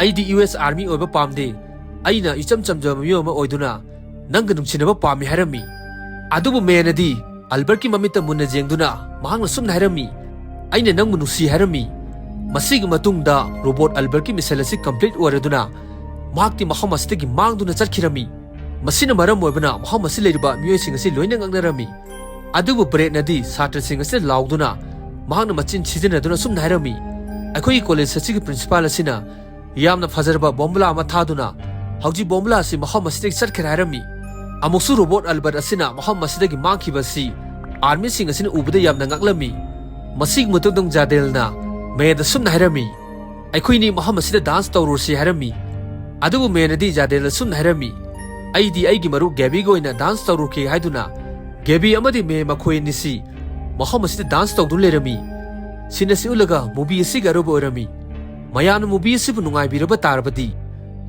"ꯑꯩꯗꯤ ꯌꯨ ꯑꯦꯁ ꯑꯥꯔꯃꯤ ꯑꯣꯏꯕ ꯄꯥꯝꯗꯦ꯫ ꯑꯩꯅ ꯏꯆꯝ ꯆꯝꯖꯕ ꯃꯤꯑꯣꯏ ꯑꯃ ꯑꯣꯏꯗꯨꯅ ꯅꯪꯒ ꯅꯨꯡꯁꯤꯅꯕ ꯄꯥꯝꯃꯤ" ꯍꯥꯏꯔꯝꯃꯤ꯫ ꯑꯗꯨꯕꯨ ꯃꯦꯅꯗꯤ ꯑꯜꯕꯔꯠꯀꯤ ꯃꯃꯤꯠꯇ ꯃꯨꯟꯅ ꯌꯦꯡꯗꯨꯅ ꯃꯍꯥꯛꯅ ꯁꯨꯝꯅ ꯍꯥꯏꯔꯝꯃꯤ, "ꯑꯩꯅ ꯅꯪꯕꯨ ꯅꯨꯡꯁꯤ" ꯍꯥꯏꯔꯝꯃꯤ꯫ ꯃꯁꯤꯒꯤ ꯃꯇꯨꯡꯗ ꯔꯣꯕꯣꯠ ꯑꯜꯕꯔꯠꯀꯤ ꯃꯤꯁꯟ ꯑꯁꯤ ꯀꯝꯄ꯭ꯂꯤꯠ ꯑꯣꯏꯔꯗꯨꯅ ꯃꯍꯥꯛꯇꯤ ꯃꯐꯝ ꯑꯁꯤꯗꯒꯤ ꯃꯥꯡꯗꯨꯅ ꯆꯠꯈꯤꯔꯝꯃꯤ꯫ ꯃꯁꯤꯅ ꯃꯔꯝ ꯑꯣꯏꯕꯅ ꯃꯐꯝ ꯑꯁꯤ ꯂꯩꯔꯤꯕ ꯃꯤꯑꯣꯏꯁꯤꯡ ꯑꯁꯤ ꯂꯣꯏꯅ ꯉꯛꯅꯔꯝꯃꯤ꯫ ꯑꯗꯨꯕꯨ ꯕ꯭ꯔꯦꯠꯅꯗꯤ ꯁꯥꯇ꯭ꯔꯁꯤꯡ ꯑꯁꯤꯗ ꯂꯥꯎꯗꯨꯅ ꯃꯍꯥꯛꯅ ꯃꯆꯤꯟ ꯁꯤꯖꯤꯟꯅꯗꯨꯅ ꯁꯨꯝꯅ ꯍꯥꯏꯔꯝꯃꯤ, "ꯑꯩꯈꯣꯏꯒꯤ ꯀꯣꯂꯦꯖ ꯑꯁꯤꯒꯤ ꯄ꯭ꯔꯤꯟꯁꯤꯄꯥꯜ ꯑꯁꯤꯅ ꯌꯥꯝꯅ ꯐꯖꯔꯕ ꯕꯣꯝꯕꯨꯂꯥ ꯑꯃ ꯊꯥꯗꯨꯅ ꯍꯧꯖꯤꯛ ꯕꯣꯝꯕꯨꯂꯥ ꯑꯁꯤ ꯃꯐꯝ ꯑꯁꯤꯗꯒꯤ ꯆꯠꯈ꯭ꯔꯦ" ꯍꯥꯏꯔꯝꯃꯤ꯫ ꯑꯃꯨꯛꯁꯨ ꯔꯣꯕꯣꯠ ꯑꯜꯕꯔꯠ ꯑꯁꯤꯅ ꯃꯐꯝ ꯑꯁꯤꯗꯒꯤ ꯃꯥꯡꯈꯤꯕ ꯑꯁꯤ ꯑꯥꯔꯃꯤꯁꯤꯡ ꯑꯁꯤꯅ ꯎꯕꯗ ꯌꯥꯝꯅ ꯉꯛꯂꯝꯃꯤ꯫ ꯃꯁꯤꯒꯤ ꯃꯇꯨꯡꯗ ꯖꯥꯗꯦꯜꯅ ꯃꯦꯗ ꯁꯨꯝꯅ ꯍꯥꯏꯔꯝꯃꯤ, "ꯑꯩꯈꯣꯏꯅꯤ ꯃꯐꯝ ꯑꯁꯤꯗ ꯗꯥꯟꯁ ꯇꯧꯔꯨꯔꯁꯤ" ꯍꯥꯏꯔꯝꯃꯤ꯫ ꯑꯗꯨꯕꯨ ꯃꯦꯅꯗꯤ ꯖꯥꯗꯦꯜꯗ ꯁꯨꯝꯅ ꯍꯥꯏꯔꯝꯃꯤ, "ꯑꯩꯗꯤ ꯑꯩꯒꯤ ꯃꯔꯨꯞ ꯒꯦꯕꯤꯒ ꯑꯣꯏꯅ ꯗꯥꯟꯁ ꯇꯧꯔꯨꯈꯤ" ꯍꯥꯏꯗꯨꯅ ꯒꯦꯕꯤ ꯑꯃꯗꯤ ꯃꯦ ꯃꯈꯣꯏ ꯑꯅꯤꯁꯤ ꯃꯐꯝ ꯑꯁꯤꯗ dance ꯇꯧꯗꯨꯅ ꯂꯩꯔꯝꯃꯤ꯫ Scene ꯑꯁꯤ ꯎꯠꯂꯒ movie ꯑꯁꯤꯒꯤ ꯑꯔꯣꯏꯕ ꯑꯣꯏꯔꯝꯃꯤ꯫ ꯃꯌꯥꯝꯅ movie ꯑꯁꯤꯕꯨ ꯅꯨꯡꯉꯥꯏꯕꯤꯔꯕ ꯇꯥꯔꯕꯗꯤ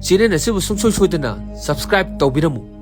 channel ꯑꯁꯤꯕꯨ ꯁꯨꯡꯁꯣꯏ ꯁꯣꯏꯗꯅ subscribe ꯇꯧꯕꯤꯔꯝꯃꯨ꯫